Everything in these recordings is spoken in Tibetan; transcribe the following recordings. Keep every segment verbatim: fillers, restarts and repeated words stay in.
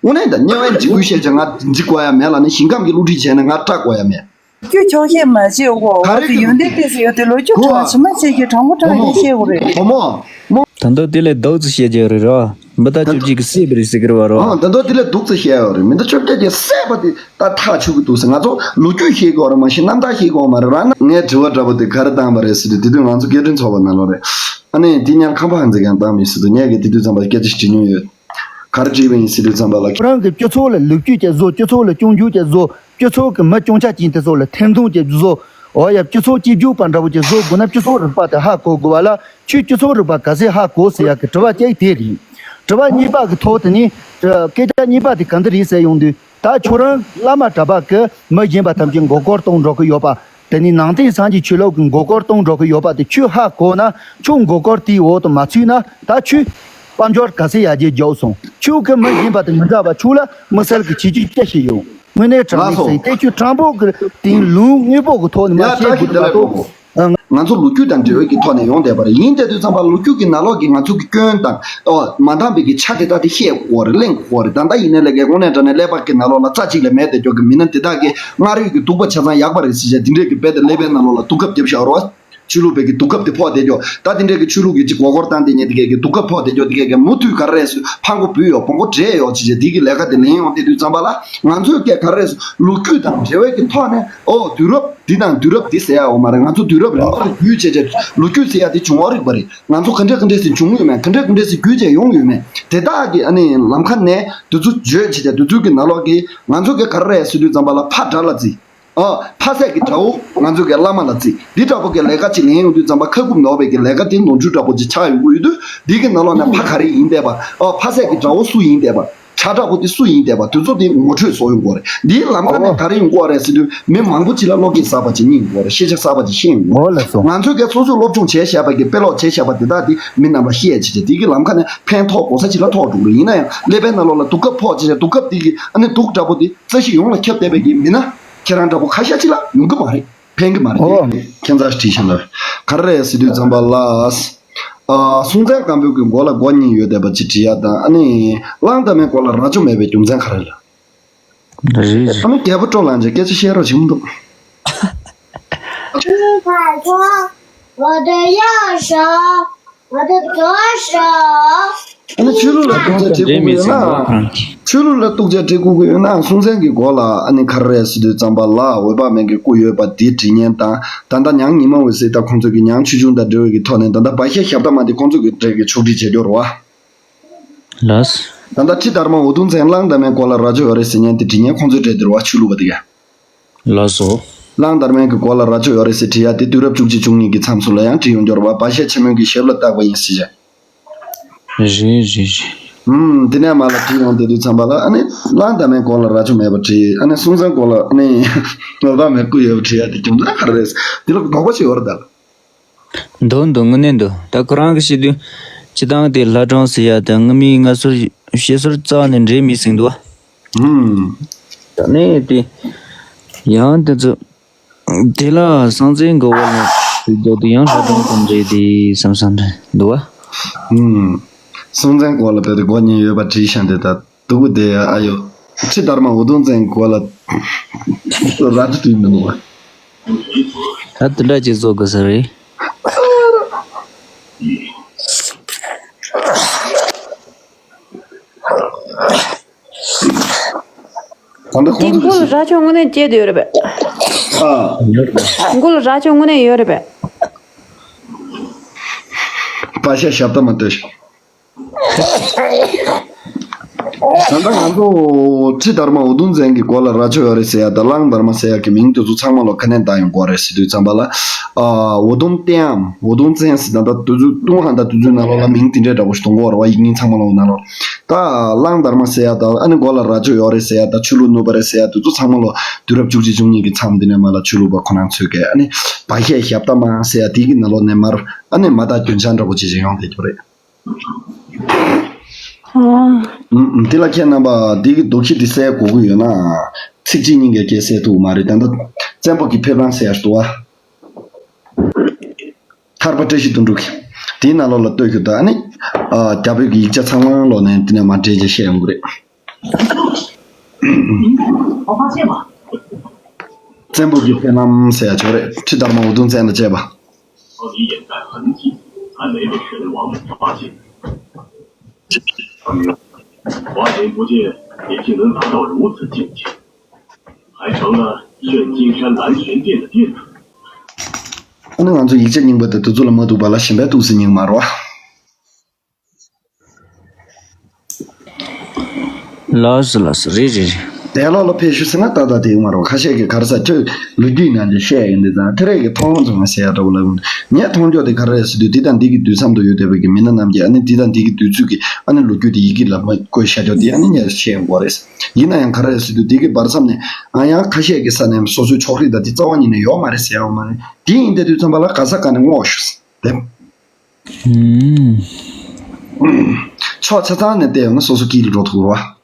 དངོས་གནས་ད་དམྱལ་བའི་འཇིགས་སྐུལ་བཤད་བྱས་ང་འཇིགས་དགོས་ཡ་མེད་ལ་ནི། ཞིང་ཁམས་ཀྱི་བསླུ་བྲིད་བྱས་ནས་ང་སྐྲག་དགོས་ཡ་མེད། ཁྱོད་ཆོག་ཤེས་མ་བྱེད་འོ། ག་རེ་ང་ཚོ་ཡོན་ཏན་ཏོག་ཙམ་ཡོད་དེ་ལོ་རྒྱུས་གྲངས་ཇི་མ་ཆེ་ཞིག་གྲངས་པོ་གྲངས་རེ་བཤད་དགོས་རེད། བུ་མོ། ད་མདོ་དེ་ལས་རྡོག་ཙམ་བཤད་རྒྱུ་རེད་རོ། མི་ད་བཅུ་གཅིག་གི་སྲས་པ་རེད་ཟེར་གི་རེད་བ་རོ། ཨ་ད་མདོ་དེ་ལས་རྡོག་ཙམ་བཤད་ཡོད་རེད། མི་ད་བཅོ་བརྒྱད་ཀྱི་སྲས་པ་དེ་ད་ཐག་ཆོད་གི་འདུག་ཟེར། ང་ཚོ་ལོ་རྒྱུས་ཤེས་དགོས་རེད་མ་གཞི་རྣམ་ཐར་ཤེས་དགོས་མ་རེད་ར། ན་ངས་དྲི་བ་འདྲ་པོ་དེ་ག་རེ་བཏང་པ་རེད་ཟེར་དུས་དེ་དུས་ང་ཚོ་སྐད་འཕྲིན་ཚོགས་པ་ནང་ལོགས་རེད། ཨ་ནི་དེ་ཉར་ཁང་པ་ཧན་ཙི་གང་བཏང་མེད་ཟེར་དུས་ངས་གི་དེ་དུས་ཙམ་པ་སྐད་ཆ་དྲིས་མྱོང་ཡོད། ག་རེ་དྲིས་པ་ཡིན་ཟེར་དུས་ཙམ་པ་ལ། ཁྱོད་རང་གི་སྤྱི་ཚོགས་ལ་ལོ་རྒྱུས་ཀྱི་བཟོ། སྤྱི་ཚོགས་ལ་སྐྱོང་རྒྱུ་ཀྱི་བཟོ། སྤྱི་ཚོགས་ཀྱི་མི་སྐྱོང་ཆ་ཅན་དེ་ཚོ་ལ་ཐེར་འདོན་གྱི་བཟོ། འོ་ཡ། སྤྱི་ཚོགས་སྐྱིད་རྒྱུ་པ་འདྲ་པོ་ཅིག་བཟོ་དགོས་ན་སྤྱི་ཚོགས་རིག་པ་དེ་ཧ་གོ་དགོས་པ་ལ། ཁྱོད་སྤྱི་ཚོགས་རིག་པ་ག་ཚད་ཧ་གོ་ཟེར་ཡ་གི་དྲི་བ་གཅིག་དེ་རེད། དྲི་བ་གཉིས་པ་གི་ཐོག་དེ་ནི། སྐད་ཆ་གཉིས་པ་དེ་ག་འདི་རེད་ཟེར་ཡོང་དུས། ད་ཁྱོད་རང་བླ་མ་གྲྭ་པ་གི་མི་གཞན་པ་ཐམས་ཅད་མགོ་སྐོར་གཏོང་འགྲོ་གི་ཡོད་པ། དེ་ནི་ནང་བསྟན་སངས་རྒྱས་ཆོས་ལུགས་ཀྱི་མགོ་སྐོར་གཏོང་འགྲོ་གི་ཡོད་པ་དེ་ཁྱོད་ཧ་གོ་ན། ཁྱོད་མགོ་སྐོར་དེའི་འོག་ཏུ་མ་ཚུད་ན། ད་ཁྱོད་དཔལ་འབྱོར་ག་ཚད་ཡར་རྒྱས་རྒྱག་སོང་། ཁྱོད་ཀྱི་མི་གཞན་པ་དེ་མི་འདྲ་བ་ཁྱོད་ལ་དམིགས་བསལ་གྱི་བྱེད་རྒྱུ་ཅི་ཞིག་ཡོད། དངོས་གནས་དྲང་གནས་ལགས་སོ། ཟེར་དེ་ཁྱོད་དྲང་པོ་གི་དེང་ལུང་དངོས་པོ་གི་ཐོག་ནས་མ་ཡ་བཤད་བཀྲ་ཤིས་དགོས་བདེ་ལེགས་པ་དོ། གོ། ང་ཚོ་ལོ་རྒྱུས་དང་འབྲེལ་བའི་གི་ཐོག་ནས་ཡོང་བསྡད་པ་རེད། ཡིན་དེ་དུས་ཙམ་པ་ལོ་རྒྱུས་ཀྱི་ནང་ལོགས་ཀྱི་ང་ཚོ་གི་སྐྱོན་དང་། ཨོ། མ་འདང་བའི་གི་ཆ་དེ་དག་དེ་བཤད་དགོས་རེད། གླེང་དགོས་རེད། ད་ལྟ་ཡིན་ནའི་ལས་ཀའི་དངོས་གནས་དྲང་གནས་ཀླད་པ་གི་ནང་ལོགས་ལ་རྩ་གཅིག་ལས་མེད་དེ་སྐྱོ་གི་མི་སྣ་དེ་དག་གི་སྔར་ཡོད་ཀྱི་གདུག་པ་ཆ་ཚང་ཡག་པ་རེད་ཟེར་བྱས་དེ་འདྲས་ཀྱི་དཔེ་དེ་ཀླད་པའི་ནང་ལོགས་ལ་དུག་ཁབ་རྒྱབ་བཞག་རོགས། ཆོས་ལུགས་པའི་གི་དུག་ཁབ་དེ་ཕོག་བསྡད་ཀྱོ། ད་དེ་འདྲས་ཀྱི་ཆོས་ལུགས་ཀྱི་ཅིག་མགོ་སྐོར་བཏང་དེ་ཉིད་དེ་གས་ཀྱི་དུག་ཁབ་ཕོག་བསྡད་ཀྱོ། དེ་གས་ཀྱི་མུ་མཐུད་ག་རེ་རེད་ཟེར་ཕང་གོ་བུད་ཡོ། བོང་གོ་བྲེས་ཡོ་ཅི་བྱས་དེ་གི་ལས་ཀ་དེ་ལེན་ཡོང་དེ་དུས་ཙམ་པ་ལ་ང་ཚོས་སྐད་ག་རེ་རེད་ཟེར་ལོ་རྒྱུས་དང་འབྲེལ་བའི་གི་ཐོག་ནས། ཨོ་དུས་རབས་འདི་དང་དུས་རབས་འདི་ཟེར་ཡ་ཡོད་མ་རེད། ང་ཚོ་དུས་རབས་རིམ་པ་རེ་བརྒྱུད་བྱས་བྱས་ལོ་རྒྱུས་ཟེར་ཡ་དེ་བྱུང་བ་རིག་པ་རེད། ང་ཚོ་ག་འདྲས་ག་འདྲས་སེ་བྱུང་ཡོད་མེད། ག་འདྲས་ག་འདྲས་སེ་བརྒྱུད་བྱས་ཡོང་ཡོད་མེད། དེ་དག་གི་ཨ་ནི་ལམ་ཁ་ནས་དུས་ཚོད་བརྗོད་བྱས་བྱས་དུས་ཚོད་ཀྱི་ནང་ལོགས་ཀྱི་ང་ཚོ་སྐད་ག་རེ་རེད་ཟེར་དུས་ཙམ་པ་ལ་ཕ་དགྲ་ལ་བརྩི། ཨ། ཕ་སྲས་ཀྱི་དགྲ་བོ་ང་ཚོ་གི་བླ་མ་ལ་བརྩི། འདི་འདྲ་པོ་གི་ལས་ཀ་ཅིག་ལེན་ཡོང་དུས་ཙམ་པ་ཁ་ཁུབ་ནོར་བའི་གི་ལས་ཀ་དེ་ནོར་འཁྲུལ་འདྲ་པོ་ཅིག་ཆགས་ཡོང་གི་ཡོད་དུས། འདི་གི་ནང་ལོགས་ནས་ཕ་ག་རེ་ཡིན་བསྡད་པ། ཨ། ཕ་སྲས་ཀྱི་དགྲ་བོ་སུ་ཡིན་བསྡད་པ། ཆ་འདྲ་པོ་དེ་སུ་ཡིན་བསྡད་པ། དེ་ཚོ་དེ་ངོ་འཕྲོད་བཟོ་ཡོང་གི་རེད། འདིའི་ལམ་ཁ་ནས་ཨོ། ག་རེ་ཡོང་གི་རེད་ཟེར་དུས་མི་མང་པོ་ཅིག་ལ་བློ་སྐྱེད་གསར་པ་ཅིག་རྙེད་ཡོང་གི་རེད། ཤེས་བྱ་གསར་པ་ཅིག་ཤེས་ཡོང་གི་ཨོ་ལགས་སོ། རེད། ང་ཚོས་ཀྱང་སོ་སོས་སློབ་སྦྱོང་བྱས་བཞག་པ་གི་དཔེ་ཀློག་བྱས་བཞག་པ་དེ་དག་དེ་མི་རྣམས་ལ་བཤད་བྱས་བྱས་དེ་གི་ལམ་ཁ་ནས་ཕན་ཐོགས་གོ་ས་ཅིག་ལ་ཐོགས་འགྲོ་གི་རེད། ཡིན་ན་ཡང་ཀླད་པའི་ནང་ལོགས་ལ་དུག་ཁབ་ཕོག་བྱས་བྱས་དུག་ཁབ་དེ་གི་ཨ་ནི་དུག་འདྲ་པོ་དེ། རྩ་ཤེས་ཡོངས་ལ་ཁྱབ་བསྡད་པའི་གི་མི་སྣ་ཁྱེད་རང་འདྲ་པོ་ཁ་ཤས་ཅིག་ལ་ཡོང་གི་མ་རེད། ཕན་གི་མ་རེད། ཨོ། ཁྱེད་ཚར་བྲིས་ཤིང་ལ་ག་རེ་རེད་ཟེར་དུས་ཙམ་པ་ལ། ཨ། སྲོང་བཙན་སྒམ་པོ་གི་མགོ་ལ་སྒོ་གཉིས་ཡོད་བསྡད་པ་ཅིག་བྲིས་ཡ་དང་། ཨ་ནི་གླང་དར་མའི་མགོ་ལ་རྭ་ཅོ་མེད་པའི་རྒྱུ་མཚན་ག་རེ་རེད། རེད་རེད། ཨ་ནི་རྒྱལ་པོ་སྤྲོ་ལངས་ཀྱི་སྐད་ཆ་བཤད་རོགས་བྱེད་མི་འདུག་ཨ་ནི་ཆོས་ལུགས་ལ་རྟོག་དཔྱོད་བྱེད་དགོས་ཀྱི་ཡོད་ན། ཆོས་ལུགས་ལ་རྟོག་དཔྱོད་བྱེད་དགོས་ཀྱི་ཡོད་ན་སྲོང་བཙན་གྱི་མགོ་ལ་ཨ་ནི་ག་རེ་རེད་ཟེར་དུས་ཙམ་པ་ལ་འོད་དཔག་མེད་ཀྱི་སྐུ་ཡོད་པ་འདི་བྲིས་མཁན་དང་། ད་ལྟ་ཉང་ཉི་མ་འོད་ཟེར་ད་ཁོང་ཚོ་གི་ཉང་ཆོས་འབྱུང་དང་འབྲེལ་བའི་གི་ཐོག་ནས་ད་ལྟ་བ་ཤ་ཞབས་ཏ་མ་འདི་ཁོང་ཚོ་གི་གྲས་ཀྱི་ཕྱོགས་སྒྲིག་བྱེད་རྒྱུ་རེད་བ། ལགས། ད་ལྟ་ཁྲི་དར་མ་འུ་དུམ་བཙན་གླང་དར་མའི་མགོ་ལ་རྭ་ཅོ་ཡོད་རེད་ཟེར་མཁན་འདི་བྲིས་མཁན་ཁོང་ཚོའི་གྲས་འདི་རེད་བ། ཆོས་ལུགས་པ་འདི་ག་ལགས་སོ། གླང་དར་མའི་གི་མགོ་ལ་རྭ་ཅོ་ཡོད་རེད་ཟེར་བྲིས་ཡ་དེ་དུས་རབས་བཅུ་གཅིག་བཅུ་གཉིས་ཀྱི་མཚམས་སུ་ལ་ཡང་བྲིས་ཡོང་རྒྱུ་རེད་བ། བ་ཤ་ཆེན་མོའི་གི་ཞབས་ལ་བཏགས་པ་ཡིན་ཟེར་བྱས། རེད་རེད་རེད། ཨུམ། དེ་ནས་མར་ལ་བྲིས་ཡོང་དེ་དུས་ཙམ་པ་ལ་ཨ་ནི་གླང་དར་མའི་མགོ་ལ་རྭ་ཅོ་མེད་པ་བྲིས། ཨ་ནི་སྲོང་བཙན་མགོ་ལ་ཨ་ནི་འོད་དཔག་མེད་སྐུ་ཡོད་པ་བྲིས་ཡ་དེ་རྒྱུ་མཚན་ག་རེ་རེད། དེ་ལ་དོགས་པ་ཞིག་ཡོད་རེད་ད། འདུག་འདུག་དངོས་གནས་འདུག་ད་ཁོ་རང་གི་བཤད་དུས་སྤྱི་བཏང་དེ་ལྷ་སྒྲུང་ཟེར་ཡ་དང་དངོས་མིང་ང་ཚོར་བཤད་སྲོལ་རྩ་བ་ནས་འདྲེས་མེད་ཟིན་འདུག་ཨུམ། ད་ནས་དེ་ཡང་དེ་ཚོ། དེ་ལ་སྲོང་བཙན་མགོ་བོ་ལ་དེ་འདོད་དུ་ཡང་ལྷ་སྒྲུང་དང་འདྲེས་ཏེ་བསམ་བསམ་འདུག་བ། ཨུམ། སྲོང་བཙན་མགོ་ལ་བོད་དུ་མགོ་གཉིས་ཡོད་པ་བྲིས་ཤིང་དེ་ད་སྡུག་པོ་དེ་ཨ་ཡོ། ཁྲི་དར་མ་འུ་དུམ་བཙན་མགོ་ལ་རྭ་ཅོ་བྲིས་མི་འདུག་བ། ད་དེ་འདྲ་ཅིག་བཟོ་དགོས་ས་རེད། ད་ལྟ་ཁོང་དེ་མགོ་ལ་ཚོས་རྭ་ཅོ་དངོས་གནས་སྐྱེས་བསྡད་ཡོད་རེད་པས། ཨ། མགོ་ལ་རྭ་ཅོ་དངོས་གནས་ཡོད་རེད་པས། བ་ཤ་ཞབས་ཏ་མ་ལྟོས་ཤིག་ད་ལྟ་ང་ཚོ་ཁྲི་དར་མ་འུ་དུམ་བཙན་གྱི་མགོ་ལ་རྭ་ཅོ་ཡོད་རེད་ཟེར་ཡ་དང་གླང་དར་མ་ཟེར་ཡ་གི་མིང་དེ་ཚོ་ཚང་མ་ལོ་ག་ནས་བཏགས་ཡོང་གི་ཡོད་རེད་ཟེར་དུས་ཙམ་པ་ལ། ཨ། འུ་དུམ་བསྟན་འམ་འུ་དུམ་བཙན་ཟེར་ད་ལྟ་དུས་ཚོད་ཏུང་ཧང་ད་དུས་ཚོད་ནང་ལོགས་ལ་མིང་དེ་འདྲས་འདྲ་པོ་ཞིག་གཏོང་གི་ཡོད་རེད་བ། ཡིག་རྙིང་ཚང་མ་ལོགས་ནང་ལོགས། ད་གླང་དར་མ་ཟེར་ཡ་དང་ཨ་ནི་མགོ་ལ་རྭ་ཅོ་ཡོད་རེད་ཟེར་ཡ་དང་ཆོས་ལུགས་ནུབ་པ་རེད་ཟེར་ཡ་དེ་ཚོ་ཚང་མ་ལོ་དུས་རབས་བཅུ་གཅིག་བཅུ་གཉིས་ཀྱི་མཚམས་འདི་ནས་མར་ལ་ཆོས་ལུགས་པ་ཁོ་རང་ཚོས་གས་ཨ་ནི་བ་ཤ་ཞབས་ཏ་མ་ཟེར་ཡ་དེ་གི་ནང་ལོགས་ནས་མར་ཨ་ནི་མ་དག་རྒྱུན་ཆགས་འདྲ་པོ་ཅིག་ཅིག་ཡོང་བསྡད་ཀྱི་རེད། ཨ། ཨུམ། དེ་ལ་ཁྱེད་རྣམ་པ་འདི་གི་སྡུག་ཁྱི་འདི་བསད་དགོས་ཀྱི་ཡོད་ན། ཚིག་གཅིག་གཉིས་ཀྱིས་སྐད་བསད་ཐུབ་མ་རེད། ད་ལྟ་བཙན་པོ་གི་ཕེབས་ལམ་ཟེར་ཡ་འདུག་བ། ཐར་པ་བཀྲ་ཤིས་དོན་གྲུབ་ཀྱིས་དེའི་ནང་ལོགས་ལ་ལྟོས་ཤིག་ད་ཨ་ནི། ཨ། རྒྱ་བོད་ཀྱི་ཡིག་ཆ་ཚང་མ་ལོགས་ནས་དེ་ནས་མར་འགྲེལ་བརྗོད་བཤད་ཡོང་གི་རེད། བཙན་པོ་གི་སྤེལ་ལམ་ཟེར་ཡ་ཅིག་རེད། ཁྲི་དར་མ་འུ་དུམ་བཙན་དང་བཅས་པ། 到底掩盖痕迹，还没被神王们发现。花田不见，你竟能达到如此境界，还成了镇金山蓝泉殿的殿主。 ཨ་ནི་ང་ཚོ་ཡིག་ཆ་རྙིང་པ་དེ་དུས་ཚོད་ལ་མ་ཐུག་པ་ལ་གཞན་པའི་ཏུག་སེ་རྙིང་མ་རོ། ལགས་སོ་ལགས་སོ། རེད་རེད་རེད། དེ་ལོག་ལ་ཕེབས་ཞུ་ཟེར་ན་ཏག་ཏག་དེ་ཡོད་མ་རེད། ཁ་ཤས་ཀྱིས་ག་རེ་ཟེར་ཁྱོད་ལོ་རྒྱུས་ནང་ནས་བཤད་ཡོང་དུས་ཙང་དེ་རེད་ཀྱི་མཐོང་ཚོང་ཟེར་ཡ་འདྲ་བོ་ལབ་ཡོང་། ངས་མཐོང་ཕྱོགས་དེ་ག་རེ་རེད་ཟེར་དུས་འདི་དང་འདི་གི་དུས་མཚམས་དུ་ཡོད་བསྡད་པའི་གི་མི་སྣ་རྣམས་ཀྱིས་ཨ་ནི་འདི་དང་འདི་གི་དུས་ཚོད་ཀྱི་ཨ་ནི་ལོ་རྒྱུས་དེ་ཡི་གེ་ལ་མ་བཀོད་བཞག་ཆོག་དེ་ཨ་ནི་ངས་བཤད་ཡོང་གི་རེད། ཡིན་ན་ཡང་ག་རེ་རེད་ཟེར་དུས་འདི་གི་བར་མཚམས་ནས་ཨ་ཡང་ཁ་ཤས་ཀྱི་ས་ནས་སོ་སོའི་ཕྱོགས་རིས་དང་དེ་རྩ་བ་ཉིད་ནས་ཡོད་མ་རེད་ཟེར་ཡོང་མ་རེད། དེ་ཡིན་བསྡད་དུས་ཙམ་པ་ལ་ག་ས་ག་ནས་བསྔོག་ཞུ་ཟེར་དེ། ཕྱོགས་ཆ་ཚང་ནས་བལྟས་ཡོང་ན་སོ་སོ་སྐྱིད་ལ་འགྲོ་ཐུབ་རོགས།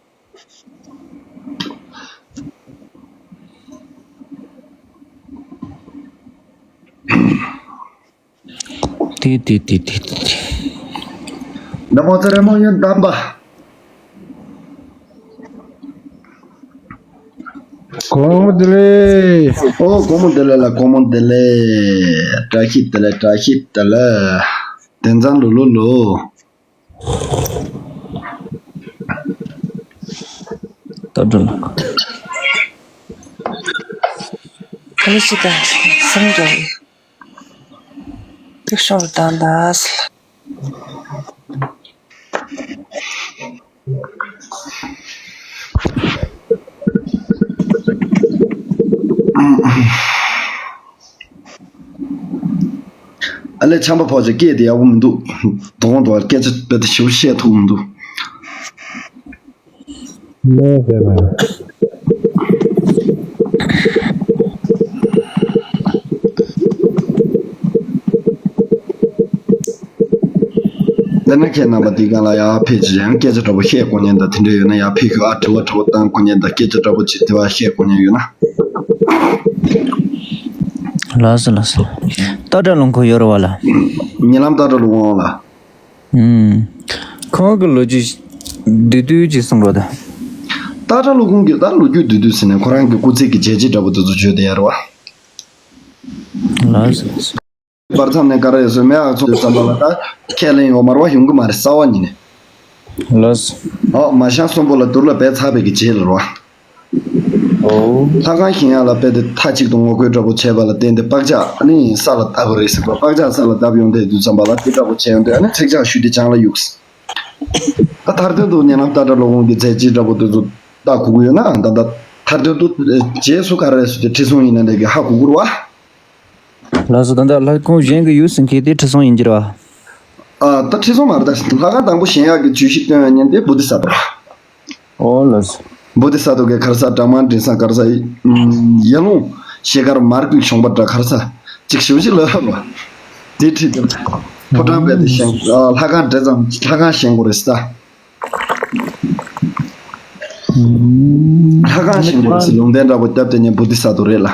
ཏི་ཏི་ཏི་ཏི་ཏི། ན་མོ་ཙ་ར་མོ་ཡོན་དམ་པ། དགོང་མོ་བདེ་ལེགས། ཨོ་དགོང་མོ་བདེ་ལེགས་ལ། དགོང་མོ་བདེ་ལེགས། བཀྲ་ཤིས་བདེ་ལེགས། བཀྲ་ཤིས་བདེ་ལེགས། དེང་སང་ལོ་ལོ་ལོ། ད་དྲན་ལ། ད་ལོ་ཅི་ད་སང་འགྲོ་ཡི། ཏིག་ཤོར་དང་དག་ཨ་ལས་ཆམ་པ་ཕོག་ཅིག་སྐད་དེ་ཡག་པོ་མི་འདུག་དོ་དགོང་དུ་སྐད་ཆ་དཔེ་དེ་ཞིབ་བཤད་ཐུབ་མི་འདུག་ལས་ཟེར་ན། དེ་ནས་ཁྱེད་རྣམ་པ་འདི་ག་ལ་ཡར་ཕེབས་ཀྱི་ཡང་སྐད་ཆ་འདྲ་པོ་བཤད་དགོས་མཁན་དང་དེ་འདྲ་ཡོད་ན་ཡར་ཕེབས་ཤོག་ཨ། དྲི་བ་དྲི་བ་བཏང་དགོས་མཁན་དང་སྐད་ཆ་འདྲ་པོ་ཅིག་དེ་བ་བཤད་དགོས་མཁན་ཡོད་ན། ལགས་སོ་ལགས་སོ། སྟག་བྲག་ལུང་ཁུག་ཡོད་རེད་བ་ལ། ཉེ་ལམ་སྟག་བྲག་ལུང་ཁུག་ལ། ཨུམ། ཁོང་གི་ལོ་རྒྱུས་བསྡུས་བསྡུས་ཅིག་གསུང་རོགས་དང་། སྟག་བྲག་ལུང་ཁུག་གི་ད་ལོ་རྒྱུས་བསྡུས་བསྡུས་ཟེར་ནས་ཁོ་རང་གི་སྐུ་ཚེ་གི་བྱས་རྗེས་འདྲ་པོ་དེ་ཚོ་བརྗོད་བསྡད་ཡ་རེད་བ། ལགས་སོ། བར་མཚམས་ནས་ག་རེ་ཟེར་མེད་ཨ་ཚོ་བསམ་པ་ལ་ད་ཁས་ལེན་ཡོད་མ་རེད་བ། ཡོང་གི་མ་རེད་རྩ་བ་ཉིད་ནས། ལགས་སོ། ཨོ་མ་ཤང་གསོན་པོ་ལ་དུར་ལ་བས་ཚར་བའི་གི་རྗེས་ལ་རེད་བ། ཨོ། ལྷ་ཁང་བཞེངས་ཡག་ལ་དཔེ་དེ་མཐའ་གཅིག་ཏུ་ངོ་རྒོལ་འདྲ་པོ་བྱས་པ་ལ་བརྟེན་ཏེ་བག་ཆགས་ཨ་ནི་ས་ལ་བཏབ་པ་རེད་ཟེར་བ། བག་ཆགས་ས་ལ་བཏབ་ཡོང་དུས་དུས་ཙམ་པ་ལ་དེ་འདྲ་པོ་བྱས་ཡོང་དུས་ཨ་ནི་ཚིག་ཇག་ཞུས་ཏེ་བྱང་ལ་གཡུགས། ད་མཐར་དོན་དུ་ཉེ་ལམ་སྟག་བྲག་ལུང་ཁུག་གི་མཛད་རྗེས་འདྲ་པོ་དེ་ཚོ་ལྟ་དགོས་ཀྱི་ཡོད་ན་ད་ལྟ་མཐར་དོན་དུ་རྗེས་སུ་ག་རེ་ཟེར་ཏེ་ཁྲི་སྲོང་ཡིན་ན་འདྲ་གི་ཧ་གོ་དགོས་རེད་བ། ལགས་སོ། ད་ལྟ་ལྷ་ཁང་གཞན་གྱི་ཡུལ་ཟིན་མཁན་དེ་ཁྲི་སྲོང་ཡིན་གྱི་རེད་བ། ཨ་ད་ཁྲི་སྲོང་མ་རེད་ད། ལྷ་ཁང་དང་པོ་བཞེངས་ཡག་གི་བརྗོད་གཞི་བཏོན་ཡོད་མཁན་དེ་བོ་དྷི་ས་ཏྭ་རེད། ཨོ་ལགས་སོ། བོ་དྷི་ས་ཏྭ་གི་ག་རེ་ཟེར་ཌ་མ་མགྲིན་བཟང་ག་རེ་ཟེར་ཡ་ལུང་ཞལ་དཀར་མར་སྐུད་གཞོང་པ་འདྲ་ག་རེ་ཟེར་ཅིག་ཞུ་ཞིག་ལོས་ཧ་ལོ། དེ་ཁྲིད་དེ་ཕོ་བྲང་རྦད་དེ་བཞེངས། ལྷ་ཁང་འདྲེས་ཙམ་ལྷ་ཁང་བཞེངས་དགོས་རེད་ཟེར་ད། ལྷ་ཁང་བཞེངས་དགོས་རེད་ཟེར་ལུང་བསྟན་འདྲ་པོ་བཏབ་དེ་ནས་བོ་དྷི་ས་ཏྭ་རེད་ལ།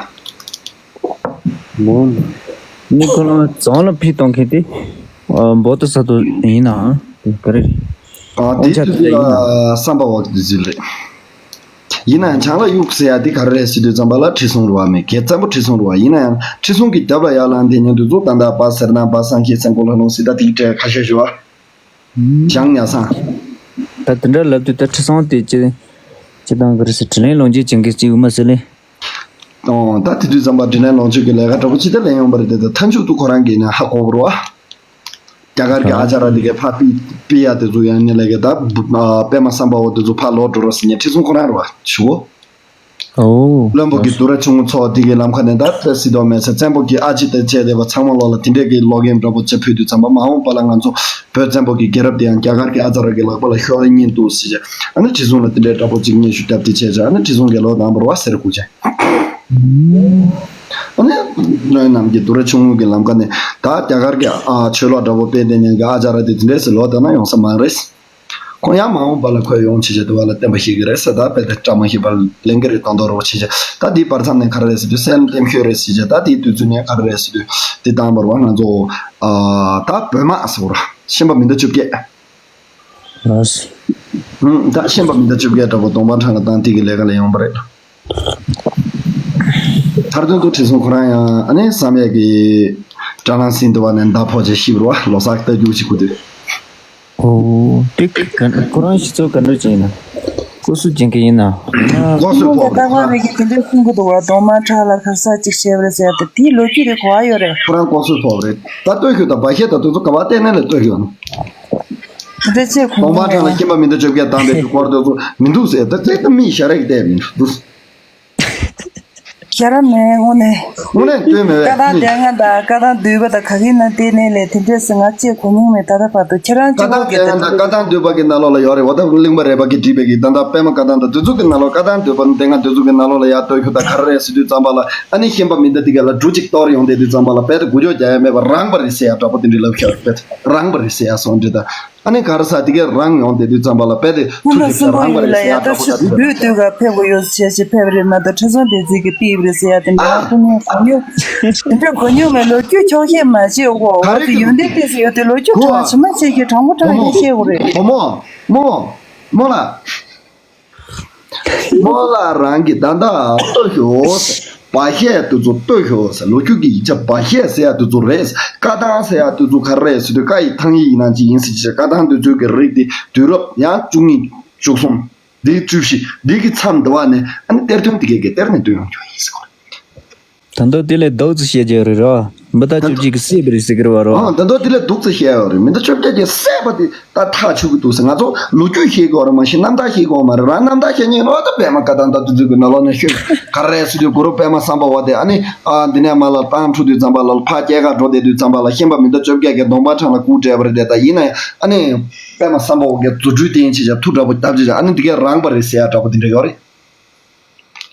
ནི་ཁོ་རང་རྫོང་ལ་ཕུད་གཏོང་མཁན་དེ་བོ་དྷི་ས་ཏྭ་ཡིན་ནའང་དེ་ག་རེ་རེད། ཨ་དེ་དུས་ཚོད་ལ་བསམ་པ་འོག་ཏུ་འཛུལ་རེད། ཡིན་ན་ཡང་བྱང་ལ་གཡུགས་ཟེར་ཡ་དེ་ག་རེ་རེད་ཟེར་དུས་ཙམ་པ་ལ་ཁྲི་སྲོང་རེད་བ། མེད་གེ་བཙན་པོ་ཁྲི་སྲོང་རེད་བ། ཡིན་ན་ཡང་ཁྲི་སྲོང་གི་རྒྱབ་ལ་ཡར་ལངས་དེ་ཉིན་དུས་ཚོད་ད་ལྟ་པ་ཟེར་ན་པ་སངས་རྒྱས་སེང་གོ་ལྷ་ལུང་སྲིད་ད་དེ་གི་གྲས་ཁ་ཤས་ཞུ་བ། བྱང་ཉ་སང་། ད་དེ་འདྲ་ལབ་དུས་ད་ཁྲི་སྲོང་དེ་ཅི་ཅི་དང་ག་རེ་ཟེར་དྲིན་ལན་ལོངས་སྤྱོད་བྱེད་མཁན་ཅིག་ཡོད་མ་ཟེར་ལེ། ཨོ་ད་དེ་དུས་ཙམ་པ་དྲིན་ལན་ལོངས་སྤྱོད་ཀྱི་ལས་ཀ་འདྲ་པོ་ཅི་ད་ལེན་ཡོང་པ་རེད་དེ། ད་མཐའ་མཇུག་ཏུ་ཁོ་རང་གིས་ནི་ཧ་གོ་བ་རེད་བ། རྒྱ་གར་གྱི་ཨ་ཅཱརྱ་དེ་གའི་ཕ་པི་པི་ཡ་དེ་ཚོ་ཡང་ནི་ལས་ཀའི་ད་པདྨ་སམ་བྷ་ཝ་དེ་ཚོ་ཕ་ལོག་འགྲོ་རོགས་ཟེར་ནས་ཁྲི་སྲོང་ཁོ་རང་རེད་བ་ཞུ་གོ། ཨོ། བློན་པོ་གི་དུ་ར་ཆུང་ངུ་ཚོ་དེ་གའི་ལམ་ཁ་ནས་ད་ད་སྲིད་དོ་མེད་ཟེར། བཙན་པོ་གི་ཨ་ཅེ་དེ་བྱས་བསྡད་པ་ཚང་མ་ལོག་ལ་དེ་འདྲས་ཀྱི་ལོག་གཡེམ་འདྲ་པོ་བྱེད་ཕོད་དུས་ཙམ་པ་མ་འོངས་པ་ལ་ང་ཚོ་བོད་བཙན་པོ་གི་རྒྱལ་རབས་དེ་ཡང་རྒྱ་གར་གྱི་ཨ་ཅཱརྱ་གི་ལག་པ་ལ་ཤོར་ཉེན་འདུག་ཟེར་བྱས། ཨ་ནི་ཁྲི་སྲོང་ལ་དེ་འདྲས་འདྲ་པོ་ཅིག་སྙན་ཞུ་བཏབ་དེ་བྱས་བྱས། ཨ་ནི་ཁྲི་སྲོང་གིས་ལོག་བཏང་བ་རེད་བ་ཟེར་དགོས་བྱས། ཨ་ནི་བློན་རྣམས་ཀྱིས་དུ་ར་ཆུང་ངུ་གི་ལམ་ཁ་ནས་ད་རྒྱ་གར་གྱི་ཨ་ཆོས་ལུགས་འདྲ་པོ་སྤེལ་བསྡད་མཁན་གྱི་ཨ་ཅཱརྱ་དེ་དེ་འདྲས་སུ་ལོག་བཏང་ན་ཡོང་ས་མ་རེད། ཁོང་ཡང་མ་འོངས་པ་ལ་ཁོས་ཡོང་བྱས་བྱས་དུ་བ་ལ་བསྟན་པ་ཤེས་ཀྱི་རེད་ཟེར། ད་དཔེ་དེ་བཀྲ་མ་ཤིས་པ་ལེན་གྱི་རེད་དང་དོ་རོགས་བྱས་བྱས། ད་དེའི་བར་མཚམས་ནས་ག་རེ་རེད་ཟེར་དུས་སེམས་ལྟེམ་ཤོས་རེད་ཟེར་བྱས། ད་དེའི་དུས་ཚོད་ནས་ག་རེ་རེད་ཟེར་དུས་དེ་དང་པོར་བ་ང་ཚོ་ཨ་ད་བོད་དམག་ཟེར་བ་ར་ཤན་པ་མི་འདུག་བཅོ་བརྒྱད། ལགས། ཧུམ། ད་ཤེས་པ་མི་འདའ་བཅོ་བརྒྱད་འདྲ་པོ་གདོང་པ་འཕྲང་ལ་བཏང་དེ་གི་ལས་ཀ་ལ་ཡོང་པ་རེད། མཐར་དོན་དུ་ཁྲི་སྲོང་ཁོ་རང་ཡང་ཨ་ནི་བསམ་ཡས་ཀྱི་དྲ་ལམ་ཟིན་འདུག་བ་ནས་མདའ་ཕོག་བྱས་ཤི་བ་རེད་བ། ལོ་གསར་ལྟ་རྒྱུ་ཞིག་གོ་དུས། ཨོ། དེ་ག་ཁོ་རང་ཤི་ཚོ་ག་འདྲ་ཅིག་ཡིན་ན། སྐུ་གཟུགས་ཅན་གྱི་ཡིན་ན། ལྐོག་གསོད་ཕོག་པ་རེད། ལྟ་བ་བའི་གི་དེ་འདྲ་གསུང་གི་འདུག་བ། གདོང་དམར་ཁྲག་ལ་ཁ་ས་ཅིག་བཤད་པ་རེད་ཟེར་ཏེ་དེའི་ལོ་རྒྱུས་རེད་གོ་བ་ཡོད་རེད། ཁོ་རང་ལྐོག་གསོད་ཕོག་པ་རེད། ད་ལྟོས་ཤོག་ད་བ་ཤད་ད་དུས་ཚོད་ག་བ་བལྟས་ནས་ལ་ལྟོས་ཤོག་ན། དེ་འདྲ་ཅིག་གོ་གདོང་དམར་ཁྲག་ལ་ཤེས་པ་མི་འདའ་བཅོ་བརྒྱད་བཏང་པའི་སྐོར་དེ་ཚོ་མི་འདུག་ཟེར། ད་ཙེ་ད་མི་ཞར་རེ་བལྟས་མི་འདུག་ཞར་མེད་དངོས་གནས། དངོས་གནས་ལྟོས་མེད་བཀའ་ཐང་བསྟན་པ་དང་བཀའ་ཐང་བསྡུས་པ་དང་ག་གི་ན་བལྟས་ནས་ལས་དེ་འདྲས་སེ་ང་ཅེས་གོ་མྱོང་མེད། ད་ལྟ་བར་དུ་ཁྱེད་རང་བཀའ་ཅིག་ཐང་བསྟན་པ་དང་བཀའ་ཐང་བསྡུས་པ་གི་ནང་ལོགས་ལ་ཡོད་རེད་བ། ད་གླིང་པ་རས་པ་གིས་བྲིས་པའི་གི་ད་ལྟ་པད་མ་བཀའ་ཐང་དང་དེ་ཚོ་གི་ནང་ལོགས་བཀའ་ཐང་བསྡུས་པ་དེ་སྔ་དེ་ཚོ་གི་ནང་ལོགས་ལ་ཡར་ལྟོས་ཤོག་ད་ག་རེ་རེད་ཟེར་དུས་ཙམ་པ་ལ་ཨ་ནི་ཤེས་པ་མི་འདའ་དེ་ག་ལ་འབྲུ་གཅིག་གཏོར་ཡོང་དེ་དུས་ཙམ་པ་ལ་རྦད་དེ་འགུལ་སྐྱོད་རྒྱག་ཡ་མེད་པ་རངས་པ་རེད་ཟེར་ཡ་འདྲ་པོ་དེ་འདྲ་ལབ་ཤག་རྦད་དེ་རངས་པ་རེད་ཟེར་ཡ་སོང་འདྲ་ད། ཨ་ནི་ག་རེ་ཟ་དེ་གས་རང་ཡོང་དེ་དུས་ཙམ་པ་ལ་རྦད་དེ་ཐུགས་ཀྱི་རང་རང་བ་རེད་ཟེར་ཡ་འདྲ་པོ་ད་དུས་དུས་སྐབས་ཕེབས་དགོས་ཡོད་ཟེར་ཞེས་ཕེབས་རེད་མ་གཏོགས་ཁྲི་སྲོང་ལྡེ་བཙན་གྱི་པིབ་རེད་ཟེར་ཡ་དེ་འདྲ་ཨ་ཁོ་མོ་གོ་མྱོང་དེ་འདྲ་གོ་མྱོང་མེད། ལོ་རྒྱུས་འཁྱོག་བཤད་མ་བྱེད་འོ་ག་ཨ་རེ་ཙི་ཡོན་ཏན་ཏོག་ཙམ་ཡོད་དེ་ལོ་རྒྱུས་གོ་གྲོགས་ཨ་ཕྱི་མ་བཤད་ཀྱི་དྲང་པོ་དྲང་བོ་བཤད་དགོས་རེད། བུ་མོ་བུ་མོ་བུ་མོ་ལགས། རྨོ་ལགས་རང་གིས་ད་ལྟ་ལྟོས་ཤོག་ཟེར། བ་ཤད་དེ་ཚོ་ལྟོས་ཤོག་ཟེར། ལོ་རྒྱུས་ཀྱི་ཡིག་ཆ་བ་ཤད་ཟེར་ཡ་དེ་ཚོ་རེད། བཀའ་ཐང་ཟེར་ཡ་དེ་ཚོ་ག་རེ་རེད་ཟེར་དུས་བཀའ་ཡི་ཐང་ཡིག་ནང་ཅིག་ཡིན་ཟེར་གྱི་བཀའ་ཐང་དེ་ཚོའི་གི་རིགས་དེ་དུས་རབས་ཡང་བཅུ་གཉིས་བཅུ་གསུམ་འདིའི་བཅུ་བཞི་འདི་གི་མཚམས་འདི་བ་ནས་ཨ་ནི་གཏེར་སྟོན་དེ་གས་ཀྱི་གཏེར་ནས་བཏོན་ཡོང་རྒྱུ་ཡིན་ཟེར་གོ། ད་མདོ་དེ་ལས་རྡོག་ཙམ་བཤད་རྒྱུ་རེད་རོ། འབུ་ད་བཅུ་གཅིག་གི་སྲིད་པ་རེད་ཟེར་གི་རེད་བ་རོ། ཨ་ད་མདོ་དེ་ལས་རྡོག་ཙམ་བཤད་ཡོད་རེད། མི་འདི་བཅོ་བརྒྱད་ཀྱི་སྲིད་པ་དེ་ད་ཐག་ཆོད་གི་འདུག་ཟེར། ང་ཚོ་ལོ་རྒྱུས་ཤེས་དགོས་རེད་མ་གཞི་རྣམ་ཐར་ཤེས་དགོས་མ་རེད། རང་རྣམ་ཐར་ཤེས་མཁན་ཡིན་ནོ་ད་པད་མ་བཀའ་ཐང་ད་དེ་ཚོ་གི་ནང་ལོགས་ནས་ཤོད་ག་རེ་ཟེར་དུས་གུ་རུ་པད་མ་བསམ་པ་བ་དེ་ཨ་ནི་ཨ་འདི་ནས་མ་ལ་བཏང་འཁྲུག་དུས་ཙམ་པ་ལ་ཕ་སྐྱེས་སྐར་འགྲོ་བསྡད་དུས་ཙམ་པ་ལ་ཤེས་པ་མི་འདི་བཅོ་བརྒྱད་ཀྱི་གདོང་པ་འཕྲང་ལ་སྐུ་བགྲད་པ་རེད་དེ། ད་ཡིན་ན་ཡང་ཨ་ནི་པད་མ་བསམ་པ་བ་གི་རྫུ་འཕྲུལ་བསྟན་བྱས་ཀྱང་ཐུགས་དྲག་པོ་སྟབས་ཅིག་ཀྱང་ཨ་ནི་འདི་གས་རངས་པ་རེད་ཟེར་ཡ་འདྲ་པོ་དེ་འདྲ་ཡོད་རེད།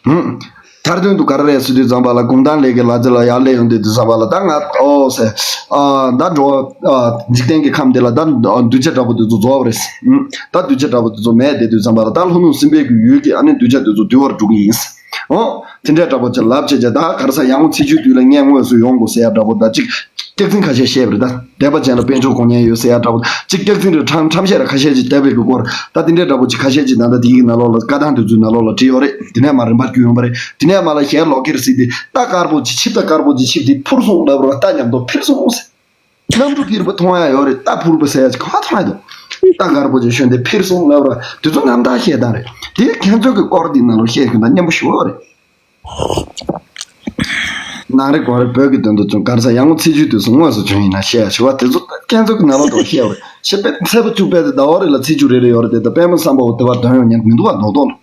ཧུམ། མཐར་དོན་དུ་ག་རེ་རེད་ཟེར་དུས་ཙམ་པ་ལ་གུང་ཐང་ལས་ཀྱི་ལ་རྩེ་ལ་ཡར་སླེབས་ཡོང་དུས་དུས་ཙམ་པ་ལ་ད་ང་ཨོ་ཟེར། ཨ་ད་འགྲོ་ཨ་འཇིག་རྟེན་གྱི་ཁམས་འདི་ལ་ད་གདུལ་བྱ་འདྲ་པོ་དེ་ཚོ་རྫོགས་པ་རེད། ཧུམ། ད་གདུལ་བྱ་འདྲ་པོ་དེ་ཚོ་མེད་བསྡད་དུས་ཙམ་པ་ལ་ད་ལྷོ་ནུབ་སྲིན་པོའི་གི་ཡུལ་གྱི་ཨ་ནི་གདུལ་བྱ་དེ་ཚོ་འདུལ་བར་འགྲོ་གི་ཡིན། ཨོ། དེ་འདྲ་འདྲ་པོ་ཅིག་ལབ་བྱས་བྱས་ད་ག་རེ་ཟ་ཡང་ཚེས་བཅུའི་དུས་ལ་ངས་དངོས་སུ་ཡོང་དགོས་ཟེར་ཡ་འདྲ་པོ་ད་ཅིག་སྐྱག་རྫུན་ཁ་ཤས་བཤད་པ་རེད་ད། དད་པ་ཅན་ལ་དཔལ་འབྱོར་དགོས་མཁན་ཡོད་ཟེར་ཡ་འདྲ་པོ། གཅིག་སྐྱག་རྫུན་རེད། ཁྲམ་ཁྲམ་བཤད་ར་ཁ་ཤས་ཅིག་བསྡད་པའི་གི་སྐོར་ད་དེ་འདྲའི་འདྲ་པོ་ཅིག་ཁ་ཤས་ཅིག་ད་ལྟ་དེ་གི་ནང་ལོགས་ལ་བཀའ་ཐང་དེ་ཚོའི་ནང་ལོགས་ལ་བྲིས་ཡོད་རེད། དེ་ནས་མ་རིམ་པར་བརྒྱུད་ཡོང་པ་རེད། དེ་ནས་མ་ལ་ཞལ་ལོག་ཁེར་སྲིད་དེ་རྟ་དཀར་པོ་ཅིག་ཆིབས། རྟ་དཀར་པོ་ཅིག་ཆིབས་དེ་འཕུར་སོང་ལབ་ར་རྟ་མཉམ་དུ་འཕུར་སོང་ཟེར། གནམ་གྲུ་འཕུར་བ་མཐོང་ཡ་ཡོད་རེད། རྟ་འཕུར་བ་ཟེར་ཡ་ཅིག་ག་པར་མཐོང་ཡ་འདུག་རྟ་དཀར་པོ་ཅིག་ཞོན་དེ་འཕུར་སོང་ལབ་ར་དེ་ཚོ་རྣམ་ཐར་བཤད་སྟངས་རེད། དེ་ཁྱེད་ཚོ་གི་སྐོར་འདི་ནང་ལ་བཤད་རྒྱུ་ད་སྙན་པོ་ཞེ་པོ་རེད། ནང་རེ་གོ་རེ་བོད་ཀྱི་དོན་དུ་བྱུང་གར་ས་ཡང་ཚེས་བཅུའི་དུས་སུ་དངོས་སུ་བྱུང་ཡིན་ན་བཤད་ཡ་ཞུ་བ་དེ་ཚོ་ཁྱེད་ཚོ་གི་ནང་ལོགས་དུ་བཤད་བ་རེད། ཤེས་པས་ཚེས་པ་བཅུ་པའི་དེ་ཟླ་བ་རེ་ལ་ཚེས་བཅུ་རེ་རེ་ཡོད་རེད་དེ། ད་པད་མ་བསམ་པ་བོ་དེ་བར་དོན་ཡོང་ཉན་མི་འདུག་བ་མདོག་མདོག་ལ།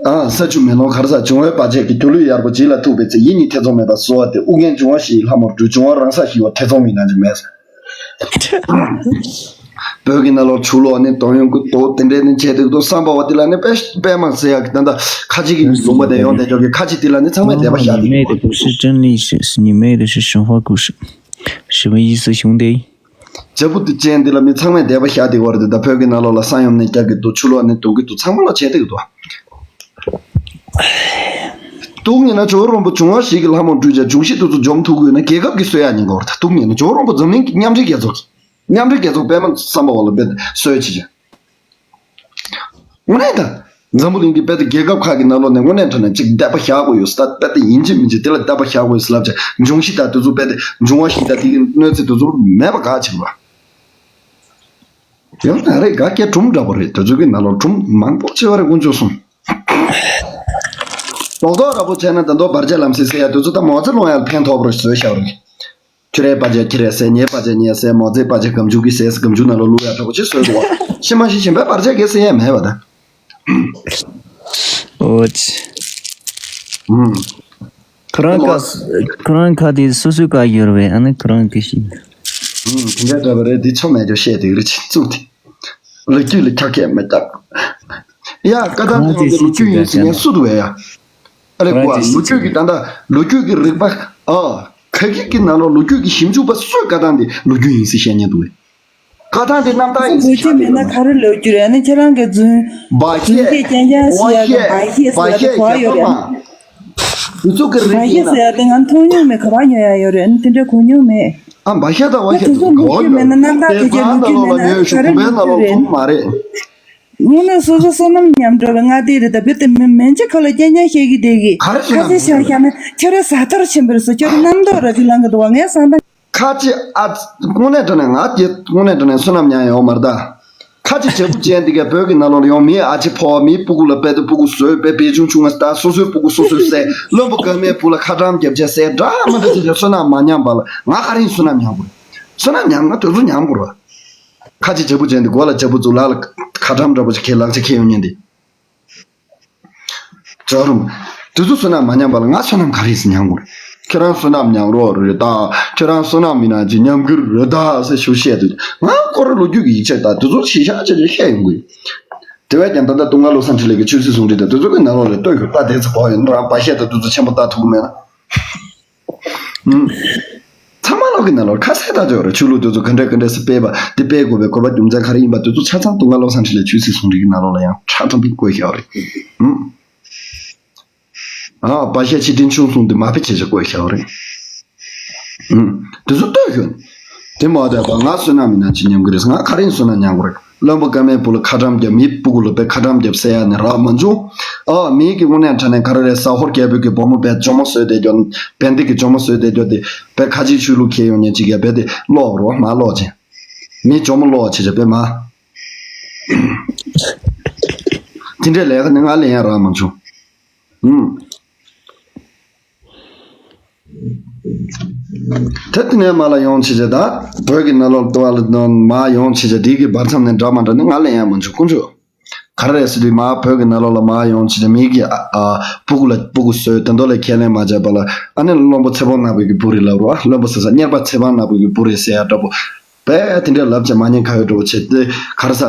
ཨ་ས་ཆུ་མེ་ལོང་གར་ས་འབྱུང་བའི་བར་ཆད་ཀྱི་སྒྱུ་ལུས་ཡར་པོ་བྱིས་ལ་ཐུག་པའི་ཚེ། ཡིད་གཉིས་ཐེ་ཚོམ་མེད་པར་གསོལ་བ་འདེབས། ཨུ་རྒྱན་འབྱུང་བ་བཞི་ཡི་ལྷ་མོར་འབྲུ། འབྱུང་བ་རང་སར་ཞི་བ་ཐེ་ཚོམ་མེད་ན་ཅི་མེད། བོད་ཀྱི་ནང་ལོགས་ཆུ་ལོག་ནི་དོན་ཡོང་གི་འདུག་དེ་འདྲའི་ནི་བྱས་འདུག་ཏོ་བསམ་པ་བ་དེ་ལ་ནི་དཔེ་དཔེ་མང་ཟེར་ཡག་གི་ད་ལྟ་ཁ་ཅིག་གི་ལུང་པ་དེ་ཡོང་བསྡད་ཀྱོག་གི་ཁ་ཅིག་དེ་ལ་ནི་ཚང་མས་དད་པ་བཞག་འདུག 你妹的不是真历史，是你妹的是神话故事。什么意思，兄弟？ བྱ་བུ་དེ་ཅན་དེ་ལ་མི་ཚང་མས་དད་པ་བཞག་དེ་བར་དེ་ད་བོད་ཀྱི་ནང་ལོགས་ལ་ས་ཡོམ་ནི་རྒྱག་གི་འདུག་ཆུ་ལོག་ནི་རྡུང་གི་འདུག་ཚང་མ་ལ་བྱས་འདུག་འདུག་སྡུག་ཉེ་ན་ཇོ་བོ་རོང་པོ་འབྱུང་བ་བཞི་གི་ལྷ་མོར་སྤྲུལ་བྱ་འབྱུང་བཞི་དེ་ཚོ་འཇོམས་ཐུབ་དགོས་ན་རྒྱལ་ཁབ་ཀྱིས་གསོད་ཡག་ཉེན་ཁ་ཡོད་རེད། ད་སྡུག་ཉེ་ན་ཇོ་བོ་རོང་པོ་འཛམ་གླིང་གི་མཉམ་འབྲེལ་རྒྱལ་ཚོགས་ཀྱིས་མཉམ་འབྲེལ་རྒྱལ་ཚོགས་པད་མ་བསམ་པ་བ་ལ་རྦད་གསོད་བྱེད་ཀྱི། དངོས་གནས་ད། འཛམ་བུ་གླིང་གི་རྦད་དེ་རྒྱལ་ཁབ་ཁག་གི་ནང་ལོགས་ནས་དངོས་གནས་དྲང་གནས་གཅིག་དད་པ་བཞག་དགོས་ཡོད་ས། ད་རྦད་དེ་ཡིན་གཅིག་མིན་གཅིག་དེ་ལ་དད་པ་བཞག་དགོས་ཡོད་ས་ལབ་བྱས་འབྱུང་བཞི་དང་དེ་ཚོ་རྦད་དེ་འབྱུང་བ་བཞི་དང་དེ་གི་གནོད་འཚེ་དེ་ཚོ་མེད་པ་ག་བྱེད་པ། ཡང་ད་རེས་ག་སྐད་སྒྲུང་འདྲ་པོ་རེད། དེ་ཚོ་གི་ནང་ལོགས་སྒྲུང་མང་པོ་ཆེ་བ་རེད། དཀོན་མཆོག་གསུམ། རྡོག་རྡོག་འདྲ་པོ་བྱས་ན་ད་དུང་བར་ཆད་ལམ་སེལ་ཟེར་ཡ་དེ་ཚོ་ད་མོ་ཚེ་ལོང་ཡ་ཕན་ཐོགས་པ་རེད་བཟོས་བཞག་པ་རེད། ཁྱོད་རའི་བར་ཆད་ཁྱེད་རས་སེལ། ངའི་བར་ཆད་ངས་སེལ། མོ་ཚེའི་བར་ཆད་སྒམ་ཆུང་གིས་སེལ། སྒམ་ཆུང་ནང་ལ་བླུག་ཡ་འདྲ་པོ་ཅིག་བཟོས་འདུག་བ། ཤི་མ་ཤི་གཞན་པའི་བར་ཆད་གས་སེལ་ཡ་མེད་པ་ད། ཨོ་ཙི། ཨུམ། ཁོ་རང་ཁ་ཁོ་རང་ཁ་དེ་སོ་སོའི་ཁ་ཡོད་རེད་པས། ཨ་ནི་ཁོ་རང་གི་ཤི། ཨུམ། དེ་འདྲ་འདྲ་པོ་རེད། དེ་ཆོ་མེད་ཅོ་བཤད་དེ་རེད་ཅིག་བཙུགས་ཏེ། ལོ་རྒྱུས་ལ་ཁྱབ་ཁྱད་མེད་ཀྱང་། ཡ་བཀའ་ཐང་དེ་ཚོ་ལོ་རྒྱུས་ཡིན་ཟེར་ནས་སུ་འདུག་བས་ཡ། ཨ་རེ་ཁོ་ལོ་རྒྱུས་ཀྱི་ད་ལྟ་ལོ་རྒྱུས་ཀྱི་རིག་པ་ཨ། ཁ་སྐད་ཀྱི་ནང་ལོགས་ལོ་རྒྱུས་ཀྱི་ཞིབ་འཇུག་པ་སུས་བཀའ་ཐང་དེ་ལོ་རྒྱུས་ཡིན་ཟེར་བཤད་ཉན་འདུག་བས། བཀའ་ཐང་དེ་རྣམ་ཐར་ཡིན་ཟེར་ལོ་རྒྱུས་མེད་ན་ག་རེ་ལོ་རྒྱུས་རེད། ཨ་ནི་ཁྱེད་རང་གི་རྫུན། བ་རྫུན་ཤད་རྐྱང་རྐྱང་ཟེར་ཡ་གི་བ་ཤད་ཟེར་ཡ་དེ་གོ་བ་ཡོད་རེད། དེ་ཚོ་གི་རིགས་བ་ཤད་ཡིན་ན། ཟེར་ཡ་དེ་ང་མཐོང་མྱོང་མེད། ག་པར་ཉོ་ཡ་ཡོད་རེད། ཨ་ནི་དེ་འདྲ་གོ་མྱོང་མེད། ཨ་འབའ་ཤ་ད་བ་ཤ་ད་ག་བ་ཡིན་ན་དེ་ག་ནང་ལོགས་ལ་ཉོས་ཤོག་གོམ་པའི་ནང་ལོགས་ལ་མཐོང་མ་རེད། དངོས་གནས་སོ་སོ་བསོད་ནམས་ཉམས་འགྲོ་བའི་ང་དེ་རེད། ད་བུ་དེ་མི་མན་ཆེ་ཁོ་ལ་རྐྱང་རྐྱང་བཤད་ཀྱི་བསྡད་ཀྱི། ག་རེ་བསོད་ཁ་ནམས་ཅིག་ཤར་ཤར་ན་ཁྱོད་རང་ཟ་ཐོར་ཕྱིན་པར་སོ། ཁྱོད་རང་རྣམ་རྟོག་ར་གི་ལང་གི་འདུག་བ། ངས་བསམ་པ། ཁ་ཅིག་ཨ། དངོས་གནས་དྲང་གནས་ང་དེ་དངོས་གནས་དྲང་གནས་བསོད་ནམས་ཉམས་ཡོང་མ་རེད་ད། ཁ་ཅིག་བྱེད་པོ་ཅན་དེ་ག་བོད་ཀྱི་ནང་ལོགས་ལ་ཡོང་མིའི་ཨ་ཅེ་ཕོ་བ་མིའི་སྤུ་གུ་ལ་དཔེ་དེ་སྤུ་གུ་བཟོས་དཔེ་བེ་ཆུང་ཆུང་ང་ད་སོ་སོའི་སྤུ་གུ་སོ་སོས་བསད། བློན་པོ་སྐར་མའི་བུ་ལ་ཁ་བཀྲམ་རྒྱབ་བྱས་བསད་འདྲ་མི་འདྲ་ཅིག་བྱས་བསོད་ནམས་མ་ཉམས་པ་ལ་ང་ག་རེ་ཡིན་བསོད་ནམས་ཉམས་དགོས། བསོད་ནམས་ཉམས་ན་དུས་ཚོད་ཉམས་དགོས་ར། ཁ་ཅིག་བྱེད་པོ་ཅན་དེ་མགོ་ལ་བྱེད་པོ་བཙུགས་ལག་ལ་ཁ་བཀྲམ་འདྲ་པོ་ཅིག་ཁྱེར་ལག་ཆ་ཁྱེར་ཡོང་ཉན་དེ། ཇོ་རུམ། དེ་ཚོ་བསོད་ནམས་མ་ཉམས་པ་ལ་ང་བསོད་ནམས་ག་རེ་ཟེར་ཉམས་དགོས་རེད། ཁྱེད་རང་བསོད་ནམས་ཉམས་རོགས་རེད་ད། ཁྱེད་རང་བསོད་ནམས་མིན་ན་ཅི་ཉམས་ཀྱི་རེད་ད་ཟེར་ཞུ་བཤད་དུས་ང་ཁོ་རང་ལོ་རྒྱུས་ཀྱི་ཡིག་ཆ་དང་དེ་ཚོ་ཞིབ་ཆ་ཆ་ཆ་བཤད་ཡོང་གི་ཡོད། དེ་བས་ཀྱང་ད་ལྟ་དུང་དཀར་བློ་བཟང་འཕྲིན་ལས་ཀྱི་ཆོས་སྲིད་ཟུང་འབྲེལ་དང་དེ་ཚོ་གི་ནང་ལོགས་ལ་ལྟོས་ཤོག་ད་དེ་ཚོ་གོ་ཡོད་ན་རང་བ་བཤད་དང་དེ་ཚོ་ཆེན་པོ་ལྟ་ཐུབ་ཀྱི་མེད་ན། ཨུམ། ཚང་མ་ལོག་གི་ནང་ལོགས་ཁ་གསལ་ལྟར་བརྗོད་རེད། ཆོས་ལུགས་དེ་ཚོ་ག་འདྲས་ག་འདྲས་སུ་སྤེལ་བ་དེ་སྤེལ་དགོས་པའི་དགོས་པ་རྒྱུ་མཚན་ག་རེ་ཡིན་པ་དེ་ཚོ་ཆ་ཚང་དུང་དཀར་བློ་བཟང་འཕྲིན་ལས་ཆོས་སྲིད་ཟུང་འབྲེལ་གྱི་ནང་ལོགས་ལ་ཡང་ཁྲ་ཁྲ་འདུག་བཀོད་བཞག་རེད། ཨུམ། ཨ་བ་ཤ་ཆེ་འབྲིང་ཆུང་གསུམ་དེ་མ་དཔེ་བྱེད་བྱེད་བཀོད་བཞག་རེད། ཨུམ། དེ་ཚོ་ལྟོས་ཤོག་དེ་མ་བསྡད་པ་ང་བསོད་ནམས་མིན་ན་ཅི་ཉམས་ཀྱི་རེད། ང་ག་རེ་ཡིན་བསོད་ནམས་ཉམས་དགོས་རེད། བློན་པོ་སྐར་མའི་བུ་ལ་ཁ་བཀྲམ་རྒྱབ་མིའི་སྤུ་གུ་ལ་དཔེ་ཁ་བཀྲམ་རྒྱབ་ཟེར་ཡ་ནི་རག་མ་བྱུང་། ཨ་མིའི་གི་དངོས་གནས་དྲང་གནས་ག་རེ་རེད། ཟ་ཧོར་རྒྱལ་པོའི་གི་བུ་མོ་དཔེ་ཇོ་མོ་བཟོས་བསྡད་རྒྱུ། བན་དེ་གི་ཇོ་མོ་བཟོས་བསྡད་རྒྱུ་དེ་དཔེ་ཁ་ཆེའི་ཆོས་ལུགས་ཁྱེར་ཡོང་མཁན་ཅིག་གིས་དཔེ་དེ་ཀློག་རོགས་མ་ཀློག་ཅིང་། མིའི་ཇོ་མོ་ཀློག་བྱེད་བྱེད་དཔེ་མ། དེ་འདྲའི་ལས་ཀ་ནི་ང་ལེན་ཡ་རག་མ་བྱུང་། ཨུམ། ད་དེ་ནས་མར་ལ་ཡོང་བྱེད་བྱེད་ད། བོད་ཀྱི་ནང་ལོགས་ལ་མར་ཡོང་བྱེད་བྱེད་དེ་གི་བར་མཚམས་ནས་འདྲ་མ་འདྲ་ནི་ང་ལེན་ཡ་མ་བྱུང་དཀོན་མཆོག་ག་རེ་རེད་ཟེར་དུས་མར་བོད་ཀྱི་ནང་ལོགས་ལ་མར་ཡོང་བྱེད་བྱེད་མིའི་གི་ཨ་ཨ་སྤུ་གུ་ལ་སྤུ་གུ་བཟོས་དེ་འདོ་ལ་ཁས་ལེན་མ་བྱས་པ་ལ་ཨ་ནི་བློན་པོ་ཚེ་དཔག་ནག་པོའི་གི་བུ་རེད་ལབ་རོགས། བློན་པོ་ཟེར་ས་གཉེར་པ་ཚེ་དཔག་ནག་པོའི་གི་བུ་རེད་ཟེར་ཡ་འདྲ་པོ། པས་དེ་འདྲའི་ལབ་བྱས་མ་ཉན་ཁ་ཡོད་འདྲ་པོ་བྱས་ཏེ་ག་རེ་ཟ།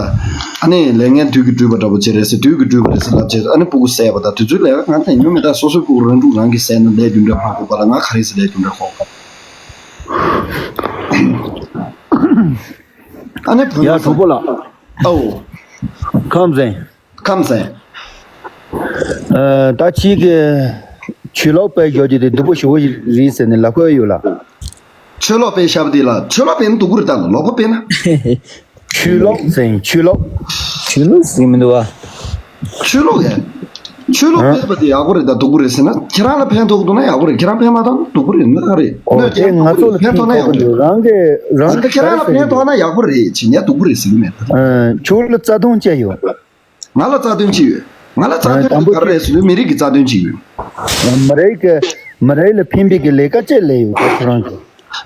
ཨ་ནི་ལས་ངན་བདུད་ཀྱིས་བསྒྲུབས་པ་འདྲ་པོ་བྱས་རེད་ཟེར་བདུད་ཀྱིས་བསྒྲུབས་པ་རེད་ཟེར་ལབ་བྱས་ཨ་ནི་སྤུ་གུ་བསད་པ་དང་དེ་ཚོའི་ལས་ཀ་ང་ཐེངས་ཉུང་མེད་ད། སོ་སོའི་སྤུ་གུ་རང་ཕྲུག་རང་གིས་བསད་ན་ལས་རྒྱུ་འབྲས་ཧ་གོ་བ་ལ་ང་ག་རེ་ཟེར་ལས་རྒྱུ་འབྲས་ཧ་གོ། ཨ་ནི་བུ་ཡ་གྲོགས་པོ་ལགས། ཨའོ། ཁམས་བཟང་། ཁམས་བཟང་། ཨ། ད་ཁྱེད་ཀྱིས་ཆོས་ལོག་དཔེ་བཞག་རྒྱུ་དེ་སྡུག་པོ་ཞེ་པོ་རེད་ཟེར་ནས་ལབ་ཀྱི་ཡོད་ལ། ཆོས་ལོག་དཔེ་བཞག་པ་དེ་ལ་ཆོས་ལོག་དཔེ་ན་སྡུག་པོ་རེད་ད། ལོག་པ་དཔེ་ན། ཆོས་ལོག་ཟེར་ཆོས་ལོག་ཆོས་ལོག་ཟེར་མི་འདུག་བ། ཆོས་ལོག་ཡ། ཆོས་ལོག་ཨ། དཔེ་པ་དེ་ཡག་པོ་རེད་ད་སྡུག་པོ་རེད་ཟེར་ན་ཁྱེད་རང་ལ་ཕན་ཐོགས་འདུག་ན་ཡག་པོ་རེད། ཁྱེད་རང་ཕན་མ་ཐོགས་ན་སྡུག་པོ་རེད། ང་རེད་ཨོ་གནོད་དེ་ཀྱང་ང་སྡུག་པོ་ཚོ་རེད། ལ་ཕན་ཕན་ཐོགས་ན་ཐོགས་ཡག་པོ་རེད། རང་གི་རང་ད་གི་ཁྱེད་རང་ལ་ཕན་ཐོགས་ན་ཡག་པོ་རེད་ཅེས་ངས་སྡུག་པོ་རེད་ཟེར་གི་མེད་ད། ཨ། ཆོས་ལ་རྩ་དོན་ཅི་ཡོད། ང་ལ་རྩ་དོན་ཅི་ཡོད། ང་ལ་རྩ་དོན་དེ་ག་རེ་རེད་ཟེར་ན་མི་རིགས་ཀྱི་རྩ་དོན་ཅི་ཡོད། མི་རིགས་ཀྱི་མི་རིགས་ལ་ཕན་པའི་གི་ལས་ཀ་ཅི་ལས་ཡོད་ཁོ་རང་གི།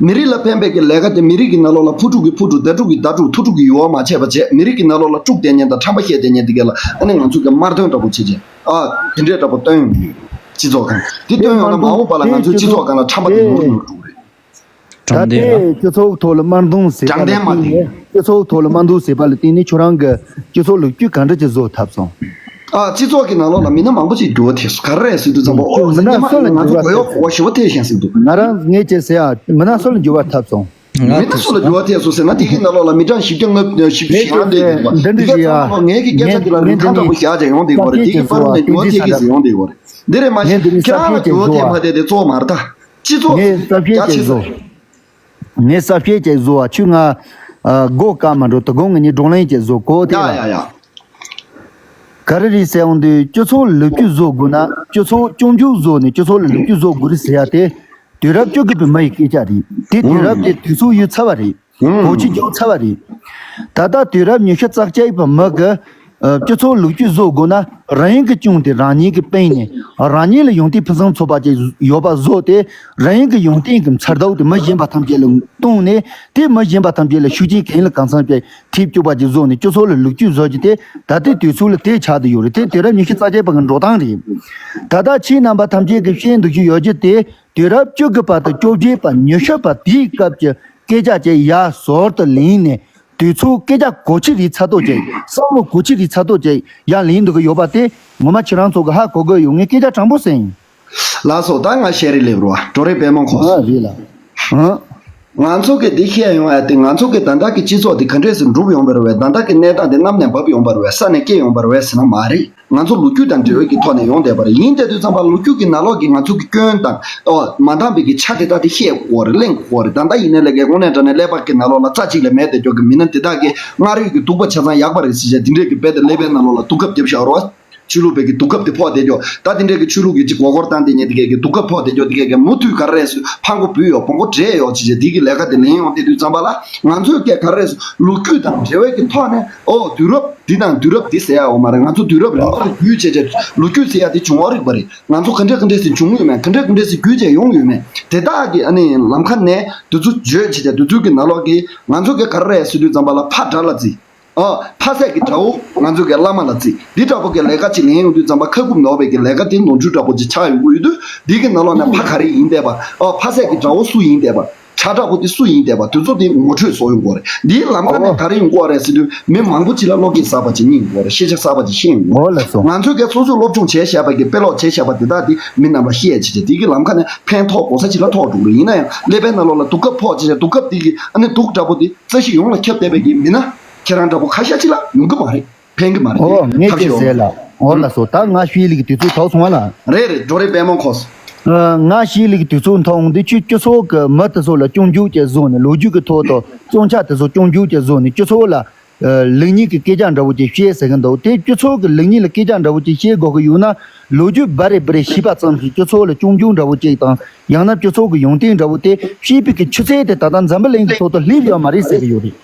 མི་རིགས་ལ་ཕན་པའི་གི་ལས་ཀ་དེ་མི་རིགས་ཀྱི་ནང་ལོགས་ལ་ཕོ་ཕྲུག་གི་ཕོ་ཕྲུག་མདའ་ཕྲུག་གི་མདའ་ཕྲུག་ཐུ་ཕྲུག་གི་ཡུལ་བ་མ་བྱས་པ་བྱས། མི་རིགས་ཀྱི་ནང་ལོགས་ལ་དཀྲུག་བསྡད་མཁན་དང་ཁྲམ་པ་བཤད་བསྡད་མཁན་དེ་ག་ལ་ཨ་ནི་ང་ཚོ་གི་དམར་དོན་འདྲ་པོ་བྱེད་ཅེས་ཨ་དེ་འདྲས་འདྲ་པོ་སྟོན་ཡོང་གི་ཡོད། སྤྱི་ཚོགས་སྒང་དེ་སྟོན་ཡོང་ན་མ་འོངས་པ་ལ་ང་ཚོའི་སྤྱི་ཚོགས་སྒང་ལ་ཁྲམ་པ་དེ་ཉུང་རུ་ཉུང་རུ་འགྲོ་གི་རེད། ད་དྲང་བདེན་ལ། ལྟའི་སྤྱི་ཚོགས་ཐོག་ལ་དམར་འདུམ་བྱས་པ་ལ་དྲང་བདེན་མ་བརྟེན་ནས་སྤྱི་ཚོགས་ཐོག་ལ་དམར་འདུམ་བྱས་པ་ལ་བརྟེན་ནས་ཁྱོད་རང་གི་སྤྱི་ཚོགས་ལོ་རྒྱུས་ག་འདྲ་ཅིག་བཟོ་ཐུབ་སོང་། ཨ་སྤྱི་ཚོགས་ཀྱི་ནང་ལོགས་ལ་མི་སྣ་མང་པོ་ཅིག་འགྱུར་བ་ཐེབས་སོང་། ག་རེ་རེད་ཟེར་དུས་ཙམ་པ་ཨོ་མི་སྣ་སོགས་ལ་ང་ཚོ་འགྱུར་བ་གོ་ཡོད་ཐེབས་གོ་བ་ཞེ་པོ་ཐེབས་ཤག་ཟེར་འདུག་ང་རང་ངས་ཅིག་ཟེར་ཡ་མི་སྣ་སོགས་ལ་འགྱུར་བ་ཐེབས་སོང་། མི་སྣ་སོགས་ལ་འགྱུར་བ་ཐེབས་སོང་ཟེར་ན་དེ་གི་ནང་ལོགས་ལ་མི་གྲངས་བཞི་བརྒྱ་ལྔ་བཞི་བཅུ་ཞེ་ལྔ་འདུས་འདུག་པ། འདི་ག་ཚང་མ་ལོག་ངས་ཀྱི་སྐད་ཆ་དེ་ལ་རིན་ཐང་འདྲ་པོ་བཞག་བྱས་ཡོང་བསྡད་ཡོད་རེད། དེ་གི་པར་ནས་འགྱུར་བ་ཐེབས་ཀྱི་ཟེར་ཡོང་བསྡད་ཡོད་རེད། འདི་རེད་མ་གཞི་ཁྱེད་རང་ལ་འགྱུར་བ་ཐེབས་མ་ཐེབས་དེ་གཙོ་བོ་མ་རེད་ད། སྤྱི་ཚོགས་ངས་གསར་བཤད་རྒྱ་ཆེ་ཅིག་བཟོ། ས་རེད། ངས་གསར་བཤད་ཅིག་བཟོ་བ་ཁྱོད་ང་ཨ་སྒོ་བཀག་མ་འགྲོ། དོ་དགོང་ངས་ནི་བགྲོ་གླེང་ཅིག་བཟོ་གོ་དེ་ཡ་ལ། ཡ་ཡ། ག་རེ་རེད་ཟེར་ཡོང་དུས་སྤྱི་ཚོགས་ལོ་རྒྱུས་བཟོ་དགོས་ན་སྤྱི་ཚོགས་སྐྱོང་རྒྱུ་བཟོ་ནས་སྤྱི་ཚོགས་ལ་ལོ་རྒྱུས་བཟོ་དགོས་རེད་ཟེར་ཡ་དེ་དུས་རབས་བཅུ་དགུ་པའི་མི་ཡི་སྐད་ཆ་རེད། དེ་དུས་རབས་དེ་དུས་ཚོད་ཡོལ་ཚར་བ་རེད། གོ་ཆོད་རྒྱག་ཚར་བ་རེད། ད་ལྟ་དུས་རབས་ཉི་ཤུ་རྩ་གཅིག་པའི་མི་གི་ཨ་སྤྱི་ཚོགས་ལོ་རྒྱུས་བཟོ་དགོས་ན་རང་ཉིད་ཀྱིས་སྐྱོང་སྟེ་རང་ཉིད་ཀྱིས་སྤེལ་ནས་རང་ཉིད་ལ་ཡོན་ཏན་ཕུན་སུམ་ཚོགས་པ་ཅིག་ཡོད་པ་བཟོ་སྟེ་རང་ཉིད་ཀྱི་ཡོན་ཏན་གྱི་མཚར་ཟླ་དེ་མི་གཞན་པ་ཐམས་ཅད་ལ་སྟོན་ནས་དེ་མི་གཞན་པ་ཐམས་ཅད་ལ་ཤུགས་རྐྱེན་གང་ལ་གང་འཚམ་ཅིག་ཐེབས་བཅུག་པ་ཅིག་བཟོ་ནས་སྤྱི་ཚོགས་ལ་ལོ་རྒྱུས་བཟོ་རྒྱུ་དེ་ད་ལྟའི་དུས་ཚོད་ལ་དེ་ཆགས་བསྡད་ཡོད་རེད། དེ་དུས་རབས་ཉི་ཤུ་རྩ་གཅིག་པ་གི་འགྲོ་སྟངས་རེད། ད་ལྟ་ཁྱེད་རྣམ་པ་ཐམས་ཅད་ཀྱིས་བཤད་འདུག་རྒྱུ་ཡོད་རྒྱུ་དེ། དུས་རབས་བཅུ་དགུ་པ་དང་བཅོ་བརྒྱད་པ་ཉི་ཤུ་པ་དེའི་སྐབས་ཀྱི་སྐད་ཆ་ཅིག་ཡར་ཟུར་དུ་ལེན་ནས་དུས་ཚོད་སྐད་ཆ་གོ་ཆོད་རིགས་ཚ་ཏོག་ཅིག་བསམ་བློ་གོ་ཆོད་རིགས་ཚ་ཏོག་ཅིག་ཡར་ལེན་འདུག་གི་ཡོད་པ་དེ་ངོ་མ་ཁྱེད་རང་ཚོ་གི་ཧ་གོ་གི་ཡོད། ངས་སྐད་ཆ་དྲང་པོ་ཟེར་ཡིན། ལགས་སོ། ད་ང་བཤད་རེས་སླེབས་རོགས། འགྲོ་རེས་པད་མ་འཁོར། ཨ་རེད་ལ། ཨ། ང་ཚོ་གི་འདི་བཤད་ཡོང་ཡ་དེ། ང་ཚོ་གི་ད་ལྟ་གི་སྤྱི་ཚོགས་འདི་ག་འདྲས་སེ་འགྲུབ་ཡོང་བ་རེད་བས། ད་ལྟ་གི་གནས་སྟངས་འདི་གནམ་ནས་བབས་ཡོང་བ་རེད་བས། ས་ནས་སྐྱེས་ཡོང་བ་རེད་བས་ཟེར་ན་མ་རེད། ང་ཚོ་ལོ་རྒྱུས་དང་འབྲེལ་བའི་གི་ཐོག་ནས་ཡོང་བསྡད་པ་རེད། ཡིན་དེ་དུས་ཙམ་པ་ལོ་རྒྱུས་ཀྱི་ནང་ལོགས་ཀྱི་ང་ཚོ་གི་སྐྱོན་དང་ཨོ་མ་འདང་བའི་གི་ཆ་དེ་དག་དེ་བཤད་དགོས་རེད། གླེང་དགོས་རེད། ད་ལྟ་ཡིན་ནའི་ལས་ཀའི་དངོས་གནས་དྲང་གནས་ཀླད་པ་གི་ནང་ལོགས་ལ་རྩ་གཅིག་ལས་མེད་དེ་འཇོག་གི་མི་སྣ་དེ་དག་གི་སྔར་ཡོད་ཀྱི་སྡུག་པ་ཆ་ཚང་ཡག་པ་རེད་ཟེར་བྱས་འདི་འདྲས་ཀྱི་དཔེ་དེ་ཀླད་པའི་ནང་ལོགས་ལ་དུག་ཁབ་རྒྱབ་བཞག་རོགས། ཆོས་ལུགས་པའི་གི་དུག་ཁབ་དེ་ཕོག་བསྡད་ཀྱོག་ད་དེ་འདྲའི་གི་ཆོས་ལུགས་ཀྱི་ཅིག་མགོ་སྐོར་བཏང་དེ་ཉིད་དེ་གའི་གི་དུག་ཁབ་ཕོག་བསྡད་ཀྱོག་དེ་གའི་གི་མུ་མཐུད་ག་རེ་རེད་ཟེར་ཕར་མགོ་བུད་ཡོག་བོང་མགོ་བྲེག་ཡོག་ཅེས་བྱས་དེ་གི་ལས་ཀ་དེ་ལེན་ཡོང་བསྡད་དུས་ཙམ་པ་ལ། ང་ཚོས་སྐད་ག་རེ་རེད་ཟེར་ལོ་རྒྱུས་དང་འབྲེལ་བའི་གི་ཐོག་ནས་ཨོ་དུས་རབས་འདི་དང་དུས་རབས་འདི་ཟེར་ཡ་ཡོད་མ་རེད། ང་ཚོ་དུས་རབས་རིང་པོ་རེ་བརྒྱུད་བྱས་བྱས་ལོ་རྒྱུས་ཟེར་ཡ་དེ་བྱུང་བ་རིག་པ་རེད། ང་ཚོ་ག་འདྲས་ག་འདྲས་ཟེར་བྱུང་ཡོད་མེད། ག་འདྲས་ག་འདྲས་ཟེར་བརྒྱུད་བྱས་ཡོང་ཡོད་མེད། དེ་དག་གི་ཨ་ནི་ལམ་ཁ་ནས་དུས་ཚོད་བརྗོད་བྱས་བྱས་དུས་ཚོད་ཀྱི་ནང་ལོགས་ཀྱི་ང་ཚོ་སྐད་ག་རེ་རེད་ཟེར་དུས་ཙམ་པ་ལ་ཕ་དགྲ་ལ་བརྩི། ཨ། ཕ་སྲས་ཀྱི་དགྲ་བོ་ང་ཚོ་གི་བླ་མ་ལ་བརྩི། འདི་འདྲ་པོ་གི་ལས་ཀ་ཅིག་ལེན་ཡོང་དུས་ཙམ་པ་ཁ་ཁུབ་ནོར་བའི་གི་ལས་ཀ་དེ་ནོར་འཁྲུལ་འདྲ་པོ་ཅིག་ཆགས་ཡོང་གི་ཡོད་དུས། འདི་གི་ནང་ལོགས་ནས་ཕ་ག་རེ་ཡིན་བསྡད་པ། ཨ། ཕ་སྲས་ཀྱི་དགྲ་བོ་སུ་ཡིན་བསྡད་པ། དགྲ་འདྲ་པོ་དེ་སུ་ཡིན་བསྡད་པ། དེ་ཚོ་དེ་ངོ་འཕྲོད་བཟོ་ཡོང་གི་ཡོད་རེད། འདིའི་ལམ་ཁ་ནས་ག་རེ་ཡོང་གི་ཡོད་རེད་ཟེར་དུས་མི་མང་པོ་ཅིག་ལ་བློ་སྐྱེད་གསར་པ་ཅིག་རྙེད་ཡོང་གི་ཡོད་རེད། ཤེས་བྱ་གསར་པ་ཅིག་ཤེས་ཡོང་གི་ཡོད་རེད། ང་ཚོ་གིས་སོ་སོས་སློབ་སྦྱོང་བྱས་བཞག་པ་གི་དཔེ་ཀློག་བྱས་བཞག་པ་དེ་དག་དེ་མི་རྣམས་ལ་བཤད་བྱས་བྱས་འདི་གི་ལམ་ཁ་ནས་ཕན་ཐོགས་གོ་ས་ཅིག་ལ་ཐོགས་འགྲོ་གི་རེད། ཡིན་ན་ཡང་ཀླད་པའི་ནང་ལོགས་ལ་དུག་ཁབ་ཕོག་བྱས་བྱས་དུག་ཁབ་དེ་གི་ཨ་ནི་དུག་འདྲ་པོ་དེ་རྩ་ཤེས་ཡོངས་ལ་ཁྱབ་བསྡད་པའི་གི་མི་སྣ་ཁྱེད་རང་འདྲ་པོ་ཁ་ཤས་ཅིག་ལ་ཡོང་གི་མ་རེད། ཕན་གི་མ་རེད། ཨོ་ངས་ཁ་ཤས་ཅིག་ཡོང་ཟེར་ལ། འོ་ལགས་སོ། ད་ང་ཤེས་ལེགས་དུས་ཚོད་ཐོག་སོང་བ་ལ། རེད་རེད། འགྲོ་རེད། དཔལ་མོ་ཁོ། ང་ཤེས་ལེགས་དུས་ཚོད་མཐོང་འདི་ཁྱོད་སྤྱི་ཚོགས་ཀྱི་མི་དེ་ཚོ་ལ་སྐྱོན་བརྗོད་ཀྱི་བཟོ་ནས་ལོ་རྒྱུས་ཀྱི་ཐོག་ཏུ་སྐྱོན་ཆ་དེ་ཚོ་སྐྱོན་བརྗོད་ཀྱི་བཟོ་ནས་སྤྱི་ཚོགས་ལ་ལེགས་ཉེས་ཀྱི་སྐད་ཆ་འདྲ་བོ་ཅིག་བཤད་ཟེར་གི་འདུག་དེ་སྤྱི་ཚོགས་ཀྱི་ལེགས་ཉེས་ལ་སྐད་ཆ་འདྲ་བོ་ཅིག་བཤད་དགོས་ཀྱི་ཡོད་ན་ལོ་རྒྱུས་བ་རེ་བ་རེ་ཤེས་པ་ཙམ་གྱིས་སྤྱི་ཚོགས་ལ་སྐྱོན་བརྗོད་འདྲ་བོ་ཅིག་དང་ཡང་ན་སྤྱི་ཚོགས་ཀྱི་ཡོན་ཏན་འདྲ་བོ་དེ་ཤེས་པའི་གི་ཆུ་ཚད་དེ་ད་ལྟ་འཛམ་བུ་གླིང་གི་ཐོག་ཏུ་སླེབས་ཡོད་མ་རེད་ཟེར་གི་ཡོད་རེད།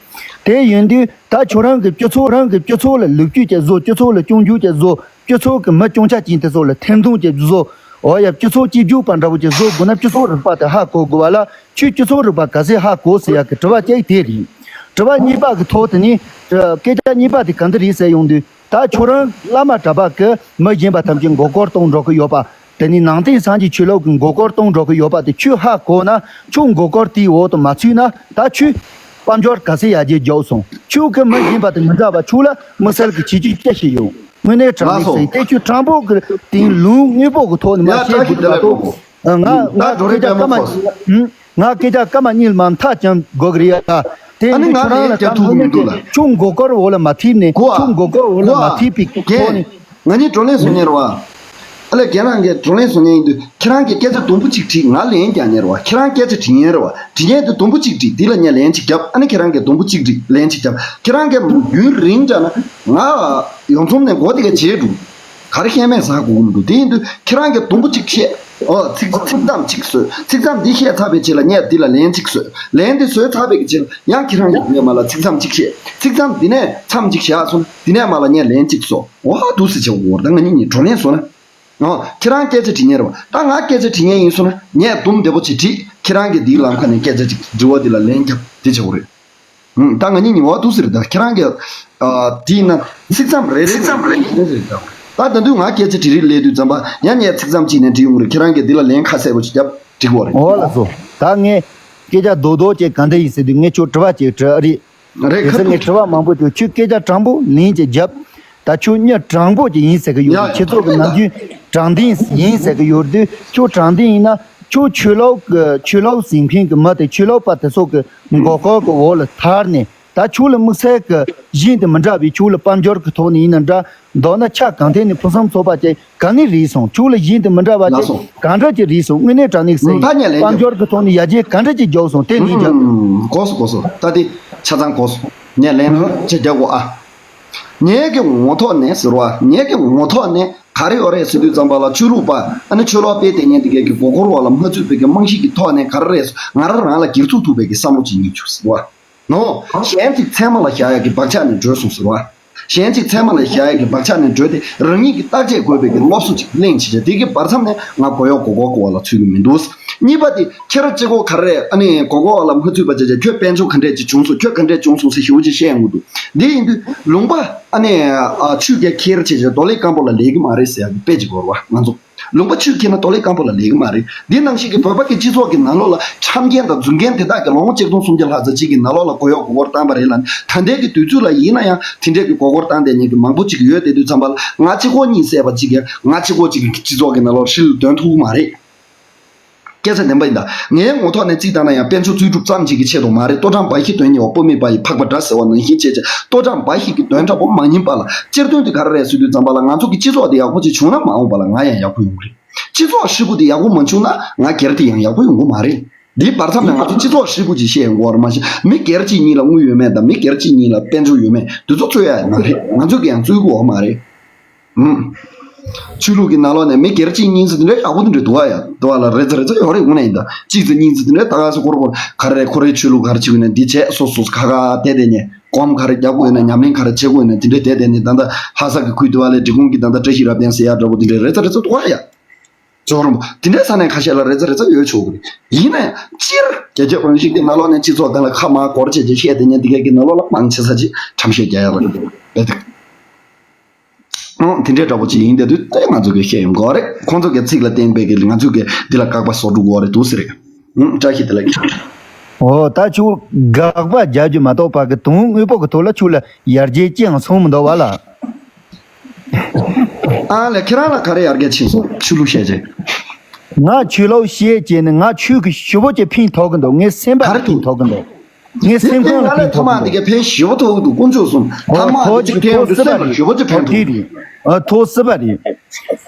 དེ་ཡིན་དུས་ད་ཁྱོད་རང་གི་སྤྱི་ཚོགས་རང་གི་སྤྱི་ཚོགས་ལ་ལོ་རྒྱུས་ཅིག་བཟོ། སྤྱི་ཚོགས་ལ་སྐྱོན་བརྗོད་ཅིག་བཟོ། སྤྱི་ཚོགས་ཀྱི་མི་སྐྱོན་ཆ་ཅན་དེ་ཚོ་ལ་ཐེར་འདོན་ཅིག་བཟོ། འོ་ཡ། སྤྱི་ཚོགས་གཅིག་གྱུར་པ་འདྲ་བོ་ཅིག་བཟོ་དགོས་ན་སྤྱི་ཚོགས་རིག་པ་དེ་ཧ་གོ་དགོས་པ་ལ། ཁྱོད་སྤྱི་ཚོགས་རིག་པ་ག་ཚད་ཧ་གོ་ཟེར་ཡག་གི་དྲི་བ་གཅིག་དེ་རེད། དྲི་བ་གཉིས་པ་གི་ཐོག་དེ་ནི། སྐད་ཆ་གཉིས་པ་དེ་ག་འདི་རེད་ཟེར་ཡོང་དུས། ད་ཁྱོད་རང་བླ་མ་གྲྭ་པ་གི་མི་གཞན་པ་ཐམས་ཅད་མགོ་སྐོར་གཏོང་འགྲོ་གི་ཡོད་པ། དེ་ནི་ནང་བསྟན་སངས་རྒྱས་ཆོས་ལུགས་ཀྱི་མགོ་སྐོར་གཏོང་འགྲོ་གི་ཡོད་པ་དེ་ཁྱོད་ཧ་གོ་ན། ཁྱོད་མགོ་སྐོར་དེའི་འོག་ཏུ་མ་ཚུད་ན་ད་ཁྱོད་དཔལ་འབྱོར་ག་ཚད་ཡར་རྒྱས་རྒྱག་སོང་། ཁྱོད་ཀྱི་མི་གཞན་པ་དེ་མི་འདྲ་བ་ཁྱོད་ལ་དམིགས་བསལ་གྱི་བྱེད་རྒྱུ་ཅི་ཞིག་ཡོད། དངོས་གནས་དྲང་གནས་ཟེར་ཏེ་ཁྱོད་དྲང་པོ་གི་དེང་ལུང་དངོས་པོ་གི་ཐོག་ནས་མ་བཤད་དགོས་ད་དོ། ང་ང་སྐད་ཆ་སྐར་མ་ང་སྐད་ཆ་སྐར་མ་གཉིས་མ་མཐའ་ཅང་དགོས་གི་རེད་ཡ། དེ་ཨ་ནི་ཡིན་ང་ཁྱོད་རང་ལ་ལན་རྒྱག་ཐུབ་མི་འདུག་ལ། ཁྱོད་མགོ་སྐོར་འོག་ལ་མ་ཐིབས་ནས། གོ་ཨ། ཁྱོད་མགོ་སྐོར་འོག་ལ་གོ་མ་ཨ། ཐིབས་པའི་ཐོག་ནས། ང་གཉིས་བགྲོ་གླེང་བཟོ་མཁན་རེད་བ། ཨ་ལས་རྒན་རང་གིས་བགྲོ་གླེང་བཟོ་མཁན་ཡིན་དུས་ཁྱེད་རང་གིས་སྐད་ཆ་དུམ་བུ་གཅིག་དྲིས། ང་ལན་རྒྱག་མཁན་རེད་བ། ཁྱེད་རང་སྐད་ཆ་དྲི་མཁན་རེད་བ། དྲི་མཁན་དེ་དུམ་བུ་གཅིག་དྲིས། འདི་ལ་ངས་ལན་གཅིག་བརྒྱབ། ཨ་ནི་ཁྱེད་རང་གིས་དུམ་བུ་གཅིག་དྲིས། ལན་གཅིག་བརྒྱབ། ཁྱེད་རང་གིས་རྒྱུན་རིང་དྲགས་ན་ང་ཡོངས་ཚོམས་ནས་མགོ་དེ་ག་བརྗེད་འགྲོ། ག་རེ་བཤད་མེད་ཟ་དགོས་ཀྱི་མི་འདུག་དེ་ཡིན་དུས་ཁྱེད་རང་གིས་དུམ་བུ་གཅིག་བཤད། ཨོ་ཚིག་ཚིག་ཙམ་གཅིག་བཟོས། ཚིག་ཙམ་འདི་བཤད་ཚར་བའི་རྗེས་ལ་ངས་འདི་ལ་ལན་གཅིག་བཟོས། ལན་འདི་བཟོས་ཚར་བའི་རྗེས་ལ་ཡང་ཁྱེད་རང་གིས་ངས་མ་ལ་ཚིག་ཙམ་གཅིག་བཤད། ཚིག་ཙམ་འདི་ནས་མཚམས་གཅིག་བཞག་སོང་། འདི་ནས་མ་ལ་ངས་ལན་གཅིག་བཟོ། འོ་འདུག་སེ་བྱེད་དགོས་ད་ང་གཉིས་གཉིས་བགྲོ་གླེང་བཟོ་ན། ཨོ་ཁྱེད་རང་སྐད་ཆ་དྲི་མཁན་རེད་བ། ད་ང་སྐད་ཆ་དྲི་མཁན་ཡིན་སོང་ན་ངས་དུམ་བདེ་པོ་ཅིག་དྲིས། ཁྱེད་རང་གིས་འདིའི་ལམ་ཁ་ནས་སྐད་ཆ་ཅིག་དྲི་བ་འདི་ལ་ལན་རྒྱབ་དེ་བྱེད་དགོས་རེད། ཨུམ། ད་ང་གཉིས་གཉིས་འོ་འདུག་ཟེར། ད་ཁྱེད་རང་གིས་ཨ་དེས་ན་ཚིག་ཙམ་རེ་རེ་ཚིག་ཙམ་རེ་རེ་ཟེར། ད་ད་དུང་ང་སྐད་ཆ་དྲི་རིགས་སླེབས་དུས་ཙམ་པ་ཡང་ངས་ཚིག་ཙམ་གཅིག་ནས་འདྲི་ཡོང་གི་རེད། ཁྱེད་རང་གིས་འདི་ལ་ལན་ཁ་གསལ་པོ་ཅིག་རྒྱབ་འགྲིག་གི་རེད། འོ་ལགས་སོ། ད་ངས་སྐད་ཆ་རྡོག་རྡོག་ཅིག་ག་འདྲ་ཡིན་ཟེར་དུས་ངས་ཁྱོད་དྲི་བ་ཅིག་དྲི་ཨ་རེད། རེད། དེ་ཁ་ཚོ་ངས་ཐུག་དྲི་བ་མང་པོ་བྱུང་། ཁྱོད་སྐད་ཆ་དྲང་པོ་ལན་ཅིག་རྒྱབ། ད་ཁྱོད་མྱི་དྲང་པོ་ཅིག་ཡིན་ཟེར་གི་ཡོད་རེད། ཡ་ཁྱེད་ཚོ་གི་ཡ་ནམ་རྒྱུན་དྲང་བདེན་ཡིན་ཟེར་གི་ཡོད་རེད། ཁྱོད་དྲང་བདེན་ཡིན་ན་ཁྱོད་ཆོས་ལུགས་ཀྱི་ཆོས་ལུགས་ཟིན་མཁན་གྱི་མི་དེ་ཆོས་ལུགས་པ་དེ་ཚོ་གི་མགོ་སྐོར་གྱི་འོག་ལ་ཐར་ནས། ད་ཁྱོད་ལ་དམིགས་བསལ་གྱི་གཞན་དེ་མི་འདྲ་བའི་ཁྱོད་ལ་དཔལ་འབྱོར་གྱི་ཐོག་ནས་ཡིན་ན་འདྲ། མདོར་ན་ཆ་གང་ཐད་ནས་ཕུན་སུམ་ཚོགས་པ་ཅིག་ག་ནས་རེད་སོང་། ཁྱོད་ལ་གཞན་དེ་མི་འདྲ་བ་ཅིག་ལགས་སོ། གང་འདྲ་ཅིག་རེད་སོང་། དངོས་གནས་དྲང་གནས་ཟེར་ཡིན། ད་ངས་ལན་དཔལ་རྒྱབ། འབྱོར་གྱི་ཐོག་ནས་ཡར་རྒྱས་གང་འདྲ་ཅིག་རྒྱག་སོང་། དེ་ལན་རྒྱབ། ཨུམ། གོ་སོང་གོ་སོང་། ད་དེ་ཆ་ཚང་གོ་སོང་། ངས་ལན་ཅིག་རྒྱག་གོ་ཨ། ངའི་གི་ངོ་ཐོག་ནས་ཟེར་བ། ངའི་གི་ངོ་ཐོག་ནས་ག་རེ་ཡོད་རེད་ཟེར་དུས་ཙམ་པ་ལ་ཆོས་ལུགས་པ་ཨ་ནི་ཆོས་ལུགས་དཔེ་དེ་ཉན་དེ་གའི་གི་མགོ་སྐོར་བ་ལ་མ་ཚུད་པའི་གི་རྨང་གཞི་གི་ཐོག་ནས་ག་རེ་རེད་ཟེར། ང་རང་རང་ལ་སྒེར་ཚུགས་ཐུབ་པའི་གི་བསམ་བློ་ཅིག་རྙེད་བྱུང་ཟེར་བ། ནོ། གཞན་ཅིག་ཚད་མ་ལ་བཞག་ཡ་གི་བག་ཆགས་ནས་གྲོལ་སོང་ཟེར་བ། གཞན་ཅིག་ཚད་མ་ལ་བཞག་ཡ་གི་བག་ཆགས་ནས་གྲོལ་ཏེ་རང་ཉིད་ཀྱིས་བརྟག་དཔྱད་དགོས་པའི་གི་སློབ་གསོ་ཅིག་གླེང་བྱེད་བྱ། དེ་གི་བར་མཚམས་ནས་ང་མགོ་གཡོག་མགོ་སྐོར་གོ་བ་ལ་ཚུད་ཀྱི་མི་འདུག་གཉིས་པ་དེ་ཁྱེད་རང་གཅིག་པོ་ག་རེ་རེད། ཨ་ནི་མགོ་སྐོར་བ་ལ་མ་ཚུད་པ་བྱས་བྱས་ཁྱོད་དཔལ་འབྱོར་ག་འདྲས་ཅིག་བྱུང་སོང་། ཁྱོད་ག་འདྲས་བྱུང་སོང་ཟེར་ཞེ་པོ་ཅིག་བཤད་ཡོང་གི་འདུག་འདི་ཡིན་དུས་ལུང་པ་ཨ་ནི་ཨ་ཆུ་རྐྱལ་ཁྱེར་བྱས་བྱས་རྡོ་ལེབ་སྐམ་པོ་ལ་ལེན་གི་མ་རེད་ཟེར་ཡ་གི་དཔེ་ཅིག་དགོས་རེད་བ། ང་ཚོ་ལུང་པ་ཆུ་ཁྱེར་ན་རྡོ་ལེབ་སྐམ་པོ་ལ་ལེན་གི་མ་རེད། འདི་ནང་བཞིན་གྱི་བོད་པ་གི་སྤྱི་ཚོགས་ཀྱི་ནང་ལོགས་ལ་འཁྲབ་མཁན་དང་རྫུན་མཁན་དེ་དག་གི་ལོ་ངོ་ཆིག་སྟོང་སུམ་བརྒྱ་ལྷག་ཙམ་ཅིག་གི་ནང་ལོགས་ལ་མགོ་གཡོག་མགོ་སྐོར་བཏང་བ་རེད་ལ། ད་ལྟའི་གི་དུས་ཚོད་ལ་ཡིན་ན་ཡང་དེ་འདྲས་ཀྱི་མགོ་སྐོར་བཏང་བསྡད་མཁན་གྱི་མང་པོ་ཅིག་ཡོད་བསྡད་དུས་ཙམ་པ་ལ་ང་གཅིག་པོ་གཉིད་སད་པ་ཅིག་གིས་ང་གཅིག་པོ་ཅིག་གི་སྤྱི་ཚོགས་ཀྱི་ནང་ལོགས་ཧྲིལ་འདོན་ཐུབ་ཀྱི་མ་རེད། སྐད་ཆ་བདེན་པ་ཡིན་ད། ངའི་ངོ་ཐོག་ནས་རྩིས་བཏང་ན་ཡང་དཔལ་འབྱོར་རྩོལ་སྒྲུབ་ཙམ་ཅིག་གི་ཆེད་དུ་མ་རེད། ལྟོ་འགྲངས་འབའ་ཞིག་དོན་གཉེར་བ་སྤོ་མེད་པ་ཡི་འཕགས་པ་འདྲ་ཟེར་བ་ནང་བཞིན་བྱས་བྱས་ལྟོ་འགྲངས་འབའ་ཞིག་གི་དོན་འདྲ་པོ་མ་ཡིན་པ་ལ། སྤྱིར་དོན་དེ་ག་རེ་རེད་ཟེར་དུས་ཙམ་པ་ལ་ང་ཚོ་གི་སྤྱི་ཚོགས་དེ་ཡག་པོ་ཅིག་བྱུང་ན་མ་འོངས་པ་ལ་ང་ཡང་ཡག་པོ་ཡོང་གི་རེད། སྤྱི་ཚོགས་ཧྲིལ་པོ་དེ་ཡག་པོ་མ་བྱུང་ན་ང་སྒེར་དེ་ཡང་ཡག་པོ་ཡོང་གི་མ་རེད། འདིའི་བར་མཚམས་ནས་ང་ཚོ་སྤྱི་ཚོགས་ཧྲིལ་པོ་ཅིག་བཤད་ཡོང་གི་ཡོད་རེད། མ་གཞི་མི་སྒེར་གཅིག་གཉིས་ལ་དངུལ་ཡོད་མེད་དང་མི་སྒེར་གཅིག་གཉིས་ལ་དཔལ་འབྱོར་ཡོད་མེད་དེ་ཚོ་རྩོད་ཡ་མ་རེད། ང་ཚོས་ཀྱང་རྩོད་ཀྱི་ཡོད་མ་རེད། ཧུམ། ཆོས་ལུགས་ཀྱི་ནང་ལོགས་ནས་མི་སྒེར་གཅིག་གཉིས་ཚོ་དེ་འདྲའི་ཡག་པོ་དེ་འདྲ་འདུག་ཨ། ཡ་འདུག་ཨ་ལ། རེ་ཚ་རེ་ཚ་ཡོད་རེད། དངོས་གནས་ཡིན་ད། གཅིག་ཚོ་གཉིས་ཚོ་དེ་འདྲའི་ད་ག་སེ་ཁོ་ར་ཁོ་ར་ག་རེ་རེད། ཁོ་རའི་ཆོས་ལུགས་ག་རེ་བྱེད་དགོས་ན་འདི་བྱས། སོ་སོ་སོ་ཁ་ཁ་བསྡད་བསྡད་ནས་སྒོམ་ག་རེ་རྒྱག་དགོས་ན་ཉམས་ལེན་ག་རེ་བྱེད་དགོས་ན་དེ་འདྲའི་བསྡད་བསྡད་ནས། ད་ལྟ་ཧ་ས་གི་ཁུལ་དུ་བ་ལས་འབྲི་གུང་གི་ད་ལྟ་བཀྲ་ཤིས་རབ་བརྟན་ཟེར་ཡ་འདྲ་པོ་དེ་འདྲའི་རེ་ཚ་རེ་ཚ་འདུག་ཨ་ཡ། ཅོག་རོང་པོ་དེ་འདྲའི་ས་ནས་ཁ་ཤས་ལ་རེ་ཚ་རེ་ཚ་ཡོད་ཆོག་གི་རེད། ཡིན་ན་ཡང་སྤྱིར་རྒྱལ་ཁབ་རང་བཞིན་གྱི་ནང་ལོགས་ནས་སྤྱི་ཚོགས་སྒང་ལ་ཁ་མར་སྒོར་བྱས་རྗེས་བཤད་དེ་ཉན་དེ་གའི་གི་ནང་ལོགས་ལ་མང་ཆེ་ས་ཅིག་ཁྲམ་བཤད་རྒྱག་ཡག་ལ་རེད་འདུག་བས་འདུག་ཨོ་དེ་འདྲའི་འདྲ་པོ་ཅིག་ཡིན་བསྡད་དུས་དེ་ང་ཚོ་གི་བཤད་ཡོང་གི་རེད། ཁོང་ཚོ་གི་ཚིག་ལ་བརྟེན་པའི་གི་ང་ཚོས་གི་འདི་ལ་དགག་པ་བཟོ་འགྲོ་གི་རེད་འདུག་ཟེར་གི། ཨུམ། བཀྲ་ཤིས་བདེ་ལེགས། འོ་ད་ཁྱོད་དགག་པ་རྒྱག་རྒྱུ་མ་གཏོགས་པ་གི་དོན་དངོས་པོ་གི་ཐོག་ལ་ཁྱོད་ལ་ཡར་རྒྱས་ཅི་ཡང་སོང་མི་འདུག་བ་ལ། ཨ་ལས། ཁྱེད་རང་ལ་ག་རེ་ཡར་རྒྱས་ཕྱིན་སོང་། ཆོས་ལུགས་བཤད་རྗེས། ང་ཆོས་ལུགས་བཤད་རྗེས་ནི་ང་ཆོས་ཀྱི་ཞུ་བོ་ཅིག་ཕན་ཐོགས་ཀྱི་འདུག་ངའི་སེམས་པ་ག་རེ་ལ་ཕན་འདུག་ཐོགས་ཀྱི་འདུག་ངའི་སེམས་ཁམས་ལ་ཕན་ཐོགས་ཀྱི་འདུག་ང་དེ་ག་ཕན་ཞེ་པོ་ཐོགས་ཀྱི་འདུག་དཀོན་མཆོག་གསུམ། ཐ་མག་ཐོགས་གཅིག་ཀྱི་ཐོག་སྲིད་པ་རེད། ཞེ་པོ་ཅིག་ཕན་ཐོགས་ཐོགས་ཀྱི་རེད། ཨ་ཐོགས་སྲིད་པ་རེད།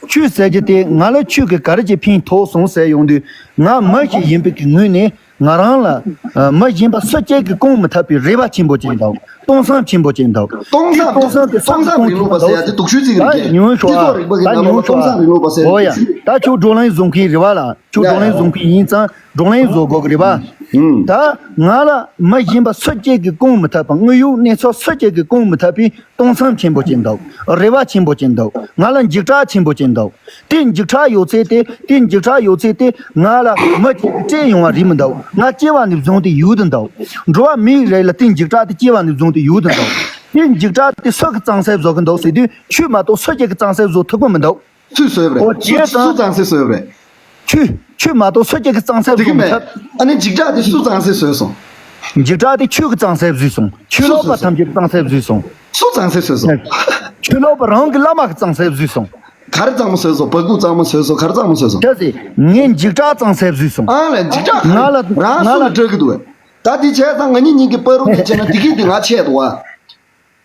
ཆོས་ཟེར་རྒྱུ་དེ་ང་ལ་ཆོས་ཀྱི་ག་རེ་ཅིག་ཕན་ཐོགས་སོང་ཟེར་ཡོང་དུས། ང་མི་ཞིག་ཡིན་པའི་གི་ངོས་ནས། ང་རང་ལ་ཨ་མི་གཞན་པ་སུ་གཅིག་གིས་སྐོང་མི་ཐུབ་པའི་རེ་བ་ཆེན་པོ་ཅིག་འདུག་སྟོང་བསམ་ཆེན་པོ་ཅིག་འདུག་སྟོང་བསམ། སྟོང་བསམ་དེ་སུ་གིས་སྟོང་བསམ་སྐོང་རིང་ལུགས་པ་ཟེར་ཡ་དེ་སྡུག་ཤོས་ཅིག་རེད། ད་ཉུང་ཤོས་ཨ། སྤྱི་ཚོགས་རིག་པ་གི་ད་ནང་ལ་ཉུང་ཤོས་སྟོང་བསམ་རིང་ལུགས་པ་ཟེར་ཡ་དེ། ཨོ་ཡ། ད་ཁྱོད་བགྲོ་གླེང་བཟོ་མཁན་རེད་བ་ལ། ཁྱོད་བགྲོ་གླེང་བཟོ་མཁན་ཡིན་ཙང་བགྲོ་གླེང་བཟོ་དགོས་ཀྱི་རེད་བ། ད་ང་ལ་མི་གཞན་པ་སུ་གཅིག་གིས་སྐོང་མི་ཐུབ་པ། དངོས་ཡོད་གནས་ཚུལ་སུ་གཅིག་གིས་སྐོང་མི་ཐུབ་པའི་སྟོང་བསམ་ཆེན་པོ་ཅིག་འདུག་རེ་བ་ཆེན་པོ་ཅིག་འདུག་ང་ལ་འཇིགས་སྐྲག་ཆེན་པོ་ཅིག་འདུག་དེ་འཇིགས་སྐྲག་ཡོད་ཚད་དེ། དེ་འཇིགས་སྐྲག་ཡོད་ཚད་དེ་ང་ལ་མི་གཅིག་གིས་སྤྲད་ཡོང་བ་རེད་མི་འདུག་ང་སྐྱེ་བ་ནས་བཟུང་སྟེ་ཡོད་དེ་འདུག་འགྲོ་བ་མིའི་རིགས་ལ་དེ་འཇིགས་སྐྲག་དེ་སྐྱེ་བ་ནས་བཟུང་སྟེ་ཡོད་དེ་འདུག་དེ་འཇིགས་སྐྲག་དེ་སུ་གིས་གཙང་སེལ་བཟོ་གི་འདུག་ཟེར་དུས། ཁྱོད་མ་གཏོགས་སུ་གཅིག་གིས་གཙང་སེལ་བཟོ་ཐུབ་ཀྱི་མི་འདུག་སུས་བཟོས་པ་རེད། ཨོ་བྱས་ཙང་། སུས་གཙང་སེལ་བཟོས་པ་རེད། ཁྱོད། ཁྱོད་མ་གཏོགས་སུ་གཅིག་གིས་གཙང་སེལ་དེ་གི་བཟོ་མི་མེད། ཐུབ། ཨ་ནི་འཇིགས་སྐྲག་དེ་སུས་གཙང་སེལ་བཟོས་སོང་། འཇིགས་སྐྲག་དེ་ཁྱོད་ཀྱིས་གཙང་སེལ་བཟོས་སོང་། ཆོས་ལུགས་པ་ཐམས་ཅད་ཀྱིས་གཙང་སེལ་བཟོས་སོང་། སུས་གཙང་སེལ་བཟོས་སོང་། ཆོས་ལུགས་པ་རང་གི་བླ་མ་གིས་གཙང་སེལ་བཟོས་སོང་། ག་རེ་གཙང་མ་བཟོས་སོང་། བ་ཀུ་གཙང་མ་བཟོས་སོང་། ག་རེ་གཙང་མ་བཟོས་སོང་། ཆ་སི། ངའི་འཇིགས་སྐྲག་གཙང་སེལ་བཟོས་སོང་། ཨ་ལས། འཇིགས་སྐྲག་ང་ལ། རང་ང་སུ་ལ། ལ་སྐྲག་གི་འདུག་བས། ད་དེ་བྱས་ཙང་ང་གཉིས་གཉིས་ཀྱི་བར་དུ་དེ་བྱས་ན་བདེ་སྐྱིད་དེ་ང་ཆད་འདུག་བ།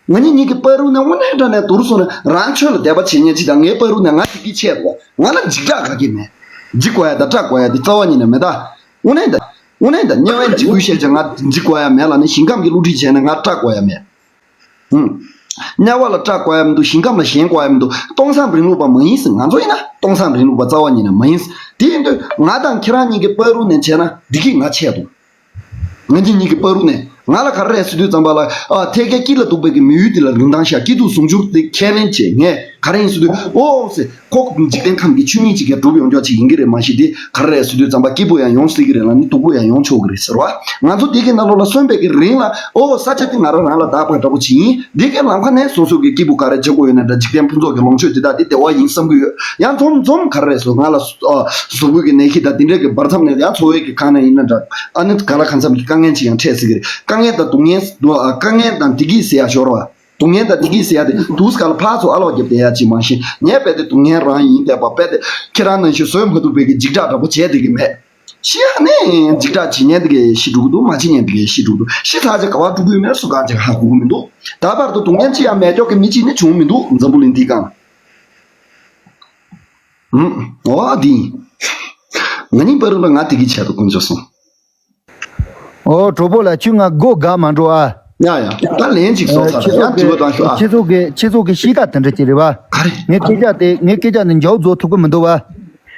ང་གཉིས་གཉིས་ཀྱི་བར་དུ་ནས་དངོས་གནས་དྲང་གནས་དུར་སོང་ན་རང་ཆོས་ལ་དད་པ་བྱེད་མཁན་ཅིག་དང་ངའི་བར་དུ་ནས་ང་བདེ་སྐྱིད་ཆད་འདུག་ང་ལ་འཇིགས་སྐྲག་ག་གེ་མེད། འཇིགས་དགོས་ཡ་དང་སྐྲག་དགོས་ཡ་དེ་རྩ་བ་ཉིད་ནས་མེད་ད། དངོས་གནས་ད། དངོས་གནས་ད་དམྱལ་བའི་འཇིགས་སྐུལ་བཤད་བྱས་ང་འཇིགས་དགོས་ཡ་མེད་ལབ་ན། ཞིང་ཁམས་ཀྱི་བསླུ་བྲིད་བྱས་ན་ང་སྐྲག་དགོས་ཡ་མེད། ཧུམ། དམྱལ་བ་ལ་སྐྲག་དགོས་ཡ་མི་འདུག་ཞིང་ཁམས་ལ་ཞེན་དགོས་ཡ་མི་འདུག་སྟོང་བསམ་རིང་ལུགས་པ་མ་ཡིན་ཟེར། ང་ཚོ་ཡིན་ན་སྟོང་བསམ་རིང་ལུགས་པ་རྩ་བ་ཉིད་ནས་མ་ཡིན་ཟེར། དེ་ཡིན་དུས་ང་དང་ཁྱེད་རང་གཉིས་ཀྱི་བར་དུ་ནས་བྱས་ན་བདེ་སྐྱིད་ང་ཆད་འདུག་ང་གཉིས་གཉིས་ཀྱི་བར་དུ་ནས་ང་ལ་ག་རེ་རེད་ཟེར་དུས་ཙམ་པ་ལ། ཨ་ཐད་ཀའི་སྐྱིད་ལ་སྡུག་པའི་གི་མི་ཡུལ་འདི་ལ་རིན་ཐང་ཤར། སྐྱིད་སྡུག་ཟུང་འཇུག་དེ་ཁས་ལེན་བྱེད། ངས་ག་རེ་ཡིན་ཟེར་དུས། ཨོ་ཟེར། ཁོ་འཇིག་རྟེན་ཁམས་ཀྱི་ཆོས་ཉིད་ཅིག་གིས་གྲུབ་ཡོང་ཆོག་ཅིག་ཡིན་གྱི་རེད། མ་གཞི་དེ་ག་རེ་རེད་ཟེར་དུས་ཙམ་པ་སྐྱིད་པོ་ཡང་ཡོང་སྲིད་ཀྱི་རེད་ལ་ནི་སྡུག་པོ་ཡང་ཡོང་ཆོག་གི་རེད་ཟེར་བ། ང་ཚོ་དེ་གི་ནང་ལོགས་ལ་སོན་པའི་གི་རིང་ལ། ཨོ་ས་ཆ་དེ་ང་རང་རང་ལ་བདག་པ་འདྲ་པོ་ཅིག་ཡིན། འདི་གའི་ལམ་ཁ་ནས་སོ་སོ་གི་སྐྱིད་པོ་ག་རེ་བྱེད་དགོས་ཡོད་ན་འདྲ། འཇིག་རྟེན་ཕུན་ཚོགས་ཀྱི་ལོངས་སྤྱོད་དེ་དག་དེ་བདེ་བ་ཡིན་བསམ་གྱི་ཡོད། ཡང་མཚམས་མཚམས་ག་རེ་རེད་ཟེར། ང་ལ་ཨ་གཟུགས་པོ་གི་ནད་གཞི་དང་དེ་འདྲའི་གི་བར་མཚམས་ནས། ཡང་འཚོ་བའི་གི་སྒང་ནས་ཡིན་ན་འདྲ། ཨ་ནི་ག་ལ་གང་འཚམ་གྱི་དཀའ་ངལ་ཅིག་ཡང་འཕྲད་སྲིད་ཀྱི་རེད། དཀའ་ངལ་དང་སྡུག་བསྔལ། དཀའ་ངལ་དང་བདེ་སྐྱིད་ཟེར་ཡ་ཤོར་བ། སྡུག་བསྔལ་དང་བདེ་སྐྱིད་ཟེར་ཡ་དེ་དུས་སྐབས་ལ་ཕར་ཚུར་ཨ་ལོག་རྒྱབ་བསྡད་ཡ་ཅིག་མ་གཞི། ངས་རྦད་དེ་སྡུག་བསྔལ་རང་ཡིན་བསྡད་པ། རྦད་དེ་ཁྱེད་རང་ནང་བཞིན་བཟོད་མ་ཐུབ་པའི་གི་འཇིགས་སྐྲག་འདྲ་པོ་བྱས་བསྡད་ཀྱི་མེད། ཤི་ཡ་ནས་འཇིགས་སྐྲག་བྱེད་མཁན་དེ་གས་ཤི་འགྲོ་གི་འདུག་མ་བྱེད་མཁན་དེ་གས་ཤི་འགྲོ་གི་འདུག་ཤི་ཚར་རྗེས་ག་པར་འགྲོ་གི་ཡོད་མེད་སུ་གང་ཅིག་ཧ་གོ་གི་མི་འདུག་ད་བར་དུ་སྡུག་བསྔལ་ཅི་ཡང་མེད་ཀྱོག་གི་མི་གཅིག་ནི་བྱུང་མི་འདུག་འཛམ་བུ་གླིང་འདིའི་སྒང་། ཧུམ། འོ་འདི་ཡིན། ང་གཉིས་བར་དུ་ལ་ང་དེ་གི་ཆེད་དུ་དཀོན་མཆོག་གསུམ། ཨོ་གྲོགས་པོ་ལགས། ཁྱོད་ང་མགོ་དགའ་མ་འགྲོ་ཨ། ཡ་ཡ། ད་ལན་ཅིག་ཨ་སོང་ཚར། ཁྱེད་ཡང་ཚོ་དྲི་བ་གི་བཏང་ཤོག་ཨ། ཁྱེད་ཚོ་གི་ཁྱེད་ཚོ་གི་གཤིས་ཀ་དེ་འདྲ་ཅིག་རེད་བ། ག་རེ། ངའི་སྐད་ཆ་དེ་ངའི་སྐད་ཆ་འདི་མཇལ་རྫོགས་ཐུབ་ཀྱི་མི་འདུག་བ།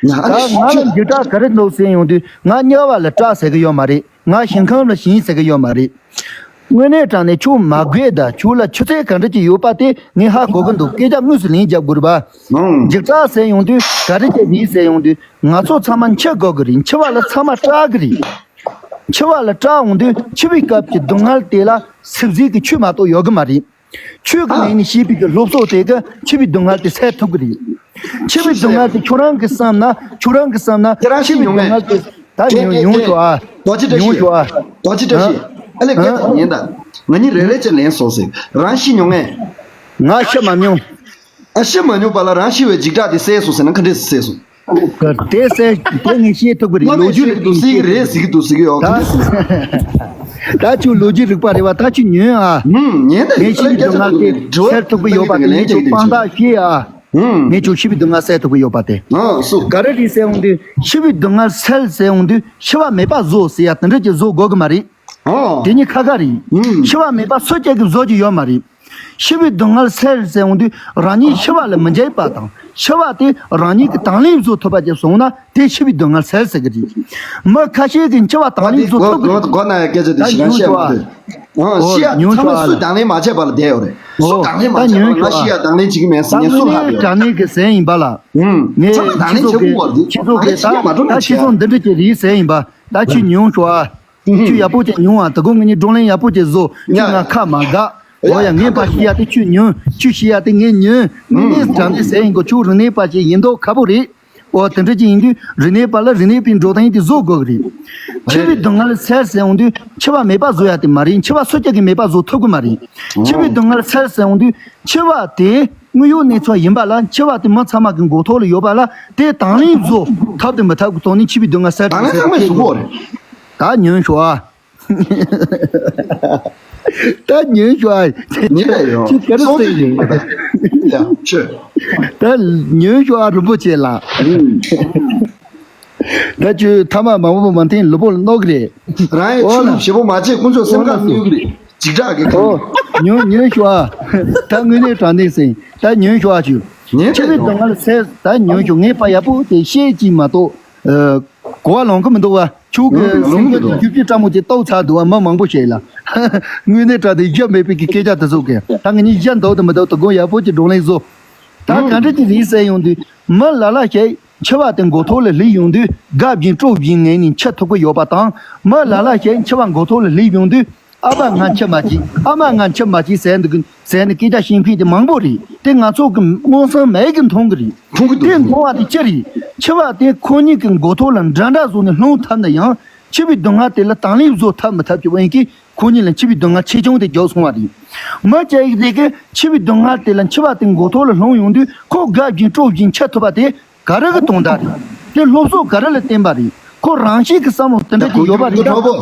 ཡ་ཨ་ད་ནི་ང་ལ་ཁྱོད་འདི་སྐྲག་ག་རེ་འདུག་ཟེར་ཡོང་དུས། ང་དམྱལ་བ་ལ་སྐྲག་ཟེར་གི་ཡོད་མ་རེད། ང་ཞིང་ཁམས་ལ་ཞེན་ཟེར་གི་ཡོད་མ་རེད། དངོས་གནས་དྲང་གནས་ཁྱོད་མ་དགོས་ད། ཁྱོད་ལ་ཆུ་ཚད་ག་འདྲ་ཅིག་ཡོད་པ་དེ་ངས་ཧ་གོ་གི་འདུག་སྐད་ཆ་དངོས་སུ་ལན་རྒྱབ་དགོས་རེད་བ། ཨང་། འཇིགས་སྐྲག་ཟེར་ཡོང་དུས་ག་རེ་བྱས་ཡིན་ཟེར་ཡོང་དུས། ང་ཚོ་ཚང་མ་འཆི་དགོས་ཀྱི་རེད། འཆི་བ་ལ་ཚང་མ་སྐྲག་གི་རེད། འཆི་བ་ལ་སྐྲག་འོང་དུས་འཆི་བའི་སྐབས་ཀྱི་སྡུག་བསྔལ་དེ་ལ་སེལ་ཟེར་གྱི་ཆོས་མ་གཏོགས་ཡོད་གི་མ་རེད། ཆོས་ཀྱི་ཨ། ངོས་ནས་བཤད་པའི་གི་སློབ་གསོ་དེ་གིས་འཆི་བའི་སྡུག་བསྔལ་དེ་སེལ་ཐུབ་ཀྱི་རེད། འཆི་བའི་སྡུག་བསྔལ་དེ་ཁྱོད་རང་གིས་བསམ་ན། ཁྱོད་རང་གིས་བསམ་ན། ཁྱེད་རང་འཆི་བའི་སྡུག་བསྔལ་དེ། ད་ཉུང་ཉུང་ཤོག་ཨ། རྡོ་རྗེ་བཀྲ་ཤིས། ཉུང་ཤོག་ཨ། རྡོ་རྗེ་བཀྲ་ཤིས། ཨ་ལས། ཨ། སྐད་ཆ་ཉན་དང་། ང་གཉིས་རེ་རེ་བྱས་ལན་གསོག་ཟེར། རང་ཤི་མྱོང་ངས། ང་ཤི་མ་མྱོང་། ཨ། ཤི་མ་མྱོང་པ་ལ་རང་ཤི་བའི་འཇིགས་སྐྲག་དེ་སེལ་སོང་ཟེར་ན་ག་འདྲས་སེ་སེལ་སོང་། དེ་ཟེར་དེ་ངས་ཤེས་ཐུབ་ཀྱི་རེད། ལོ་རྒྱུས་རིག་པ་ཟེར་གྱི་རེད། ཟེར་གྱི་འདུག་ཟེར་གྱི་ཡོད། ད་ད་ཁྱོད་ལོ་རྒྱུས་རིག་པ་རེད་བ། ད་ཁྱོད་ཉོན་ཨ། ངས་ཤེས་ཀྱི་འདུག་ང་དེ་ཟེར་ཐུབ་ཀྱི་ཡོད་པ་དེ། ངས་ཁྱོད་དཔང་རྟགས་ཤེས་ཨ། ངས་ཁྱོད་འཆི་བའི་སྡུག་བསྔལ་སེལ་ཐུབ་ཀྱི་ཡོད་པ་དེ། ག་རེ་རེད་ཟེར་འོང་དུས། འཆི་བའི་སྡུག་བསྔལ་སེལ་ཟེར་འོང་དུས་འཆི་བ་མེད་པ་བཟོ་ཟེར་ཡ་དེ་འདྲ་ཅིག་བཟོ་དགོས་ཀྱི་མ་རེད། དེ་གཉིས་ཁ་ཁ་རེད། འཆི་བ་མེད་པ་སུ་གཅིག་གིས་བཟོ་རྒྱུ་ཡོད་མ་རེད། འཆི་བའི་སྡུག་བསྔལ་སེལ་ཟེར་འོང་དུས་རང་ཉིད་འཆི་བ་ལ་མི་འཇིགས་པ་དང་། འཆི་བ་དེ་རང་ཉིད་ཀྱིས་དང་ལེན་བཟོ་ཐུབ་པ་ཅིག་སོང་ན་དེ་འཆི་བའི་སྡུག་བསྔལ་སེལ་ཟེར་གྱི་རེད། མི་ཁ་ཤས་ཀྱིས་འཆི་བ་དང་ལེན་བཟོ་ཐུབ་ཀྱི་རེད། སྒོ་ན་ཡ་སྐད་ཆ་དེ་ཞིག་ན་བཤད་མ་ཐུབ། ཤི་ཡ་ཚང་མ་སུས་དང་ལེན་མ་བྱས་པ་ལ་བསྡད་ཡོད་རེད། སུ་དང་ལེན་མ་བྱས་པ་ལ་ང་ཤི་ཡ་དང་ལེན་བྱེད་ཀྱི་མེད་ཟེར་ནས་སུ་ལབ་ཡོད་རེད། དྲང་གནས་ཀྱི་ཟས་ཡིན་པ་ལ། ངས་ཚང་མ་དང་ལེན་བྱེད་དགོས་པ་རེད། སྤྱི་ཚོགས་ཀྱི་ད་ད་སྤྱི་ཚོགས་འདི་འདྲ་ཅིག་རེད་ཟས་ཡིན་པ། ད་ཁྱོད་ཉོན་ཤོག་ཨ། ཁྱོད་ཡག་པོ་ཅིག་ཉོན་ཨ། ད་དགོང་ངེད་གཉིས་བགྲོ་གླེང་ཡག་པོ་ཅིག་བཟོ། ཁྱོད་ང་ཁ་མ་དགའ། འོ་ཡ། ངས་ཕར་ཤི་ཡ་དེ་ཁྱོད་ཉོན། ཁྱོད་ཤི་ཡ་དེ་ངས་ཉོན། དངོས་གནས་དྲང་གནས་ཟས་ཡིན་གོ། ཁྱོད་རིག་གནས་པ་ཅིག་ཡིན་མདོག་ཁ་པོ་རེད། འོ་དེ་འདྲ་ཅིག་ཡིན་དུས་རིག་གནས་པ་ལ་རིག་གནས་པའི་འགྲོ་སྟངས་དེ་བཟོ་དགོས་ཀྱི་རེད། འཆི་བའི་སྡུག་བསྔལ་སེལ་ཟེར་འོང་དུས་འཆི་བ་མེད་པ་བཟོ་ཡ་དེ་མ་རེད། འཆི་བ་སུ་གཅིག་གིས་མེད་པ་བཟོ་ཐུབ་ཀྱི་མ་རེད། འཆི་བའི་སྡུག་བསྔལ་སེལ་ཟེར་འོང་དུས་འཆི་བ་དེ་དངོས་ཡོད་གནས་ཚུལ་ཡིན་པ་ལ། འཆི་བ་དེ་མི་ཚང་མ་གི་མགོ་ཐོག་ལ་ཡོད་པ་ལ། དེ་དང་ལེན་བཟོ་ཐབས་དང་མི་ཐབས་ཀྱི་ཐོག་ནས་འཆི་བའི་སྡུག་བསྔལ་སེལ་ཐུབ་ཟེར་གྱི་ཡོད། ད་ཉོན་ཤོག་ཨ། ད་ཉོན་ཤོག་ཨ། ཉིན་རེ་ཡོང་ཁྱོད་ག་རེ་སོང་ཟེར་ཡིན། ཡ་ཆོས། ད་ཉོན་ཤོག་ཨ། རིན་པོ་ཆེ་ལགས། ད་ཁྱོད་ཐ་མག་མང་པོ་མ་འཐེན། ལུས་པོ་ལ་གནོད་གི་རེད། རང་ཡི་ཆུ་ལ་ཞེ་པོ་མ་བྱེད། དཀོན་མཆོག་སེམས་ཁམས་གནོད་གི་རེད། འཇིགས་སྐྲག་གི་ཁམས། ཨོ། ཉོན་ཉོན་ཤོག་ཨ། ད་དངོས་གནས་དྲང་གནས་ཟེར། ད་ཉོན་ཤོག་ཨ། ཁྱོད་ཉིན་འཆི་བའི་སྡུག་བསྔལ་སེལ། ད་ཉོན་ཤོག་ངས་ཕར་ཡག་པོ་དེ་བཤད་ཀྱི་མ་གཏོགས། གོ་བ་ལོང་གི་མི་འདུག་བ། ཁྱོད་ཀྱི་སེམས་ཁམས་ཀྱི་རྒྱུ་སྤུས་ཕྲ་མོ་ཅིག་རྟོགས་ཚར་འདུག་བ། མི་མང་པོ་ཞིག་ལ། དངོས་གནས་དྲང་གནས་ཡ་མེད་པའི་གི་སྐད་ཆ་དེ་ཚོ་གི། ད་ང་གཉིས་ཡ་འདུག་དང་མི་འདུག་དོ་དགོང་ཡག་པོ་ཅིག་བགྲོ་གླེང་བཟོ། ད་ག་འདྲ་ཅིག་རེད་ཟེར་ཡོང་དུས་མི་ལ་ལ་ཞིག་འཆི་བ་དེ་མགོ་ཐོག་ལ་སླེབས་ཡོང་དུས་དགའ་བཞིན་སྤྲོ་བཞིན་ངང་ནས་འཆི་ཐུབ་ཀྱི་ཡོད་པ་དང་། མི་ལ་ལ་ཞིག་འཆི་བ་མགོ་ཐོག་ལ་སླེབས་ཡོང་དུས། ཨ་ཕ་ང་འཆི་མ་བྱེད། ཨ་མ་ང་འཆི་མ་བྱེད་ཟེར་འདུག་ཟེར་ནས་སྐད་ཆ་བཤད་མཁན་དེ་མང་པོ་རེད། དེ་ང་ཚོ་གི་མངོན་སུམ་མིག་གིས་མཐོང་གི་རེད། མཐོང་གི་འདུག་དེ་མཐོང་བ་དེ་ཅི་རེད། འཆི་བ་དེ་ཁོ་གཉིས་ཀྱི་མགོ་ཐོག་ལ་འདྲ་འདྲ་བཟོ་ནས་སློང་ཐུབ་ན་ཡང་། འཆི་བའི་སྡུག་བསྔལ་དེ་ལ་དང་ལེན་བཟོ་ཐུབ་མི་ཐུབ་ཀྱི་དབང་གིས་ཁོ་གཉིས་ལ་འཆི་བའི་སྡུག་བསྔལ་ཆེ་ཆུང་དེ་རྒྱག་སོང་བ་རེད། མི་སྐྱ་ཡིག་དེ་གིས་འཆི་བའི་སྡུག་བསྔལ་དེ་ལ་འཆི་བ་དེ་མགོ་ཐོག་ལ་སློང་ཡོང་དུས་ཁོ་དགའ་བཞིན་སྤྲོ་བཞིན་འཆི་ཐུབ་པ་དེ། ག་རེ་གི་དོན་དག་རེད། དེ་སློབ་གསོ་ག་རེ་ལ་བརྟེན་པ་རེད། ཁོ་རང་བཞིན་གྱི་བསམ་བློ་དེ་འདྲ་ཅིག་ཡོད་པ་རེད།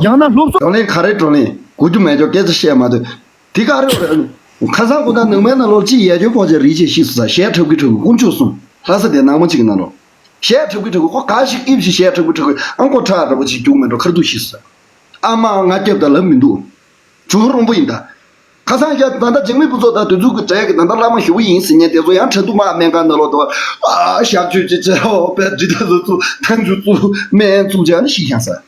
ཡང་ན་སློབ་གསོ། བགྲོ་གླེང་ག་རེ་བགྲོ་གླེང་གོ་རྒྱུ་མེད་ཀྱོག་སྐད་ཆ་བཤད་མ་ཐུབ། དེ་ག་རེ་རེད། ཁ་སང་དགོང་དག་ནང་མའི་ནང་ལོགས་ཅི་ཡལ་གྱོན་ཕོག་ཅེས་རིག་ཅེས་ཤི་སོང་ས། ཞལ་ཁྲབ་ཀི་ཁྲབ་ཀི་དཀོན་མཆོག་གསུམ། ལྷ་ས་དེ་ནང་མ་གཅིག་གི་ནང་ལོགས། ཞལ་ཁྲབ་ཀི་ཁྲབ་ཀི་ཁོ་ག་ཞིག་ཨིབ་ཞིག་ཞལ་ཁྲབ་ཀི་ཁྲབ་ཀི་ཨང་ཀོ་ཁྲག་འདྲ་པོ་ཅིག་རྒྱུག་མེད་འགྲོ་ཁར་འདུག་ཤི་སོང་ས། ཨ་མ་ང་སྐྱབས་དང་ལབ་མི་འདུག་ཇོ་རོང་པོ་ཡིན་ད། ཁ་སང་ཡ་ད་ལྟ་འཇིགས་མེད་ཕུན་ཚོགས་དང་དེ་ཚོ་གི་གྲས་ཀྱི་ད་ལྟ་བླ་མ་ཞུ་བ་ཡིན་ཟེར་ཉན་དེ་ཚོ་ཡང་ཁྲ་འདུག་མ་སྨན་ཁང་ནང་ལོགས་དུ་ཨ་ཞག་ཆུ་ཅི་ཅི་ཨོ་པེ་འདི་ད་ཚོ་ཚུ་ཐན་ཆུ་ཚུ་སྨན་བཙུགས་བྱས་ནི་ཤི་ཤང་ས།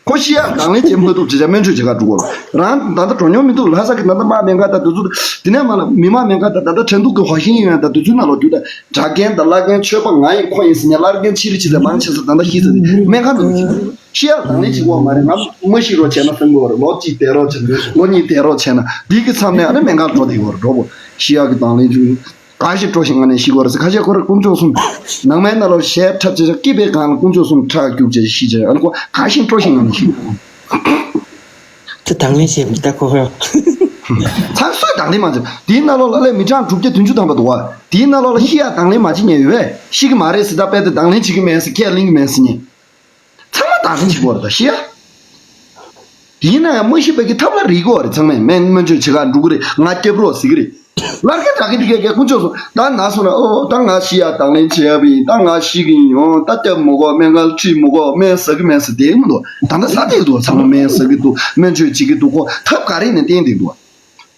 ཁོ་ཤི་ཡ་དང་ལེན་བྱེད་མ་ཐུབ་ཅི་བྱ་སྨན་བཅོས་བྱེད་ག་འགྲོ་གོ་རང་ད་ལྟ་འགྲོ་མྱོང་མི་འདུག་ལྷ་ས་གི་ད་ལྟ་མ་སྨན་ཁང་དང་དེ་ཚོ་དེ་ནས་མ་ལ་མི་མ་སྨན་ཁང་དང་ད་ལྟ་ཁྲ་འདུག་གི་ཧོ་ཤིང་ཡོད་ཡ་ད་དེ་ཚོའི་ནང་ལོགས་རྒྱུ་ད་དྲ་རྒན་དང་བླ་རྒན་ཆོས་པ་ང་ཡིན་ཁོ་ཡིན་ཟེར་ཉན་བླ་རྒན་ཕྱི་རི་ཕྱི་ཟེར་མང་ཆེ་ས་ད་ལྟ་ཤི་ས་རེད་སྨན་ཁང་དུ་ཤི། ཤི་ཡ་དང་ལེན་བྱེད་དགོས་མ་རེད། ང་མ་ཤི་རོགས་བྱས་ན་བསམ་གི་བ་རེད། ལོ་གཅིག་བསྡད་རོགས་བྱས་ན་ལོ་གཉིས་བསྡད་རོགས་བྱས་ན་འདི་གི་མཚམས་ནས་ཨ་ནི་སྨན་ཁང་འགྲོ་བསྡད་ཡོད་རེད། འགྲོ་བོ་ཤི་ཡ་གི་དང་ལེན་བྱུང་ག་ཞིག་སྤྲོ་ཞིང་ང་ནས་ཤི་གི་བ་རེད་ཟེར་ཁ་ཤས་ཁོ་རེ་དཀོན་མཆོག་གསུམ། ནང་མའི་ནང་ལོགས་ཞལ་ཁྲབ་བྱས་ཤག་སྐྱིད་པའི་སྒང་ལ་དཀོན་མཆོག་གསུམ་ཁྲག་སྐྱུག་བྱས་ཤི་བྱས་ཨ་ནི་ཁོ་ག་ཞིག་སྤྲོ་ཞིང་ང་ནས་ཤི་གི་བ་རེད། དེ་དང་ལེན་བྱས་མི་ལྟ་ཁོ་ཧོ། ཚང་སུས་དང་ལེན་མ་བྱེད། དེའི་ནང་ལོགས་ལ་ལས་མི་གྲངས་དྲུག་བརྒྱ་བདུན་ཅུ་ཐམ་པ་འདུག་བ། དེའི་ནང་ལོགས་ལ་ཤི་ཡ་དང་ལེན་མ་བྱེད་མཁན་ཡོད་པས་ཤི་གི་མ་རེད་ཟེར། ད་དཔེ་དེ་དང་ལེན་བྱེད་ཀྱི་མེད་ཟེར་ཁས་ལེན་གྱི་མེད་ཟེར་མཁན། ཚང་མ་དང་ལེན་བྱེད་དགོས་རེད་ད་ཤི་ཡ། ཡིན་ན་ཡང་མ་ཤི་བའི་གི་ཐབས་ལ་རིག་དགོས་རེད། ཚང་མས་སྨན་སྨན་བཅོས་བྱེད་ག་འགྲོ་གི་རེད། ང་སྐྱབས་རོགས་ཟེར་གི་རེད། ལར་གི་དྲག་གི་དེ་གས་དཀོན་མཆོག་གསུམ་ད་ན་སོང་ན་ཨོ་ད་ང་ཤི་ཡ་དང་ལེན་བྱེད་ཡ་བི་ད་ང་ཤི་གི་ཡིན། ཨོ་ད་སྐྱབས་མི་དགོས། སྨན་ཁང་ཁྲིད་མི་དགོས། སྨན་ཟ་གི་མེད་ཟེར་དེ་མི་འདུག་ད་ལྟ་ཟ་བསྡད་འདུག་ཚང་མ་སྨན་ཟ་གི་འདུག་སྨན་བཅོས་བྱེད་ཀྱི་འདུག་ཁོ་ཐབས་ག་རེ་ནས་བསྟེན་བསྡད་འདུག་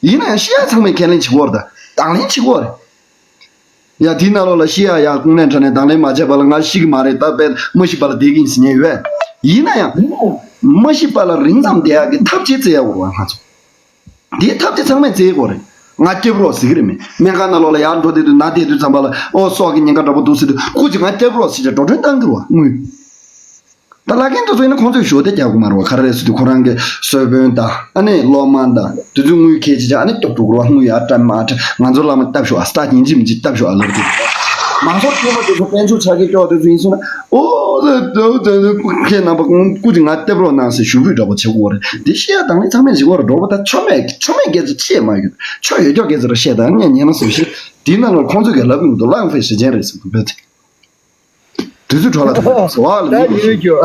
ཡིན་ན་ཡང་ཤི་ཡ་ཚང་མས་ཁས་ལེན་བྱེད་དགོས་རེད། ད་དང་ལེན་བྱེད་དགོས་རེད། ཡ་དེའི་ནང་ལོགས་ལ་ཤི་ཡ་ཡ་ཀུན་ལན་དྲ་ནས་དང་ལེན་མ་བྱས་པ་ལ་ང་ཤི་གི་མ་རེད། ད་དཔེ་མ་ཤི་བ་ལ་བསྡད་ཀྱི་ཡིན་ཟེར་མཁན་ཡོད། ཡིན་ན་ཡང་མ་ཤི་བ་ལ་རིང་ཙམ་བསྡད་ཡག་གི་ཐབས་ཅིག་བཙལ་ཡ་དགོས་རེད་བ་ང་ཚོ། དེའི་ཐབས་དེ་ཚང་མས་བཙལ་དགོས་རེད། ང་སྐྱབས་རོགས་ཟེར་གི་རེད་མེད། སྨན་ཁང་ནང་ལོགས་ལ་ཡར་འགྲོ་བསྡད་དུས་ན་བསྡད་དུས་ཙམ་པ་ལ་ཨོ་སྲོག་གི་ཉེན་ཁ་འདྲ་པོ་འདུག་ཟེར་དུས་སྐུ་མཁྱེན་ང་སྐྱབས་རོགས་ཟེར་བྱས་འགྲོ་གྲོན་བཏང་གི་རེད་བ་དངུལ། ད་བླ་རྒན་དེ་ཚོ་ཡིན་ན་ཁོང་ཚོས་ཞོ་དེ་རྒྱག་དགོས་མ་རེད་བ། ག་རེ་རེད་ཟེར་དུས་ཁོ་རང་གི་གསོལ་དཔོན་དང་ཨ་ནི་སློབ་མ་དང་དེ་ཚོའི་དངུལ་ཁྱེར་བྱས་བྱས་ཨ་ནི་སྟོབས་འགྲོ་གི་རེད་བ། དངུལ་ཡར་སྤྲད་མར་སྤྲད། ང་ཚོ་བླ་མ་སྟབས་ཞོག་ཨ། སྟག་ཡིན་གཅིག་མིན་གཅིག་སྟབས་ཞོག་ཨ་ལབ་དུས་མང་ཚོགས་དཀྱུས་མ་དེ་ཚོ་དཔལ་འབྱོར་ཆ་རྐྱེན་སྐྱོ་བ་དེ་ཚོ་ཡིན་སོང་ན་ཨོ་ཁྱེད་རྣམ་པ་སྐུ་མཁྱེན་ང་སྟབས་རོགས་གནང་ཟེར་ཞུ་འབོད་འདྲ་པོ་བྱེད་དགོས་རེད། དེ་བཤད་ཡ་དང་ལེན་ཚང་མས་བྱེད་དགོས་རེད། འགྲོ་པ་ད་ཆོ་མེད་ཆོ་མེད་སྐད་ཆ་བཤད་མ་ཡོད། ཆོ་ཡོད་ཀྱོག་སྐད་ཆ་ར་བཤད་དང་ངས་ཉན་ན་བཟོ་ཞིག་དེའི་ནང་ལ་ཁོང་ཚོས་ཀྱང་ལབ་མི་འདུག་བླ་ང་ཕེ་ཞེ་ཅན་རེད་ཟེར་གི་འབོད་དེ། དུས་ཚོད་འཕྲོ་བརླག་ཐུབ་སོ་བ་ལ་ད་མི་ཉུང་ཤོག་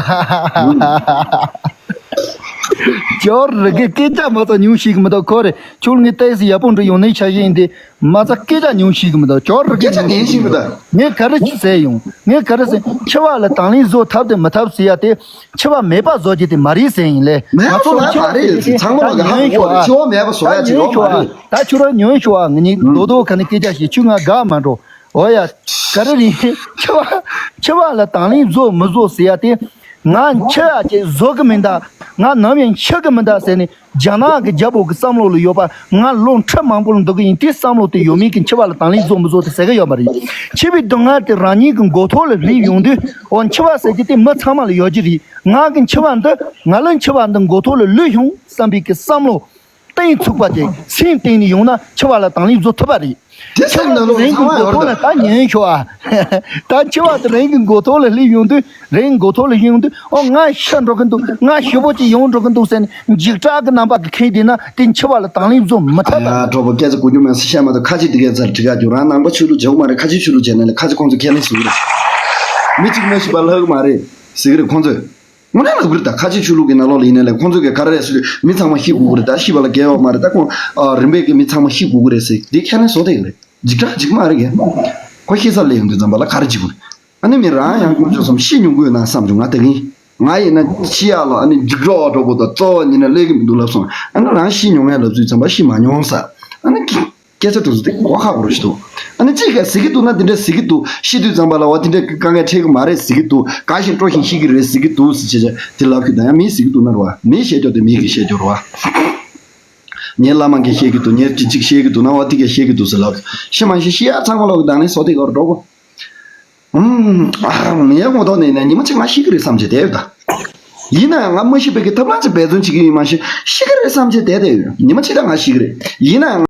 ཅོར་རི་གི་སྐད་ཆ་མ་ཚོ་ཉུང་ཤིག་མི་འདུག་ཁོ་རེ་ཁྱོད་ངའི་ཏོག་ཙམ་ཡག་པོ་འགྲོ་ཡོང་ནའི་ཆ་ཤས་ཡིན་ཏེ། མ་ཚ་སྐད་ཆ་ཉུང་ཤིག་མི་འདུག་ཅོར་རི་གི་སྐད་ཆ་ཉུང་ཤིག་མི་འདུག་ངས་ག་རེ་ཟེར་ཡོང་། ངས་ག་རེ་ཟེར། འཆི་བ་ལ་དང་ལེན་བཟོ་ཐབས་དེ་མི་ཐབས་ཟེར་ཡ་དེ། འཆི་བ་མེད་པ་བཟོ་རྒྱུ་དེ་མ་རེད་ཟེར་ཡིན་ལེ། མེད་པ་བཟོ་ཡ་མ་རེད། ཚང་མ་ལ་ག་ཧ་གོ་རེད། འཆི་བ་མེད་པ་བཟོ་ཡ་ཅིག་ཡོད་མ་རེད། ད་ཁྱོད་རང་ཉོན་ཤོག་ཨ། ངེད་གཉིས་རྡོག་རྡོག་ག་ནས་སྐད་ཆ་བཤད། ཁྱོད་ང་དགའ་མ་འགྲོ། འོ་ཡ། ག་རེ་རེད། འཆི་བ། འཆི་བ་ལ་དང་ལེན་བཟོ་མི་བཟོ་ཟེར་ཡ་དེ། ང་འཆི་ཡ་ཅིག་བཟོ་གི་མིན་ད། ང་ནམ་ཡང་འཆི་གི་མིན་ད་ཟེར་ནས། རྒྱ་ནག་གི་རྒྱལ་པོ་གི་བསམ་བློ་ལ་ཡོད་པ། ང་ལོ་ཁྲི་མང་པོ་ལ་འདུག་གི་ཡིན། དེ་བསམ་བློ་དེ་ཡོད་མིན་གི་འཆི་བ་ལ་དང་ལེན་བཟོ་མི་བཟོ་དེ་ཟེར་གི་ཡོད་མ་རེད། འཆི་བའི་སྡུག་བསྔལ་དེ་རང་ཉིད་ཀྱི་མགོ་ཐོག་ལ་སླེབས་ཡོང་དུས། འོ་འཆི་བ་ཟེར་གྱི་དེ་མི་ཚང་མ་ལ་ཡོད་ཀྱི་རེད། ང་གི་འཆི་བ་འདི། ང་ལ་འཆི་བ་འདི་མགོ་ཐོག་ལ་ལུས་ཡོང་བསམ་པའི་གི་བསམ་བློ། གཏིང་ཚུགས་པ་དེ་སེམས་གཏིང་ནས་ཡོང་ན་འཆི་བ་ལ་དང་ལེན་བཟོ་ཐུབ་པ་རེད། དེ་སེམས་ནང་ལ་རང་གི་ཚང་མ་མགོ་ཡོད་ཐོག་རེད། ལ་ད་ཉན་ཤོག་ཨ། ད་འཆི་བ་དེ་རང་གི་མགོ་ཐོག་ལ་སླེབས་ཡོང་དུས། རང་གི་མགོ་ཐོག་ལ་སླེབས་ཡོང་དུས། ཨོ་ང་ཤི་འགྲོ་གི་འདུག་ང་ཞེ་པོ་ཅིག་ཡོང་འགྲོ་གི་འདུག་ཟེར་ནས་འཇིགས་སྐྲག་གི་རྣམ་པ་གི་ཁེངས་བསྡད་ན། དེ་འཆི་བ་ལ་དང་ལེན་བཟོ་མི་ཐུབ་པ་རེད། ཡ་གྲོགས་པོ་སྐད་ཆ་གོ་རྒྱུ་མེད་ས་བཤད་མ་ཐུབ། ཁ་ཆེ་དེ་གའི་ཚར་དྲི་ག་རྒྱུ་རང་ནང་པ་ཆོས་ལུགས་བྱེད་དགོས་མ་རེད། ཁ་ཆེ་ཆོས་ལུགས་བྱས་ན་ལས་ཁ་ཆེ་ཁོང་ཚོ་ཁས་ལེན་ཟེར་གི་རེད། མི་གཅིག་མ་ཤི་བ་ལྷག་གི་མ་རེད་ཟེར་གི་རེད་ཁོང་ཚོས། དངོས་གནས་ལབ་ཀྱི་རེད། ད་ཁ་ཆེ་ཆོས་ལུགས་ཀྱི་ནང་ལོགས་ལ་ཡིན་ནའི་ལས་ཁོང་ཚོ་གིས་ག་རེ་རེད་ཟེར་དུས། མི་ཚང་མ་ཤི་དགོས་ཀྱི་རེད། ད་ཤི་བ་ལ་འགལ་བ་མ་རེད། ད་ཁོང་ཨ་རིམ་པས་ཀྱི་མི་ཚང་མ་ཤི་དགོས་ཀྱི་རེད་ཟེར་དེ་ཁས་ལེན་བཟོ་བསྡད་ཀྱི་རེད། འཇིགས་སྐྲག་འཇིགས་མ་རེད་གི། ཁོ་ཤི་ས་སླེབས་ཡོང་དུས་ཙམ་པ་ལ་ག་རེ་བྱེད་དགོས་རེད། ཨ་ནི་མི་རང་ཡང་དཀོན་མཆོག་གསུམ་ཤི་མྱོང་གི་ཡོད་ན་བསམ་བྱུང་ང་ད་གིན། ང་ཡིན་ན་ཤི་ཡག་ལ་ཨ་ནི་འཇིགས་སྐྲག་འགྲོ་དགོས་དང་རྩ་བ་ཉིད་ནས་སླེབས་ཀྱི་མི་འདུག་ལབ་སོང་། ཨ་ནི་རང་ཤི་མྱོང་ངས་ལབ་དུས་ཙམ་པ་ཤི་མ་མྱོང་ས། ཨ་ནི་སྐད་ཆ་དེ་ཚོ་དེ་གོ་ཁག་པོ་རེད་ཤི་འདུག་ཨ་ནི་གཅིག་གིས་ཟེར་གྱི་འདུག་ན་དེ་འདྲ་ཟེར་གྱི་འདུག་ཤི་དུས་ཙམ་པ་ལ་བ་དེ་འདྲ་དཀའ་ངལ་འཕྲད་ཀྱི་མ་རེད་ཟེར་གྱི་འདུག་དགའ་ཞིང་སྤྲོ་ཞིང་ཤི་གི་རེད་ཟེར་གྱི་འདུག་ཟེར་བྱས་བྱས་དེ་ལབ་ཤི་ད་ཡང་མིས་ཟེར་གྱི་འདུག་ན་རེད་བ། མིས་བཤད་རྒྱུ་དེ་མིས་གིས་བཤད་རྒྱུ་རེད་བ། ངའི་བླ་མ་གིས་བཤད་ཀྱི་འདུག་ངའི་ཅི་གཅིག་བཤད་ཀྱི་འདུག་ན་བ་དེ་གས་བཤད་ཀྱི་འདུག་ཟེར་ལབ། ཤི་མ་ཤི་ཤི་ཡ་ཚང་མ་ལོག་གི་དང་ནི་བཟོ་དེ་གར་འགྲོ་གོ། ཨུམ། ངའི་ངོ་ཐོག་ནས་ནས་ཉི་མ་གཅིག་ང་ཤི་གི་རེད་བསམ་བྱས་བསྡད་ཡོད་ད། ཡིན་ན་ཡང་ང་མ་ཤི་བའི་གི་ཐབས་ལམ་ཅིག་འབད་བརྩོན་བྱེད་ཀྱི་ཡིན་མ་ཤི་ཤི་གི་རེད་བསམ་བྱས་བསྡད་བསྡད་ཡོད། ཉི་མ་གཅིག་ད་ང་ཤི་གི་རེད། ཡིན་ན་ཡང་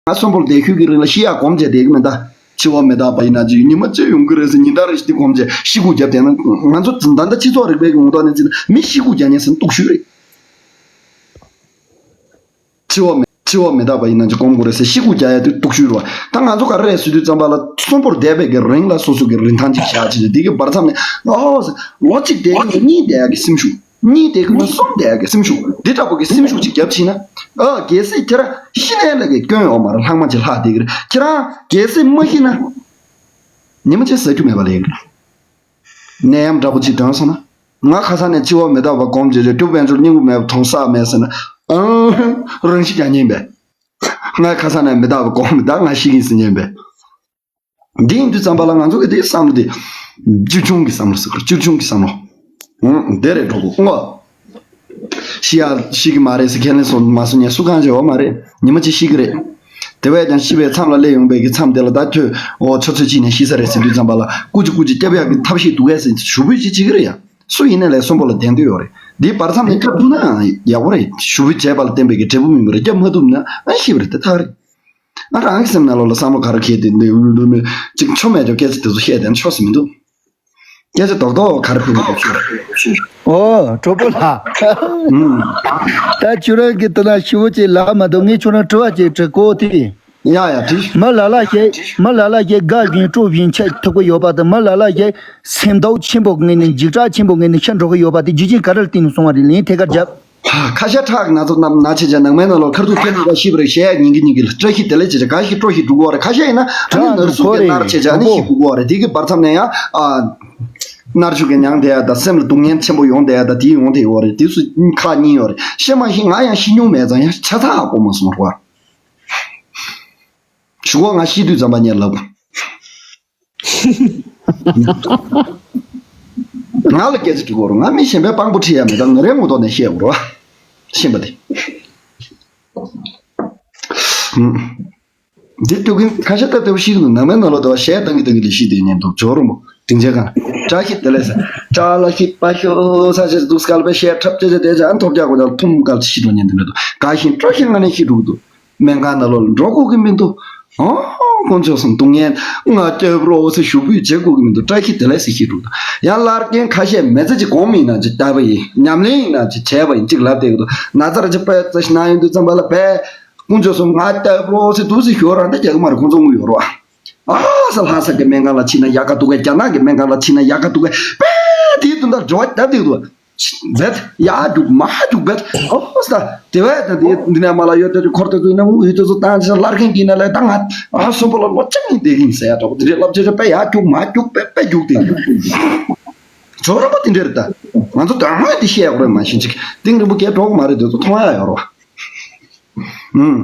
ང་གསོན་པོར་བསྡད་ཤུལ་གྱི་རིང་ལ་ཤི་ཡག་གོམས་བྱས་བསྡད་ཀྱི་མེད་ད། འཆི་བ་མི་རྟག་པ་ཡིན་ན་ཅིག་ཉི་མ་གཅིག་ཡོང་གི་རེད་ཟེར་ཉིན་ལྟར་རེ་བཞིན་དེ་གོམས་བྱས་ཤི་སྒུག་བརྒྱབ་བསྡད་ན་ང་ཚོ་ད་ལྟ་སྤྱི་ཚོགས་རིག་པའི་གི་ངོ་ཐོག་ནས་བརྩིས་ན་མི་ཤི་སྒུག་རྒྱག་མཁན་ཟེར་ན་སྡུག་ཤོས་རེད། འཆི་བ་མེད། འཆི་བ་མི་རྟག་པ་ཡིན་ན་ཅིག་སྒོམ་དགོས་རེད་ཟེར་ཤི་སྒུག་རྒྱག་ཡ་དེ་སྡུག་ཤོས་རེད་བ། ད་ང་ཚོ་ག་རེ་རེད་ཟེར་དུས་ཙམ་པ་ལ་གསོན་པོར་བསྡད་པའི་གི་རིང་ལ་སོ་སོ་གི་རིན་ཐང་ཅིག་བཞག་བྱས་དེ་གི་བར་མཚམས་ནས་ཨོ་ལོ་གཅིག་བསྡད་ཀྱི་གཉིས་བསྡད་ཡ་གི་སེམས་ཤུགས། གཉིས་བསྡད་ཀྱི་གསུམ་བསྡད་ཡ་གི་སེམས་ཤུགས། འདི་འདྲ་པོ་གི་སེམས་ཤུགས་ཅིག་བརྒྱབ་ཕྱིན་ན། ཨ་གལ་སྲིད་ཁྱེད་རང་ཤི་ནའི་ལ་གི་སྐྱོན་ཡོད་མ་རེད། ལྷག་མ་ཅིག་ལྷག་བསྡད་ཀྱི་རེད། ཁྱེད་རང་གལ་སྲིད་མ་ཤི་ན། ཉི་མ་གཅིག་ཟ་རྒྱུ་མེད་པ་ལས་ཀྱི་རེད། ནད་ཡམས་འདྲ་པོ་ཅིག་ཐོན་སོང་ན། ང་ཁ་སང་ནས་འཆི་བ་མི་རྟག་པ་སྒོམ་བྱས་རྗེས་སྒྲུབ་པའི་ཚུལ་སྙིང་པོ་མེད་པ་མཐོང་ས་མེད་ཟེར་ན། ཨང་། རང་ཤི་རྒྱག་ཉན་པས། ང་ཁ་སང་ནས་མི་རྟག་པ་སྒོམ་ད་ང་ཤི་གིན་ཟེར་ཉན་པས། འདི་ཡིན་དུས་ཙམ་པ་ལ་ང་ཚོ་གི་དེ་བསམ་བློ་དེ། བཅུ་ཆུང་གི་བསམ་བློ་ཟེར་གི་རེད། བཅུ་ཆུང་གི་བསམ་བློ། ཨང་། དེ་རེད་གྲོགས་པོ་ཨང་། ཤི་ཡ་ཤི་གི་མ་རེད་ཟེར་ཁས་ལེན་སོང་མ་སོང་ཉན་སུ་གང་བྱེད་འོ་མ་རེད། ཉི་མ་གཅིག་ཤི་གི་རེད། དེ་བས་ཀྱང་ཤི་བའི་མཚམས་ལ་སླེབས་ཡོང་པའི་གི་མཚམས་དེ་ལ་ད་ཁྱོད་འོ་ཆུ་ཚོད་གཅིག་ནས་ཤི་ས་རེད་ཟེར་དུས་ཙམ་པ་ལ་སྐུ་མཁྱེན་སྐུ་མཁྱེན་སྐྱབས་ཡག་གི་ཐབས་ཤེས་འདུག་གས་ཟེར་ཞུ་འབོད་ཅིག་བྱེད་ཀྱི་རེད་ཡ། སུ་ཡིན་ནའི་ལས་གསོན་པོ་ལ་བདེན་འདོད་ཡོད་རེད། འདིའི་བར་མཚམས་ནས་སྐྱབས་ཐུབ་ན་ཡག་པོ་རེད། ཞུ་འབོད་བྱས་པ་ལ་བརྟེན་པའི་གི་འབྲས་བུ་སྨིན་པ་རེད། སྐྱབས་མ་ཐུབ་ན་ཨ་ཤི་བ་རེད། དེ་ཐག་རེད། ང་རང་གི་སེམས་ནང་ལོགས་ལ་བསམ་བློ་ག་རེ་འཁྱེར་ཏེ་འདི་འུ་འུ་འུ་ཅིག་ཆོ་མེད་ཀྱང་སྐད་ཆ་དེ་ཚོ་བཤད་བསྡད་ན་ཆོ་ཟེར་མི་འདུག་སྐད་ཆ་རྡོག་རྡོག་ག་རེ་ཕུལ་མི་འདུག་ཤོད། ཨོ་གྲོགས་པོ་ལགས། ཨུམ། ད་ཁྱོད་རང་གིས་དེ་ན་ཞུ་བོ་ཅིག་ལབ་མ་འདུག་ངས་ཁྱོད་རང་དྲི་བ་ཅིག་དྲི་གོ་དེ། ཡ་ཡ་དྲིས། མི་ལ་ལ་ཞིག་མི་ལ་ལ་ཞིག་དགའ་བཞིན་སྤྲོ་བཞིན་འཆི་ཐུབ་ཀྱི་ཡོད་པ་དང་། མི་ལ་ལ་ཞིག་སེམས་སྡུག་ཆེན་པོ་ངེས་ནས་འཇིགས་སྐྲག་ཆེན་པོ་ངེས་ནས་ཤི་འགྲོ་གི་ཡོད་པ་དེ་རྒྱུ་རྐྱེན་ག་རེ་ལ་བརྟེན་ནས་སོང་བ་རེད། ལན་ཐད་ཀར་རྒྱབ། ཁ་ཤས་ཁྲག་གི་ན་ཚ་རྣམས་ན་ཆེ་ཆེ་ནང་མའི་ནང་ལོགས་ཁ་ཐུག་ཐེབས་ནས་ཤི་བ་རེད། གཞས་ཉིན་གྱི་ཉིན་གྱི་ལ་བཀྲ་ཤིས་བདེ་ལེགས་བྱས་བྱས་ག་ཞིག་སྤྲོ་ཞིག་འགྲོ་གི་ཡོད་རེད། ཁ་ཤས་ཡིན་ན་ཨ་ནི་ནར་ཟུག་གི་ནར་བྱས་བྱས་ཨ་ནི་ཤི་དགོས་ཀྱི་ཡོད་རེད། དེ་གི་བར་མཚམས་ནས་ཡང་ཨ་མནར་གཅོད་ཀྱི་མྱང་བསྡད་ཡ་དང་སེམས་ལ་སྡུག་བསྔལ་ཆེན་པོ་ཡོང་བསྡད་ཡ་དང་དེ་ཡོང་བསྡད་ཡོད་རེད། དེ་ཚོ་ཁག་གཉིས་ཡོད་རེད། ཤི་མ་ཤི་ང་ཡང་ཤི་མྱོང་མེད་ཙང་ཡང་ཆ་ཚང་ཧ་གོ་མ་སོང་རེད་བ། ཞུ་གོ་ང་ཤི་དུས་ཙམ་པ་ཉལ་ལབ། ང་ལ་སྐད་ཆ་དྲི་གོ་རུང་ང་མི་གཞན་པའི་དཔང་པོ་ཁྲིད་ཡ་མེད། ད་ང་རའི་ངོ་ཐོག་ནས་བཤད་དགོས་རེད་བ། ཤེས་པ་དེ། འདི་སྤྲོ་གིན་ཁ་ཤས་ལྟ་ལྟ་བུ་ཤི་གི་འདུག་ནང་མའི་ནང་ལོགས་ལྟ་བ་གཞས་བཏང་གི་བཏང་གི་ལས་ཤི་དེ་ཉན་འདུག་ཇོ་རུ་མོ་དེང་ཆེ་གང་བཀྲ་ཤིས་བདེ་ལེགས་ཟེར་བཀྲ་ལ་ཤིས་པ་ཤོ་ས་ཆེ་འདུག་སྐལ་པའི་གཞས་འཁྲབ་ཆེ་ཆེ་དེ་ཅང་ཐོབ་རྒྱག་གོ་ཅང་ཐུམ་སྐལ་ཤི་འགྲོ་ཉན་དེ་འདྲ་འདུག་དགའ་ཞིང་སྤྲོ་ཞིང་ང་ནས་ཤི་འགྲོ་གི་འདུག་སྨན་ཁང་ནང་ལོགས་ལ་འགྲོ་དགོས་ཀྱི་མི་འདུག་ཨོ། དཀོན་མཆོག་གསུམ་སྡུག་བསྔལ་ང་སྐྱོབ་རོགས་ཟེར་ཞུ་འབོད་བྱེད་དགོས་ཀྱི་མི་འདུག་བཀྲ་ཤིས་བདེ་ལེགས་ཟེར་ཤི་འགྲོ་གི་འདུག་ཡང་བླ་རྒན་ཁ་ཤས་མི་ཚེ་གཅིག་གོམས་ཡིན་ན་ཅིག་བལྟས་པ་ཡིན། ཉམས་ལེན་ཡིན་ན་ཅིག་བྱས་པ་ཡིན། ཅིག་ལབ་བསྡད་ཀྱི་འདུག་ན་ཚ་ར་ཅིག་པས་ཙ་ཞིག་ན་ཡོང་དུས་ཙམ་པ་ལ་བས། དཀོན་མཆོག་གསུམ་ང་སྟབས་རོགས་ཟེར་འདུག་ཟེར་ཞོར་རང་ད་རྒྱག་གི་མ་རེད། ཁོང་ཚོ་དངུལ་ཡོད་རེད་བ། ཨ་ས་ལྷ་ས་གི་སྨན་ཁང་ལ་ཕྱིན་ན་ཡག་ག་འདུག་གས། རྒྱ་ནག་གི་སྨན་ཁང་ལ་ཕྱིན་ན་ཡག་ག་འདུག་གས། པས་དེའི་དོན་དག་འགྲོ་བ་རྒྱབ་དེ་འདུག་བས། ཡག་རྒྱུག་མ་རྒྱུག་བས། ཨོ་ས་དེ་བས་ད་དེ་འདི་ནས་མ་ལ་ཡོད་དེ་འཁོར་དེ་ཚོ་ཡིན་ན་དབུགས་ཡོད་དེ་ཚོ་བཏང་ཕྱིན་ལར་མཁན་གྱིས་ན་ལས་ད་ང་ཨ་གསོན་པོ་ལ་ལོ་ཅང་ཡིན་བསྡད་ཀྱི་ཡིན་ཟེར་ཡ་འདྲ་པོ་དེ་འདྲའི་ལབ་བྱས་བྱས་པས་ཡག་རྒྱུག་མ་རྒྱུག་པས་པས་རྒྱུག་དེ་ཡིན། ཇོ་རོ་པ་དེ་འདྲ་རེད་ད། ང་ཚོ་དོན་དངོས་དེ་བཤད་དགོས་རེད། མ་གཞི་ཅིག་གཏིང་རིང་པོ་སྐད་སྒྲོག་མ་རེད། དེ་ཚོ་མཐོང་ཡ་ཡོད་རོ། ཨུམ།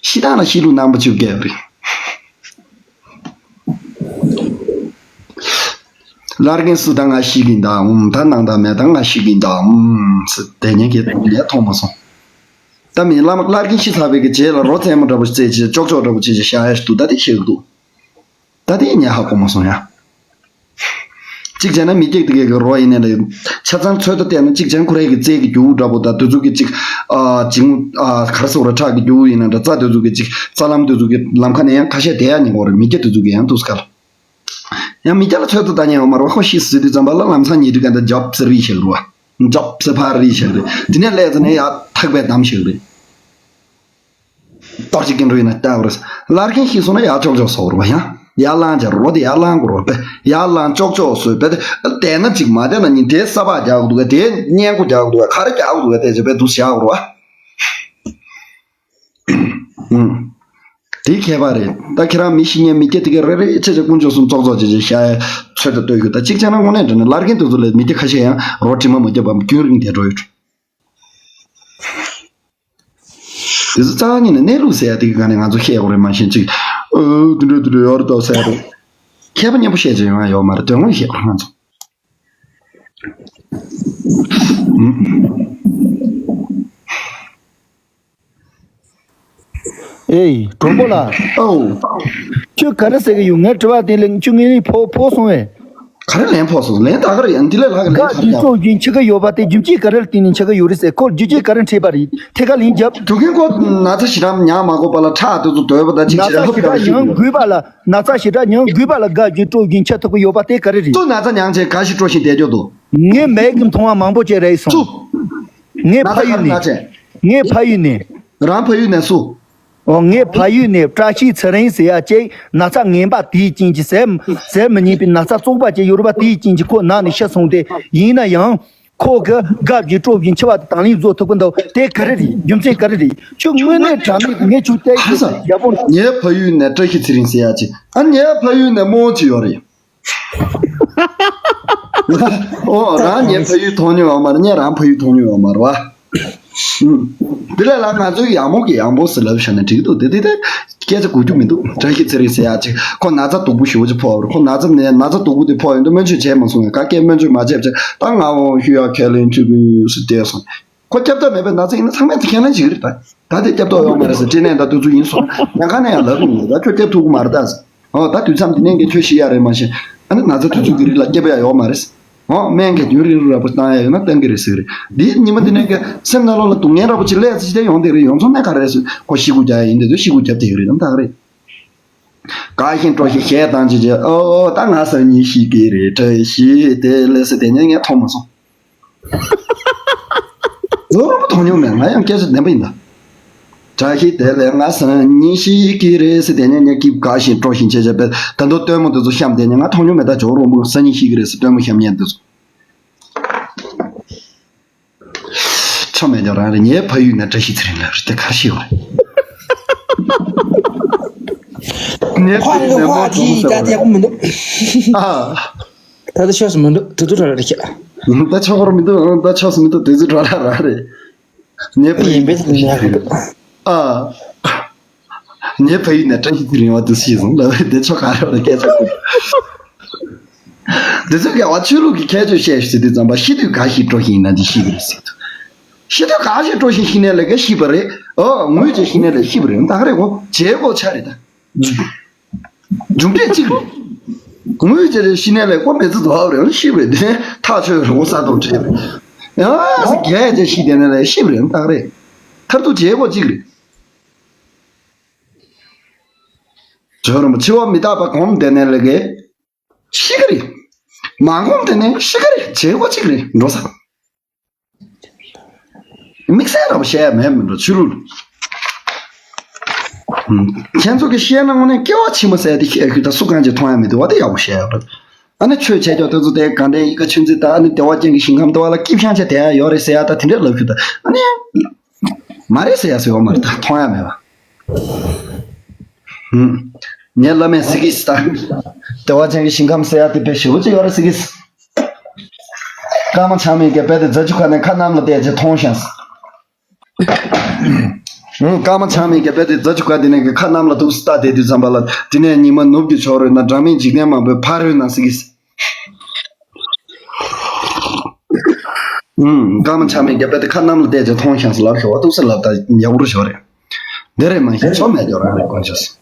ཤི་སྟངས་ལ་ཤི་ལུགས་རྣམ་པ་བཅུ་བརྒྱད་རེད། ལར་རྒན་སུ་དང་ང་ཤི་གིན་ད་ཨུམ། ད་ནང་ད་མེད་ད་ང་ཤི་གིན་ད་ཨུམ། སི་དེ་ཉན་གྱི་ལས་མཐོང་མ་སོང་། ད་མི་ལ་ལར་རྒན་ཤི་ཚར་བའི་གི་རྗེས་ལ་རོ་རྩེད་མོ་འདྲ་པོ་རྩེད་ཅིག་ཅོག་ཅོག་འདྲ་པོ་བྱེད་ཅིག་བཞག་ཡ་ཞིག་འདུག་ད་དེ་ཤེས་གི་འདུག་ད་དེ་ཉན་ཧ་གོ་མ་སོང་ཡ། གཅིག་བྱས་ན་མི་སྐྱིད་དེ་གའི་གི་རོ་ཡིན་ནའི་ལ་ཆ་ཚང་ཚོད་ལྟ་བལྟས་ན་གཅིག་བྱས་ན་ཁོ་རའི་གི་རྩལ་གི་རྒྱུ་འདྲ་པོ་དང་དེ་ཚོ་གི་གཅིག་ཨ་ཅིང་ཨ་ག་རེ་ཟེར་དགོས་རེད། ཁྲག་གི་རྒྱུ་ཡིན་ན་འདྲ་རྩ་དེ་ཚོ་གི་གཅིག་རྩ་ལམ་དེ་ཚོ་གི་ལམ་ཁ་ནས་ཡང་ཁ་ཤས་བསྡད་ཡ་ཉེན་གི་རེད། མི་སྐྱིད་དེ་ཚོ་གི་ཡང་འདུག་སྐལ། ཡང་མི་སྐྱིད་ལ་ཚོད་ལྟ་བལྟ་ཉན་ཡོད་མ་རེད་པ། ཁོ་ཤི་ཟེར་དུས་ཙམ་པ་ལ་ལམ་སང་ཉལ་དུས་ག་འདྲ་འཇབ་ཟེར་རེད་བཤད་གི་རེད་པ། འཇབ་ཟེར་ཕར་རེད་བཤད་གི་རེད། དེ་ནས་སླེབས་ཚར་ནས་ཡར་ཐག་པས་བསྡམས་བཤད་གི་རེད། ཏོག་ཅིག་གི་འགྲོ་ཡིན་ན་ལྟ་བར་ལར་མཁན་ཤི་སོང་ན་ཡར་ཅོག་ཅོག་བཟོ་བར་བ་ཡང་ཡར་ལངས་བྱ་རོ་དེ་ཡར་ལངས་དགོས་རོ་པས། ཡར་ལངས་ཅོག་ཅོག་བཟོས་པས་བསྡད་ན་ཅིག་མ་བསྡད་ན་གཉིས། དེ་ས་ཕག་རྒྱག་དགོས་འདུག་ག་དེ་སྔས་མགོ་རྒྱག་དགོས་འདུག་ག་ག་རེ་རྒྱག་དགོས་འདུག་ག་དེ་བྱས་པས་འདུག་བཞག་དགོས་རོ། ཨུམ། དེ་ཁྱད་པར་རེད། ད་ཁྱེད་རང་མི་ཤི་ཉེན་མི་སྐྱེ་དེ་ག་རེ་རེ་ཆེ་ཆེ་དཀོན་མཆོག་གསུམ་ཙོག་ཙོག་བྱེད་བྱེད་བཤད་ཚོད་ལྟ་ལྟོས་ཡོད། ད་གཅིག་བྱས་ན་དངོས་གནས་དྲང་གནས་ལར་མཁན་དེ་ཚོ་ལས་མི་སྐྱེ་ཁ་ཤས་ཡང་རོ་དྲི་མ་མ་བརྒྱབ་པ་རྒྱུན་རིང་བསྡད་འགྲོ་ཡོད། དེ་ཚོ་རྩ་བ་ཉིད་ནས་གནས་ལུགས་ཟེར་ཡ་དེ་གི་སྒང་ནས་ང་ཚོ་བཤད་དགོས་རེད། མ་གཞི་ཅིག་ཨོ་དེ་འདྲ་དེ་འདྲ་ཡོད་རེད་ད་ཟེར་ཡ་རེད། མཁས་པ་སྙན་པོ་བཤད་ཅིག་ཡོང་ཡ་ཡོད་མ་རེད། དོན་དངོས་བཤད་དགོས་རེད་ང་ཚོ། ཨུམ། ཨེ་གྲོགས་པོ་ལགས། ཨོ། ཁྱོད་ག་རེ་ཟེར་གི་ཡོད། ངའི་དྲི་བ་དེ་ལན་ཁྱོད་ངའི་ཕོ་ཕོ་སོང་བས། ག་རེ་ལན་ཕོ་སོང་། ལན་ད་ག་རེ་ཡང་འདི་ལས་ལྷག་གི་ལན་ག་ག་རེ་ཡང་། སྤྲོ་བཞིན་འཆི་གི་ཡོད་པ་དེ་རྒྱུ་རྐྱེན་ག་རེ་ལ་བརྟེན་ནས་འཆི་གི་ཡོད་རེད་ཟེར། ཁོ་རྒྱུ་རྐྱེན་ག་རེ་འཕྲད་པ་རེད། ཐད་ཀར་ལན་རྒྱབ། རྒྱུ་རྐྱེན་ཁོ་ན་ཚ་ཞེ་དྲག་མྱངས་མ་དགོས་པ་ལ་ཁྲག་དེ་ཚོ་དོད་པ་དང་ཅིག་ན་ཚ་ཞེ་དྲག་ཧུབ་ཞེ་དྲག་ལ་ཤི་མྱངས་དགོས་དགོས་པ་ལ། ན་ཚ་ཞེ་དྲག་མྱངས་དགོས་པ་ལ་དགའ་བཞིན་སྤྲོ་བཞིན་འཆི་ཐུབ་ཀྱི་ཡོད་པ་དེ་ག་རེ་རེད། སུ་ན་ཚ་མྱངས་བྱས་དགའ་ཞིང་སྤྲོ་ཞིང་བསྡད་རྒྱུ་འདུག་ངས་མིག་གིས་མཐོང་བ་མང་པོ་ཅིག་རེད་སོང་། སུ། ངས་ན་ཚ་ཕ་ག་ཡུལ་རེ་ན་ནས། ཚ། ངས་ཕ་ཡུལ་ནས། རང་ཕ་ཡུལ་ནས་སུ། ཨོ་ངས་ཕ་ཡུལ་ནས་བཀྲ་ཤིས་ཚེ་རིང་ཟེར་ཡ་ཅིག་ན་ཚ་ངན་པ་དེའི་རྐྱེན་གྱིས་ཟེར་ཟེར་མི་ཉན་པའི་ན་ཚ་བཙོག་པ་ཅིག་ཡོད་རེད་པ། དེའི་རྐྱེན་གྱིས་ཁོ་ན་ནས་ཤི་སོང་སྟེ། ཡིན་ན་ཡང་། ཁོ་གི་དགའ་བཞིན་སྤྲོ་བཞིན་འཆི་བ་དེ་དང་ལེན་བཟོ་ཐུབ་ཀྱི་འདུག་དེ་ག་རེ་རེད། རྒྱུ་མཚན་ག་རེ་རེད། ཁྱོད་དངོས་གནས་དྲང་གནས་ངས་ཁྱོད་བལྟས་ཧ་ས། ཡག་པོ། ངའི་ཕ་ཡུལ་ནས་བཀྲ་ཤིས་ཚེ་རིང་ཟེར་ཡ་ཅིག་ཨ་ངའི་ཕ་ཡུལ་ནས་རྨོ་ཅིག་ཡོད་རེད། ཨོ་རང་ངའི་ཕ་ཡུལ་མཐོང་མྱོང་ཡོད་མ་རེད། ངས་རང་ཕ་ཡུལ་མཐོང་མྱོང་ཡོད་མ་རེད་བ། ཨུམ། འདི་ལས་ལ་ང་ཚོའི་ཡག་མོ་གི་ཡག་མོ་ཟེར་ལབ་བཞག་ན་འགྲིག་གི་འདུག་དེ་དེ་དེ་སྐད་ཆ་གོ་རྒྱུ་མི་འདུག་བཀྲ་ཤིས་ཚེ་རིང་ཟེར་ཡ་ཅིག་ཁོ་ན་ཚ་སྡུག་པོ་ཞེ་པོ་ཅིག་ཕོག་པ་རེད། ཁོ་ན་ཚ་ནས་ན་ཚ་སྡུག་པོ་དེ་ཕོག་ཡོང་དུས་སྨན་བཅོས་བྱས་མ་སོང་བས། ག་སྐད་སྨན་བཅོས་མ་བྱས་བྱས་ད་ང་འོ་ཤུ་ཡ་ཁས་ལེན་ཐུབ་ཀྱི་ཡོད་ཟེར་བསྡད་སོང་། ཁོ་སྐྱབས་ཐབས་མེད་པའི་ན་ཚ་ཡིན་ན་ཚང་མས་དེ་ཁས་ལེན་བྱེད་ཀྱི་རེད་ད། ད་དེ་སྐྱབས་ཐོབ་ཡོད་མ་རེད་ཟེར། སྐྲན་ནད་ད་དུས་ཚོད་ཡིན་སོང་། ཡང་ཁ་ནས་ཡང་ལབ་ཀྱི་ཡོད། ད་ཁྱོད་སྐྱབས་ཐུབ་ཀྱི་མ་རེད་ད་ཟེར། ཨོ་ད་དུས་མཚམས་དེ་ནས་ཀྱི་ཁྱོད་ཤི་ཡ་རེད། མ་གཞི་ཨ་ནི་ན་ཚ་དུས་ཚོད་ཀྱི་རིང་ལ་སྐྱབས་ཡ་ཡོད་མ་རེད་ཟེར། ཨོ་སྨན་གྱི་རྒྱུན་རིང་རུ་ར་པོ་བཏང་ཡ་ཡོད་ན་བཏང་གི་རེད་ཟེར་གི་རེད། འདིའི་ཉི་མ་འདི་ནས་ཀྱི་སེམས་ནང་ལོགས་ལ་སྡུག་བསྔལ་ར་པོ་ཅིག་སླེབས་ཚེ་ཅི་དེ་ཡོང་དེ་རེད། ཡོང་ཚོང་ནས་ག་རེ་ཟེར། ཁོ་ཤི་གུ་རྒྱག་ཡ་ཡིན་དེ་ཚོ་ཤི་གུ་རྒྱབ་དེ་གི་རེད། ད་ད་ག་རེད། དགའ་བཞིན་སྤྲོ་བཞིན་གཞས་བཏང་བྱེད་ཀྱི་ཨོ་ད་ང་སང་ཉིན་ཤི་གི་རེད། བཀྲ་ཤིས་བདེ་ལེགས་ཟེར་དེ་ཉིན་ངས་མཐོང་མ་སོང་། ལོ་རོང་པོ་མཐོང་མྱོང་མེད། ང་ཡང་སྐད་ཆ་བདེན་པ་ཡིན་ད། བཀྲ་ཤིས་བདེ་ལེགས་ང་སང་ཉིན་ཤི་གི་རེད་ཟེར་དེ་ཉིན་ངས་སྐྱིད་དགའ་བཞིན་སྤྲོ་བཞིན་བྱེད་བྱེད་པས་ད་དུང་སྟོན་མོ་དེ་ཚོ་བཤམས་དེ་ཉིན་ང་མཐོང་མྱོང་མེད། ད་ཇོ་རོང་པོ་སང་ཉིན་ཤི་གི་རེད་ཟེར་སྟོན་མོ་བཤམས་མཁན་དེ་ཚོ། ཆོ་མེད་ཀྱང་རང་རེད། ངའི་ཕ་ཡུལ་ནས་བཀྲ་ཤིས་ཚེ་རིང་ལབ་རེད་དེ་ག་རེ་ཤེས་པ་རེད། ངའི་ཕ་ཡུལ་ནས་མོ་གྲོགས་ཟེར་བ་རེད། ཨ། ད་ལྟ་ཆོས་སུ་མི་འདུག་དུས་ཚོད་འཕྲོ་བརླག་རེད་ཤག་ད་ཆོག་གི་མི་འདུག་ད་ཆོས་སུ་མི་འདུག་དུས་ཚོད་འཕྲོ་བརླག་རང་རེད། ངའི་ཕ་ཡུལ་ཡིན་པས་ལན་ཡག་གི་འདུག་ཨ། ངའི་ཕ་ཡུལ་ནས་བཀྲ་ཤིས་ཚེ་རིང་བ་དུ་ཤེས་སོང་ལབ་པས་དེ་ཆོ་ག་རེ་བ་སྐད་ཆ་ཁུ། འདི་ཚོས་ཀྱང་བ་ཆོས་ལུགས་ཀྱི་ཁྱད་ཆོས་བཤད་ཞུ་དུས་ཙམ་པ་ཤི་དུས་དགའ་ཞིང་སྤྲོ་ཞིང་ཡིན་ན་འདི་ཤི་གི་རེད་ཟེར་དུས། ཤི་དུས་དགའ་ཞིང་སྤྲོ་ཞིང་ཤི་ནས་ལས་ཀ་ཤི་བ་རེད། ཨོ་ངུས་བྱས་ཤི་ནས་ལས་ཤི་བ་རེད། ད་ག་རེད་གོ། བྱེད་སྒོ་ཆ་རེད་ད། མཇུག་འབྲས་གཅིག་རེད། ངུས་བྱས་ཤི་ནས་ལས་ཀོ་མེ་ཚི་དོ་བ་རེད་ཤི་བ་རེད། དེ་ཐག་ཆོད་རེད་གོ། ས་དོ་བྲེལ་རེད། ཡང་ས་རྒྱས་བྱས་ཤི་དེ་ནས་ལས་ཤི་བ་རེད། ད་ག་རེད། མཐར་ཐུག་བྱེད་སྒོ་གཅིག་རེད། ཇོ་རུ་མ་འཆི་བ་མི་རྟག་པ་གོམས་བསྡད་ནས་ལས་ཀའི། ཤི་གི་རེད། མ་འགོངས་དེ་ནས་ཤི་གི་རེད། བྱེད་སྒོ་གཅིག་རེད་འགྲོ་ས། དམིགས་བསལ་ར་བ་བཤད་ཡ་མེད་མི་འགྲོ་ཆུ་ལུ། ཁྱེད་ཚོ་གི་བཤད་ན་དངོས་གནས་སྐྱེ་བ་ཕྱི་མ་ཟེར་ཡ་དེ་ཤེས་ཡོད་ཀྱི། ད་སུ་གང་ཅིག་མཐོང་ཡ་མེད་དུས་བ་དེ་ཡག་པོ་བཤད་ཡོད་རེད། ཨ་ནི་ཆོས་བྱས་ཀྱང་དེ་ཚོ་དེ་དགའ་ལྡན་ཡིད་དགའ་ཆོས་འཛིན་དང་ཨ་ནི་བདེ་བ་ཅན་གྱི་ཞིང་ཁམས་དེ་བ་ལ་སྐྱིད་ཤང་ཆ་དེ་ཡ་ཡོད་རེད་ཟེར་ཡ་ད་དེ་འདྲས་ལབ་ཀྱི་ད། ཨ་ནི་མ་རེད་ཟེར་ཡ་ཟེར་བ་མ་རེད། ད་མཐོང་ཡ་མེད་པ། ངས་བླ་མས་ཟེར་གྱི་ད། བདེ་བ་ཅན་གྱི་ཞིང་ཁམས་ཟེར་ཡ་དེ་དཔེ་ཞེ་པོ་ཅིག་ཡོད་རེད་ཟེར་གྱི། སྐར་མ་ཆགས་མེད་ཀྱི་དཔེ་དེ་རྫ་ཆུ་ཁ་ནས་ཁ་གནམ་ལ་བལྟས་རྗེས་མཐོང་ཤག་སྐར་མ་ཆགས་མེད་ཀྱི་དཔེ་དེ་རྫ་ཆུ་ཁ་དེ་ནས་ཀྱི་ཁ་གནམ་ལ་ཐུག་སྟེ་བལྟས་དུས་ཙམ་པ་ལ། དེ་ནས་ཉི་མ་ནུབ་ཀྱི་ཕྱོགས་རོལ་ན། སྒྲ་མེད་འཇིག་རྟེན་མང་པོའི་ཕ་རོལ་ན་ཟེར་གྱི། སྐར་མ་ཆགས་མེད་ཀྱི་དཔེ་དེ་ཁ་གནམ་ལ་བལྟས་རྗེས་མཐོང་ཤག་ཟེར་ལབ་ཤོག་བ། ཐུགས་སེམས་ལབ་ད་ཡག་པོ་ཞོར་རེད། འདི་རེད་མ་གཞི་ཆོ་མེད་ཀྱོ་རང་རེད་དཀོན་མཆོག་གསུམ།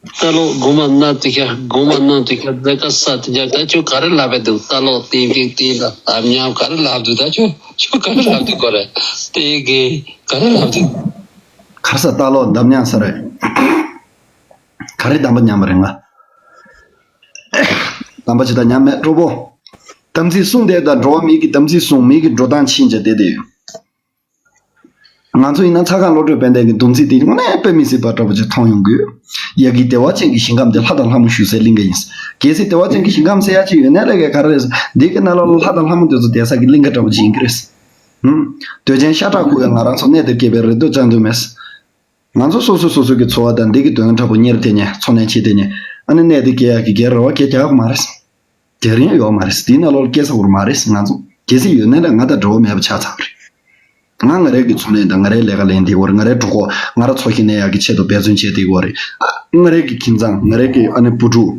རྟ་ལོག་སྒོ་མ་ན་དུ་ཤ་སྒོ་མ་ན་དུ་ཤ་རྫ་ཀ་ས་དུ་རྒྱ། ད་ཁྱོད་ག་རེ་ལབ་པའི་འདུག་རྟ་ལོག་ཏིང་ཏིང་ཏིང་ལ་འདམ་ཉམས་ག་རེ་ལབ་འདུག་ད་ཁྱོད་ཁྱོད་ག་རེ་ལབ་འདུག་གོ་རེ་ཏེ་གེ་ག་རེ་ལབ་འདུག་གར་ས་རྟ་ལོག་འདམ་ཉམས་ས་རེད། ག་རེ་འདམ་པ་ཉམས་པ་རེད་ང་། འདམ་པ་ཇི་ལྟར་ཉམས་མེད་གྲོགས་པོ། དམ་ཚིག་བསྲུང་དེ་དང་འགྲོ་བ་མིའི་གི་དམ་ཚིག་བསྲུང་མིའི་གི་འགྲོ་སྟངས་ཕྱིན་བྱ་དེ་དེ་ཡོད། ང་ཚོ་ཡིན་ན་ཚ་ཁང་བློ་གྲོས་དཔལ་ལྡན་གྱི་སྡོམ་ཚིག་དེ་དངོས་གནས་དཔེ་མི་སྲིད་པ་འདྲ་པོ་ཅིག་མཐོང་ཡོང་གི་ཡོད། ཡ་གི་བདེ་བ་ཅན་གྱི་ཞིང་ཁམས་དེ་ལྷ་དང་ལྷ་མོ་བཞུགས་སའི་གླིང་ག་ཡིན། གལ་སྲིད་བདེ་བ་ཅན་གྱི་ཞིང་ཁམས་ཟེར་ཡ་ཅིག་ཡོད་ནའི་ལས་ཀའི་ག་རེ་རེད། འདི་གི་ནང་ལོགས་ལ་ལྷ་དང་ལྷ་མོ་དེ་ཚོ་བསྡད་ས་གི་གླིང་ག་འདྲ་པོ་ཅིག་ཡིན་གི་རེད། ཧུམ། འདོད་ཆེན་ཤ་ཁྲག་ཁུ་བའི་ང་རང་ཚོ་གནས་དེར་སྐྱེས་པའི་རེ་འདོད་ཅང་དུ་མེད། ང་ཚོ་སོ་སོ་སོ་སོ་གི་འཚོ་བ་དང་འདི་གི་དོན་དྲག་པོ་གཉེར་དེ་ནས་འཚོ་གནས་བྱེད་དེ་ནས་ཨ་ནི་གནས་དེ་སྐྱེ་ཡག་གི་སྒེར་རེ་བ་སྐྱེ་རྒྱག་གི་མ་རེད། དེ་རིང་ཡོད་མ་རེད། དེའི་ནང་ལོགས་སྐྱེ་ས་བོར་མ་རེད། ང་ཚོ་གལ་སྲིད་ཡོད་ན་ལ་ང་དང་འབྲེལ་བ་མེད་པ་ཆགས་ཚར་བ་རེད། ང་ང་རའི་གི་འཚོ་གནས་དང་ང་རའི་ལས་ཀ་ལས་འདི་བོར་ང་རའི་གྲོགས་པོ་ང་ར་འཚོ་ཞིང་གནས་ཡག་གི་ཆེད་དུ་འབད་བརྩོན་བྱས་དེ་བོར་རེད། ཨ་ང་རའི་གི་ཁྱིམ་ཚང་ང་རའི་གི་ཨ་ནི་བུ་ཕྲུག་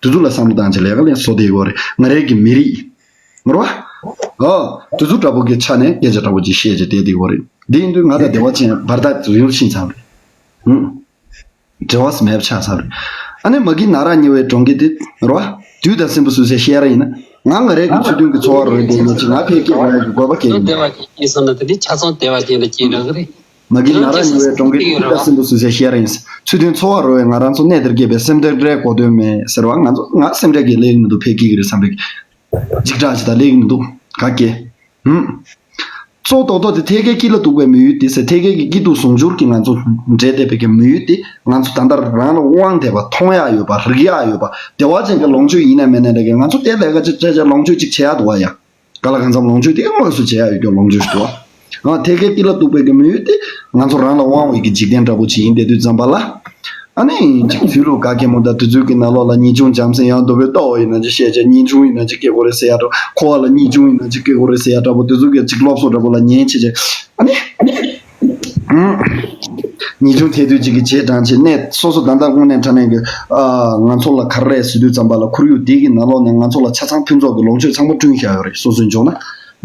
དེ་ཚོ་ལ་བསམ་བློ་བཏང་བྱས་ལས་ཀ་ལས་བཟོ་དེ་བོར་རེད། ང་རའི་གི་མི་རིགས། ངོ་ར། ཨོ། དེ་ཚོ་འདྲ་པོ་གི་ཆ་ནས་སྐད་ཆ་འདྲ་པོ་ཅིག་བཤད་ཅིག་བསྡད་དེ་གོ་རེད། འདི་ཡིན་དུས་ང་དང་བདེ་བ་ཅན་བར་ཐག་རིང་རུ་ཕྱིན་ཚར་རེད། ཧུམ། འབྲེལ་བ་མེད་པ་ཆགས་ཚར་རེད། ཨ་ནི་མ་གི་ན་ར་ཉེ་བའི་གྲོང་ཁྱེར་དེ་རོ། དུས་དང་སྲིན་པོ་སུ་ཟེར་བཤད་ར་ཡིན་ན། ང་ང་རེ་གི་ཚུལ་མཐུན་གྱི་འཚོ་བ་རོལ་བསྡད་ཡིན་ཅིག་ང་ཕལ་སྐྱེ་དགོས་ཡ་གི་དགོས་པ་གལ་ཡིན། བདེ་བ་ཅན་སྐྱེས་སོང་ན་དེ་ནི་ཆ་ཚང་བདེ་བ་ཅན་ལ་སྐྱེས་འགྲོ་གི་རེད། མ་གི་ན་ར་ཉེ་བའི་གྲོང་ཁྱེར་དུས་དང་སྲིན་པོ་སུ་ཟེར་བཤད་ར་ཡིན། ཚུལ་མཐུན་འཚོ་བ་རོལ་བའི་ང་རང་ཚོ་གནས་དེར་སྐྱེས་པའི་སེམས་ཁྲལ་གོ་དོན་མེད་ཟེར་བ། ང་ཚོ་ང་སེམས་ཁྲལ་གྱི་ལས་ཀྱི་མི་འདུག་ཕལ་སྐྱེ་གི་རེད་བསམ་པའི། འཇིགས་སྐྲག་ཅིག་དང་ལས་ཀྱི་མི་འདུག་ག་གེ། ཧུམ། གཙོ་བོ་རྡོག་རྡོག་དེ་ཐད་ཀའི་སྐྱིད་ལ་སྡུག་པའི་མི་ཡུལ་དེ་ཟེར། ཐད་ཀའི་གི་སྐྱིད་སྡུག་ཟུང་འཇུག་གི་ང་ཚོ་འབྲེལ་བསྡད་པའི་གི་མི་ཡུལ་དེ་ང་ཚོ་ད་ལྟ་རང་ལ་དབང་བསྡད་པ། མཐོང་ཡག་ཡོད་པ། རིག་ཡག་ཡོད་པ། བདེ་བ་ཅན་གྱི་ལོངས་སྤྱོད་ཡིན་ན་མིན་ན་རེད་གི། ང་ཚོ་དེ་ལས་ཀ་ཅིག་བྱས་བྱས་ལོངས་སྤྱོད་ཅིག་བྱེད་ཡག་འདུག་བ་ཡ། ག་ལ་གང་འཚམ་ལོངས་སྤྱོད་དེ་དངོས་སུ་བྱེད་ཡག་ཡོད་ཀྱང་ལོངས་སྤྱོད་ཞིག་འདུག་བ། ཨ་ཐད་ཀའི་སྐྱིད་ལ་སྡུག་པའི་གི་མི་ཡུལ་དེ་ང་ཚོ་རང་ལ་དབང་བའི་གི་འཇིག་རྟེན་འདྲ་པོ་ཅིག་ཡིན་བསྡད་དུས་ཙམ་པ་ལ། ཨ་ནི་ཅིག་ཚུལ་ལུགས་ག་གེ་མོ་དང་དུས་ཚོད་ཀྱི་ནང་ལོགས་ལ་ཉིན་ཆུང་འཇམ་སེང་ཡང་འདོད་པའི་ལྟ་བ་ཡིན་ན་ཅིག་བཤད་བྱས། ཉིན་ཆུང་ཡིན་ན་ཅིག་སྐྱེ་དགོས་རེད་ཟེར་ཡ་འདྲ། ཁོ་བ་ལ་ཉིན་ཆུང་ཡིན་ན་ཅིག་སྐྱེ་དགོས་རེད་ཟེར་ཡ་འདྲ་པོ། དུས་ཚོད་ཀྱི་ཅིག་སློབ་གསོ་འདྲ་པོ་ལ་ཉན་བྱས་བྱས། ཨ་ནི་ཉིན་ཆུང་དེ་དུས་ཅིག་གི་རྗེས་འབྲང་བྱས་གནས་སོ་སོ་ད་ལྟ་དངོས་གནས་དྲང་གནས་ཀྱི་ཨ་ང་ཚོ་ལ་ག་རེ་རེད་ཟེར་དུས་ཙམ་པ་ལ་ཁོར་ཡུག་འདི་གི་ནང་ལོགས་ནས་ང་ཚོ་ལ་ཆ་ཚང་ཕུན་ཚོགས་ཀྱི་ལོངས་སྤྱོད་ཚང་མ་བསྐྲུན་བཞག་ཡོད་རེད། སོ་སོའི་འཇོག་ན།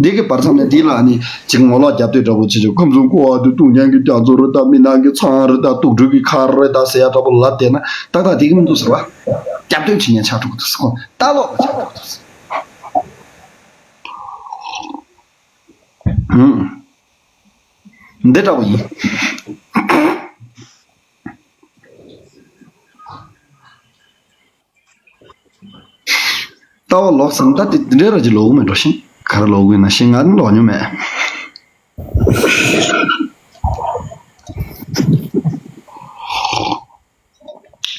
འདི་གི་བར་མཚམས་ནས་འདི་ལ་ཨ་ནི་ཅིག་ངོ་ལོག་རྒྱབ་སྟོད་འདྲ་པོ་བྱེད་ཆོག་ཁོ་ཚོ་ཀོ་ཨ་དུ་དུང་རྒྱང་གི་རྒྱ་མཚོ་རེད་ད། མི་ནག་གི་ཚང་རེད་ད། དུག་སྦྲུལ་གི་མཁར་རེད་ད་ཟེར་ཡ་འདྲ་པོ་ལབ་བསྡད་ན་ཏག་ཏག་དེ་གི་མི་འདུག་ཟེར་བ། རྒྱབ་སྟོད་བྱེད་མཁན་ཆགས་འགྲོ་གི་འདུག་ཟེར། ཁོ་ལྟ་ལོག་པ་ཆགས་འགྲོ་གི་འདུག་ཟེར། ཧུམ། འདི་འདྲ་པོ་ཡིན། ལྟ་བ་ལོག་ཟིན། ད་དེ་འདི་འདྲའི་ར་ཅིག་ལོག་གི་མེད་འགྲོ་ཤིང་། ག་རེ་ལོག་གི་ཡིན་ན་ཤིང་ང་ནི་ལོག་མྱོང་མེད།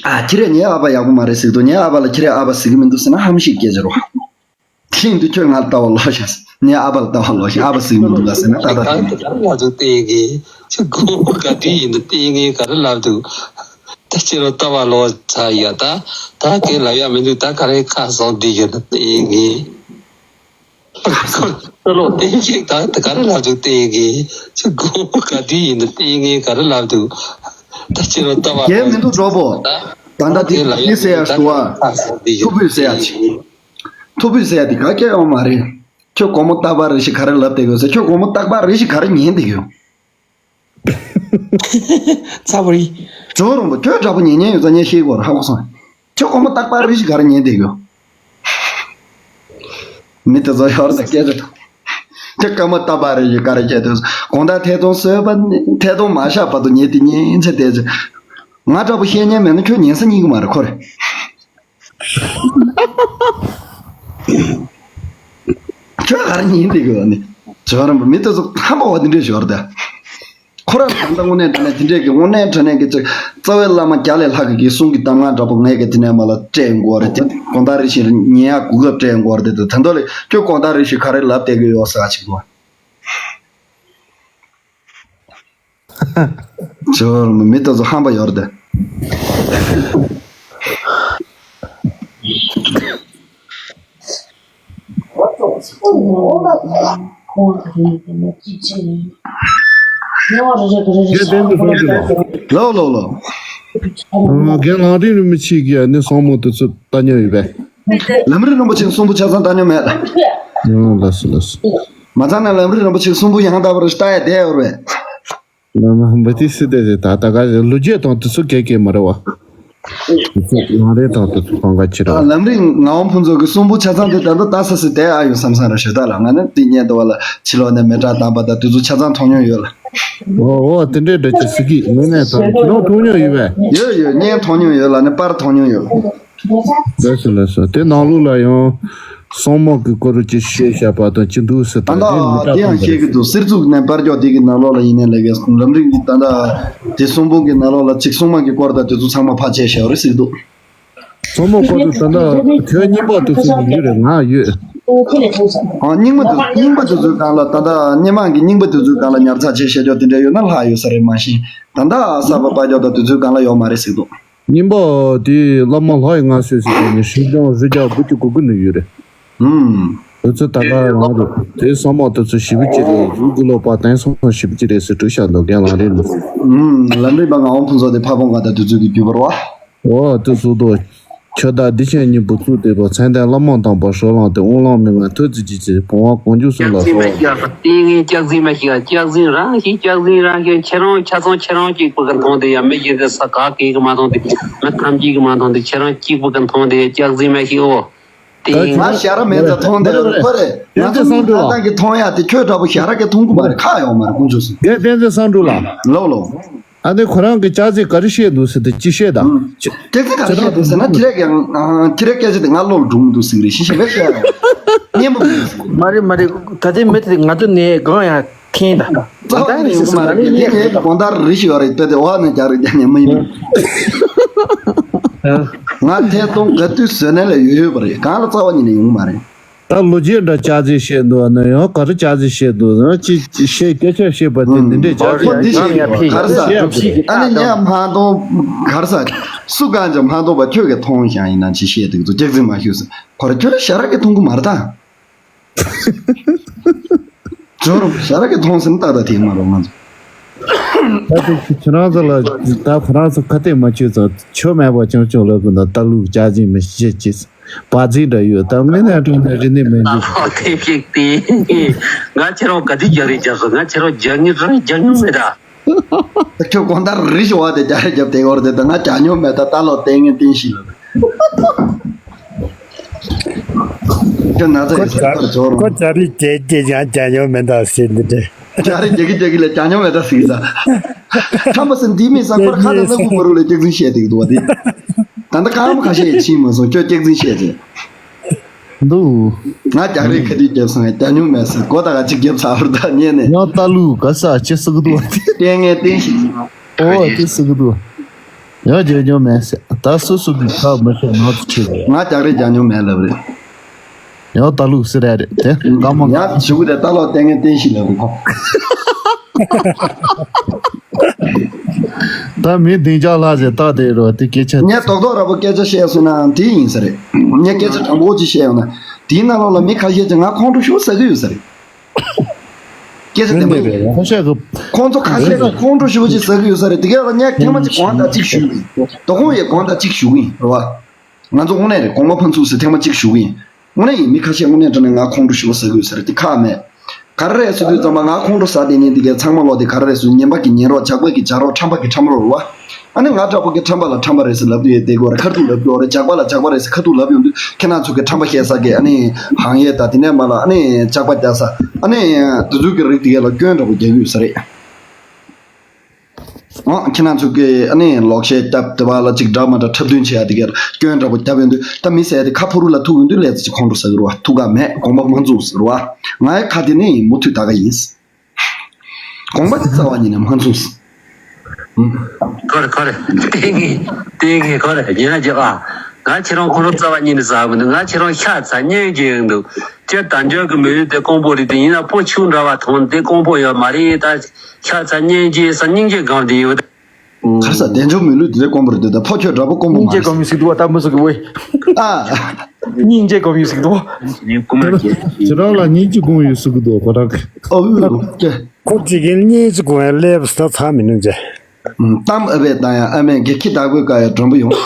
ཨ་ཁྱི་རེད། ངའི་ཨ་ཕ་ཡག་པོ་མ་རེད་ཟེར་གི་འདུག་ངའི་ཨ་ཕ་ལ་ཁྱི་རེད་ཨ་ཕ་ཟེར་གི་མི་འདུག་ཟེར་ན་ཧམ་ཤིག་སྐད་ཆ་རོ། ཤིང་འདི་ཁྱོད་ང་ལ་ལྟ་བ་ལོག་ཤག་ངའི་ཨ་ཕ་ལ་ལྟ་བ་ལོག་ཤག་ཨ་ཕ་ཟེར་གི་མི་འདུག་ག་ཟེར་ན་ཏག་ཏག་དེ་ག་རེ་ལབ་འདུག་ལྟས་ངན་གྱི་ཁྱི་དགོང་མོ་ག་དུས་ཡིན་འདུག་ལྟས་ངན་ག་རེ་ལབ་འདུག་ད་ཁྱེད་རང་ལྟ་བ་ལོག་ཚར་ཡ། ད་ད་གས་ལབ་ཡ་མི་འདུག་ད་ག་རེ་ཁ་སང་འདི་ཡོད་ན་ལྟས་ངན། ལྟ་ལོག་ལྟས་ངན་ད་ག་རེ་ལབ་འདུག་ལྟས་ངན་ཁྱི་དགོང་མོ་ག་དུས་ཡིན་འདུག་ལྟས་ངན་ག་རེ་ལབ་འདུག་ད་ཁྱེད་རང་ལྟ་བ་ལོག་མི་འདུག་གྲོགས་པོ། ད་ད་ད་དེ་གས་ལབ་ཡ་མི་ཟེར་ཡ་མི་འདུག་ད་ཞུ་བ། ག་རེ་ཁ་སང་འདི་ཐུ་ཡོད་བུས་ཟེར་ཡ་ལྟས་ཅིག་ངན། ཐུ་བུས་ཟེར་ཡ་དེ་ག་གས་ཡོང་མ་རེད། ཁྱོད་དགོང་མོ་རྟག་པར་རེ་ཞིག་ག་རེ་ལབ་བསྡད་ཡོད་ཟེར། ཁྱོད་དགོང་མོ་རྟག་པར་རེ་ཞིག་ག་རེ་ཉན་བསྡད་ཡོད། ཚ་བ་རི། ཇོ་རོང་པོ་ཁྱོད་འདྲ་པོ་ཉན་ཉན་ཡོད་ཙང་ངས་ཤེས་དགོས་རེད། ཧ་གོ་སོང་། ཁྱོད་དགོང་མོ་རྟག་པར་རེ་ཞིག་ག་རེ་ཉན་བསྡད་ཡོད། མི་དེ་ཚོ་ཡོད་རེད་སྐད་ཆ། ཁྱོད་དགོང་མོ་རྟག་པར་རེ་ཞིག་ག་རེ་བྱས་འདུག་དགོང་དག་ཐད་གཏོང་བཟོས་པ་ནས་ཐད་གཏོང་མ་བཞག་བར་དུ་ཉན་དེ་ཉན་ཚེ་བསྡད་ཚེ། ང་འདྲ་པོ་བཤད་ཉན་མེད་ན་ཁྱོད་ཉན་ས་རྙེད་གི་མ་རེད་ཁོ་རེ། ཁྱོད་ག་རེ་ཉན་བསྡད་ཡོད་ནི། ཇོ་རོང་པོ་མི་དེ་ཚོ་ཧམ་པ་བ་འདི་འདྲས་ཞོར་ད། ཁོ་རང་ད་ལྟ་དངོས་གནས་དྲང་གནས་དེ་འདྲས་ཀྱི་དངོས་གནས་དྲང་གནས་ཀྱི་ཅིག་རྩ་བའི་བླ་མ་བརྒྱ་ལས་ལྷག་གི་གི་གསུང་གི་གདམས་ངག་འདྲ་པོ་ངས་ཀྱི་དེ་ནས་མ་ལ་སྤྲད་ཡོང་གི་ཡོད་རེད་དེ། དགོང་དག་རེ་བཞིན་ཉན་ཡག་གོ་སྐབས་སྤྲད་ཡོང་གི་ཡོད་རེད་དེ། ད་ལྟ་ལས་ཁྱོད་དགོང་དག་རེ་བཞིན་ག་རེ་ལབ་བསྡད་ཀྱི་ཡོད་ཟེར་བ་ཅིག་འདུག་ཅོ་མི་ད་ཚོ་ཧམ་པ་ཡོད་རེད། ལོ་ལོ་ལོ། རྒན་ལམ་རིམ་རིན་པོ་ཆེ་གིས་ནི་སོང་མོ་དེ་ཚོ་ལྟ་མྱོང་ཡོད་པས། ལམ་རིམ་རིན་པོ་ཆེ་གསུང་འབུམ་ཆ་ཚང་ལྟ་མྱོང་མེད། ཨང་། ལགས་སོ་ལགས་སོ། མ་ཚང་ན་ལམ་རིམ་རིན་པོ་ཆེ་གསུང་འབུམ་ཡང་དག་པར་ལྟ་ཡ་བསྡད་ཡོད་རེད། ལམ་རིམ་པོ་ཆེ་སི་ཏེ་ཟེར་ད་ད་ག་ལོ་རྒྱུས་དང་དེ་ཚོ་གལ་གལ་མ་རེད་བ། དེ་ཚོ་ལམ་རིམ་དང་དེ་ཚོ་གང་ག་ཅི་རེད་བ། ལམ་རིམ་ངག་དབང་ཕུན་ཚོགས་ཀྱི་གསུང་འབུམ་ཆ་ཚང་དེ་ད་ལྟ་ལྟ་ས་སི་ཏེ་ཨ་ཡོད་བསམ་བསམ་རེད་ཞུ་ད་ལ། ང་ནི་དེ་ཉན་འདུག་བ་ལ་ཕྱི་ལོགས་ནས་མེ་སྲེག་བཏང་པ་དང་དེ་ཚོ་ཆ་ཚང་མཐོང་མྱོང་ཡོད་ལ། འོ་འོ་དེ་འདྲའི་འདྲ་ཅིག་སི་ཀི་ངོས་ནས་དང་ཁྱེད་རང་མཐོང་མྱོང་ཡོད་པས། ཡོད་ཡོད་བརྙན་མཐོང་མྱོང་ཡོད་ལ་ནི་པར་མཐོང་མྱོང་ཡོད། ལགས་སོ་ལགས་སོ། དེ་ནང་ལོགས་ལ་ཡང་སྲུང་མ་གི་སྐོར་གྱི་བཤད་བཞག་པ་དང་ཅི་འདུག་ཟེར་ད་ད་དེ་མི་དེ་ཡང་བཤད་ཀྱི་འདུག་གསེར་གཙུག་ནས་པར་ཀྱོག་དེ་གི་ནང་ལོགས་ལ་ཡིན་ནའི་ལས་ཀའི་ལམ་རིམ་གྱི་ད་ད་དེ་སྲུང་འབུམ་གྱི་ནང་ལོགས་ལ་ཅིག་སྲུང་མ་གི་སྐོར་དང་དེ་ཚོ་ཚང་མ་ཕར་བྱས་བཞག་རེད་ཟེར་གྱི་འདུག་སྲུང་མ་སྐོར་དུ་ད་ད་ཁྱོད་རྙིང་པ་དེ་ཚོ་ཡོད་རེད། ང་ཡོད། ཨ་རྙིང་པ་དེ་རྙིང་པ་དེ་ཚོའི་སྒང་ལ་ད་ད་སྔོན་མ་གི་རྙིང་པ་དེ་ཚོའི་སྒང་ལ་ཉར་ཚགས་བྱས་བཞག་ཀྱོག་དེ་འདྲ་ཡོད་ན་ལྷག་ཡོད་ས་རེད། མ་གཞི་ད་ད་གསར་པ་པར་ཀྱོག་དང་དེ་ཚོའི་སྒང་ལ་ཡོད་མ་རེད་ཟེར་གྱི་འདུག་རྙིང་པ་དེ་བླ་མ་ལྷ་ཡི་མངའ་གསོལ་ཟེར་གྱི་ནི་ཧྲིལ་ལྗང་རི་རྒྱ་དགུ་བཅུ་གོ་དགུ་ནས་ཡོད་རེད། ཧུམ། དེ་ཚོ་ད་ག་རང་རེད། དེ་སྲུང་མ་དེ་ཚོ་ཞེ་པོ་ཅིག་རེད། རུ་དགུ་ལོ་པ་དེང་སང་ཞེ་པོ་ཅིག་རེད་ཟེར་བྲིས་བཞག་འདུག་རྒན་ལམ་རིམ་ལ། ཧུམ། ལམ་རིམ་པ་ངག་དབང་ཕུན་ཚོགས་དེ་ཕ་བོང་ཁ་དང་དེ་ཚོ་གི་བརྒྱུད་པ་རེད་བ། འོ་དེ་ཚོ་དོ། ཁྱོད་བདག་བདེ་ཆེན་སྙིང་པོ་གཙུག་བདེ་པོ་མཚན་ལྡན་བླ་མ་དམ་པ་ཧྲོ་ལང་སྟེ་དབང་ལམ་མི་མངའ་ཐུགས་རྗེ་ཆེ། བུང་བ་གང་བྱུང་གསུམ་ལ་སོགས། སྐྱག་རྫུན་མ་བཤད། སྐྱག་རྫུན་རང་བཤད། སྐྱག་རྫུན་རང་བཤད། ཁྱེད་རང་ཆ་ཚང་ཁྱེད་རང་གཅིག་པུ་གི་མཐོང་དེ་ཡ། མི་གཞན་དེ་ས་ག་གེ་གི་མ་མཐོང་དེ། མི་ཐམས་ཅད་ཀྱི་མ་མཐོང་དེ། ཁྱེད་རང་གཅིག་པུ་གི་མཐོང་དེ་སྐྱག་རྫུན་མ་བཤད་འོ། དེ་ང་ཞ་ར་མེད་ཙང་མཐོང་དེ་ཁོ་རེད། ང་ཚོ་མི་ཐང་ཐང་གི་མཐོང་ཡ་དེ་ཁྱོད་འདྲ་པོ་ཞ་ར་གི་མཐོང་གི་མ་རེད། ཁ་ཡོང་མ་རེད་དཀོན་མཆོག་གསུམ། དེ་བསྟན་འཛིན་བསམ་གྲུབ་ལགས། ལོ་ལོ། ཨ་ནི་ཁོ་རང་གི་སྐྱག་རྫུན་ག་རེ་བཤད་འདུག་ཟེར་ཏེ་ཅི་བཤད་དང་། སྐྱག་རྫུན་ག་རེ་བཤད་འདུག་ཟེར་ན་ཁྱེད་རང་གི་ཁྱེད་རང་སྐད་ཆ་དེ་ང་བློ་ལ་འགྲོ་མི་འདུག་ཟེར་གི་རེད། ཤི་ཤི་མེད་བཤད་ཡ་སྙན་པོ་མི་འདུག་ཟེར་གི་རེད། མ་རེད་མ་རེད། ད་ལྟའི་མི་དེ་ང་ཚོ་ནས་གང་ཡང་མཁྱེན་དང་། རྩ་བ་ནས་ཡོང་གི་མ་རེད། དེ་ངའི་དགོང་དག་རེ་ཞིག་ཡོད་རེད། དཔེ་དེ་འོག་ནས་རྒྱག་རེད། རྒྱག་ནས་མ་ཡིན། ང་ཐད་གཏོང་ག་དུས་བཟོས་ནས་ལས་ཡོད་ཡོད་པ་རེད། གང་ལ་རྩ་བ་ཉིད་ནས་ཡོང་གི་མ་རེད། ད་ལོ་རྒྱུས་འདྲ་སྐྱག་རྫུན་བཤད་འདུག་ཨ་ནི་ཡང་ག་རེ་སྐྱག་རྫུན་བཤད་འདུག་ཨ་ཅི་ཅི་བཤད་སྐད་ཆ་བཤད་པ་དེ་འདི་འདྲས་སྐྱག་རྫུན་ཁོ་འདི་བཤད་ཡོད་ག་རེ་ཟ། ཨ་ནི་ངས་མ་མཐོང་ག་རེ་ཟ། སུ་གང་ཅང་མ་མཐོང་པ་ཁྱོད་ཀྱིས་མཐོང་ཤག་ཡིན་ན་ཅི་བཤད་འདུག་ཚོ་སྐྱག་རྫུན་མ་ཤོད་ཟེར། ཁོ་ར་ཁྱོད་ལ་ཞ་ར་གི་མཐོང་གི་མ་རེད་ད། ཇོ་རུ་ཞ་ར་གི་མཐོང་ཟིན་ཏག་ཏག་དེ་མ་རུང་ང་ཚོ། ད་དེ་ཁྱེད་རང་ཚོ་ལ་ད་ཁོ་རང་ཚོ་ཁ་གཏད་མ་བྱེད་ཙང་ཆོ་མེད་པ་ཅང་ཅང་ལབ་དགོས་ན་ད་ལུག་ཅག་ཅིག་མི་ཤེས་ཅིག་བ་རྫིག་འདྲ་ཡོད། ད་དངོས་གནས་དྲང་གནས་རིག་གནས་མེད་འཇུག་ཨ་ཁེ་ཤིག་དེ། ང་ཁྱེད་རང་ག་དུས་རྒྱག་རེས་རྒྱག་སོང་། ང་ཁྱེད་རང་རྒྱག་ངེས་རང་རྒྱག་མྱོང་མེད་ད། ཁྱོད་གོང་ལྟར་རི་ཞོ་བ་དེ་རྒྱག་རེས་རྒྱབ་དེ་འོར་དེ་ད་ང་རྒྱག་མྱོང་མེད་ད། ད་ལོ་ལྟས་ངན་བསྟན་ཤིག་ལ། ཁྱོད་ན་ཚ་ཡོད་ས་ཁར་འབྱོར་རོགས། ཁོ་ཅ་རི་རྒྱག་རྒྱག་ཡང་རྒྱག་མྱོང་མེད་ད་ཟེར་འདི་འདྲ། ཅ་རི་རྒྱག་གི་རྒྱག་གི་ལ་རྒྱག་མྱོང་མེད་ད་ཟེར་གི་ད། ཁམས་པ་སེ་འདི་མི་སང་ཁོར་ཁ་དང་སྣ་ཁུག་བར་ལ་སྐྱག་རྫུན་བཤད་དེ་འདུག་བ་དེ། ད་ལྟ་ཁམས་ཁ་ཤས་ཡིན་ཕྱིན་མ་སོང་ཁྱོད་སྐྱག་རྫུན་བཤད་ཚེ། འདུག་ང་རྒྱག་རེས་ཁ་དུས་རྒྱབ་སོང་ངས་རྒྱག་མྱོང་མེད་ཟེར་མགོ་ད་ག་ཅིག་རྒྱབ་ཚར་བར་ད་ཉན་ནས། ཡང་ལྟ་ལུགས་ག་ས་ཅི་ཟེར་གི་འདུག་བ་དེ། ལྟས་ངན་བསྟན་ཤིག་ཨོ་དེ་ཟེར་གི་འདུག་ཡང་རྒྱག་མྱོང་མེད་ཟེར། ད་སོ་སོ་གི་ཁ་མི་ཤེས་ང་ཚོ་ཁྲིད་རེད། ང་རྒྱག་རེས་རྒྱག་མྱོང་མེད་ལབ་རེད། ཡང་ལྟ་ལུགས་ཟེར་རེད་དེ་ག་མ་ཡང་ཞུ་གི་རེད། ལྟ་ལོག་ལྟས་ངན་བསྟན་ཤིག་ལབ་རེད་ཁོ། ད་མི་བདེ་འཇགས་ལྷ་ཟེར་རྟགས་དེ་རོ་དེ་སྐད་ཆ། ངས་རྡོག་རྡོག་ར་པོ་སྐད་ཆ་བཤད་སོང་ན་དེ་ཡིན་ས་རེད། ངས་སྐད་ཆ་དྲང་པོ་ཅིག་བཤད་ཡོང་ན་དེའི་ནང་ལོགས་ལ་མི་ཁ་ཤས་ཀྱིས་ང་ཁོང་ཁྲོ་ཤུགས་ཟ་གི་ཡོད་ས་རེད། སྐད་ཆ་བདེན་པ་རེད། ཁོ་ཤས་ཀྱི་ཁོང་ཚོ་ཁ་ཤས་ཀྱིས་ཁོང་ཁྲོ་ཞེ་པོ་ཅིག་ཟ་གི་ཡོད་ས་རེད། དེ་ག་ལ་ངས་ཐེངས་མ་གཅིག་དགོངས་དག་གཅིག་ཞུས་ཡིན། དོ་དགོང་ཡས་དགོངས་དག་གཅིག་ཞུ་གི་ཡིན་རེད་བ། ང་ཚོ་དངོས་གནས་རེད། དགོངས་པ་ཕན་ཚུགས་ཟེར་ཐེངས་མ་གཅིག་ཞུ་གི་ཡིན། དངོས་གནས་ཡིན། མི་ཁ་ཤས་དངོས་གནས་དྲང་གནས་ང་ཁོང་ཁྲོ་ཞེ་པོ་ཟ་གི་ཡོད་ས་རེད། དེ་ཁག་མེད། ག་རེ་རེད་ཟེར་དུས་ཙམ་པ་ང་ཁོང་ཁྲོ་ཟ་བསྡད་མཁན་དེ་གའི་ཚང་མ་ལོག་དེ་ག་རེ་རེད་ཟེར་ཉན་པ་གི་ཉན་རོགས། ཇག་པ་གི་ཇག་རོགས། ཁྲམ་པ་གི་ཁྲམ་རོགས་རེད་བ། ཨ་ནི་ང་འདྲ་པོ་གི་ཁྲམ་པ་ལ་ཁྲམ་པ་རེད་ཟེར་ལབ་དུས་ཡོད་དེ་གོ་ར་ཁ་ཐུག་ལབ་དུས་རེད། ཇག་པ་ལ་ཇག་པ་རེད་ཟེར་ཁ་ཐུག་ལབ་ཡོང་དུས་ཁྱེད་རང་ཚོ་གི་ཁྲམ་པ་བཤད་ས་གི་ཨ་ནི་ཧང་ཡས་དང་དེ་ནས་མ་ལ་ཨ་ནི་ཇག་པ་རྒྱག་ས་ཨ་ནི་དེ་ཚོ་གི་རིགས་དེ་གའི་ལ་སྐྱོན་འདྲ་པོ་རྒྱག་གི་ཡོད་ས་རེད། ཨང་། ཁྱེད་རང་ཚོ་གིས་ཨ་ནི་ལོག་བཤད་རྒྱབ་དེ་བ་ལ་ཅིག་འདྲ་མ་འདྲ་འཁྲབ་སྟོན་བྱེད་ཡ་དེ་གའི་སྐྱོན་འདྲ་པོ་རྒྱབ་ཡོང་དུས་ད་མི་ཟེར་ཡ་དེ་ཁ་ཕོ་རུ་ལ་ཐུག་ཡོང་དུས་ལས་ཅིག་ཁོང་ཁྲོ་ཟ་གི་རེད་བ། ཐུག་ག་མེད། དགོངས་པ་མ་ཚོམས་ཟེར་བ། ང་ཡི་ཁ་དེ་ནི་མུ་མཐུད་ད་ག་ཡིན། དགོངས་པ་དེ་རྩ་བ་ཉིད་ནས་མ་ཚོམས། ཨུམ། ཁོ་རེ་ཁོ་རེ། ལྟས་ངན་ལྟས་ངན་ཁོ་རེ་ཡིན་ན་ཅི་ཨ། ང་ཁྱེད་རང་ཁོ་རང་རྩ་བ་ཉིད་ནས་ཟ་མི་འདུག་ང་ཁྱེད་རང་ཤ་ཚ་སྙིང་རྗེ་ཡོང་འདུག་སྤྱིར་དལ་འབྱོར་གྱི་མི་ལུས་དེ་དཀོན་པོ་རེད་དེ། ཡིན་ན་ཕོ་ཁྱུ་འདྲ་བ་མཐོང་དེ་དཀོན་པོ་ཡོད་མ་རེད། ད་ཤ་ཚ་སྙིང་རྗེ་ས་སྙིང་རྗེ་སྒང་དེ་ཡོད། ག་རེ་ཟ། དལ་འབྱོར་མི་ལུས་དེ་དཀོན་པོ་རེད་དེ། ད་ཕོ་ཁྱོད་འདྲ་པོ་དཀོན་པོ་མ་སྙིང་རྗེ་རེད། སྒོམ་ཡོད་ཟིག་འདུག་བ། ད་མི་སུ་གི་ཝེ། ཨ། སྙིང་རྗེ་སྒོམ་ཡོད་ཟིག་འདུག་ཁྱེད་རང་ལ་སྙིང་རྗེ་སྒོམ་ཡོད་ཟིག་གི་འདུག་ཁོ་རང་གི། ཨོ་ཨོ་ཀྱེ། ཁོ་ཅིག་གིས་སྙིང་རྗེ་སྒོམ་ཡ་སླེབས་ད་ཚར་མི་ནུས་ཅེ། གཏམ་ཨ་བས་བཏང་ཡ་ཨ་མས་གེ་ཁྱི་བདག་པོའི་བཀའ་ཡ་མགྲོན་པོ་ཡོང་།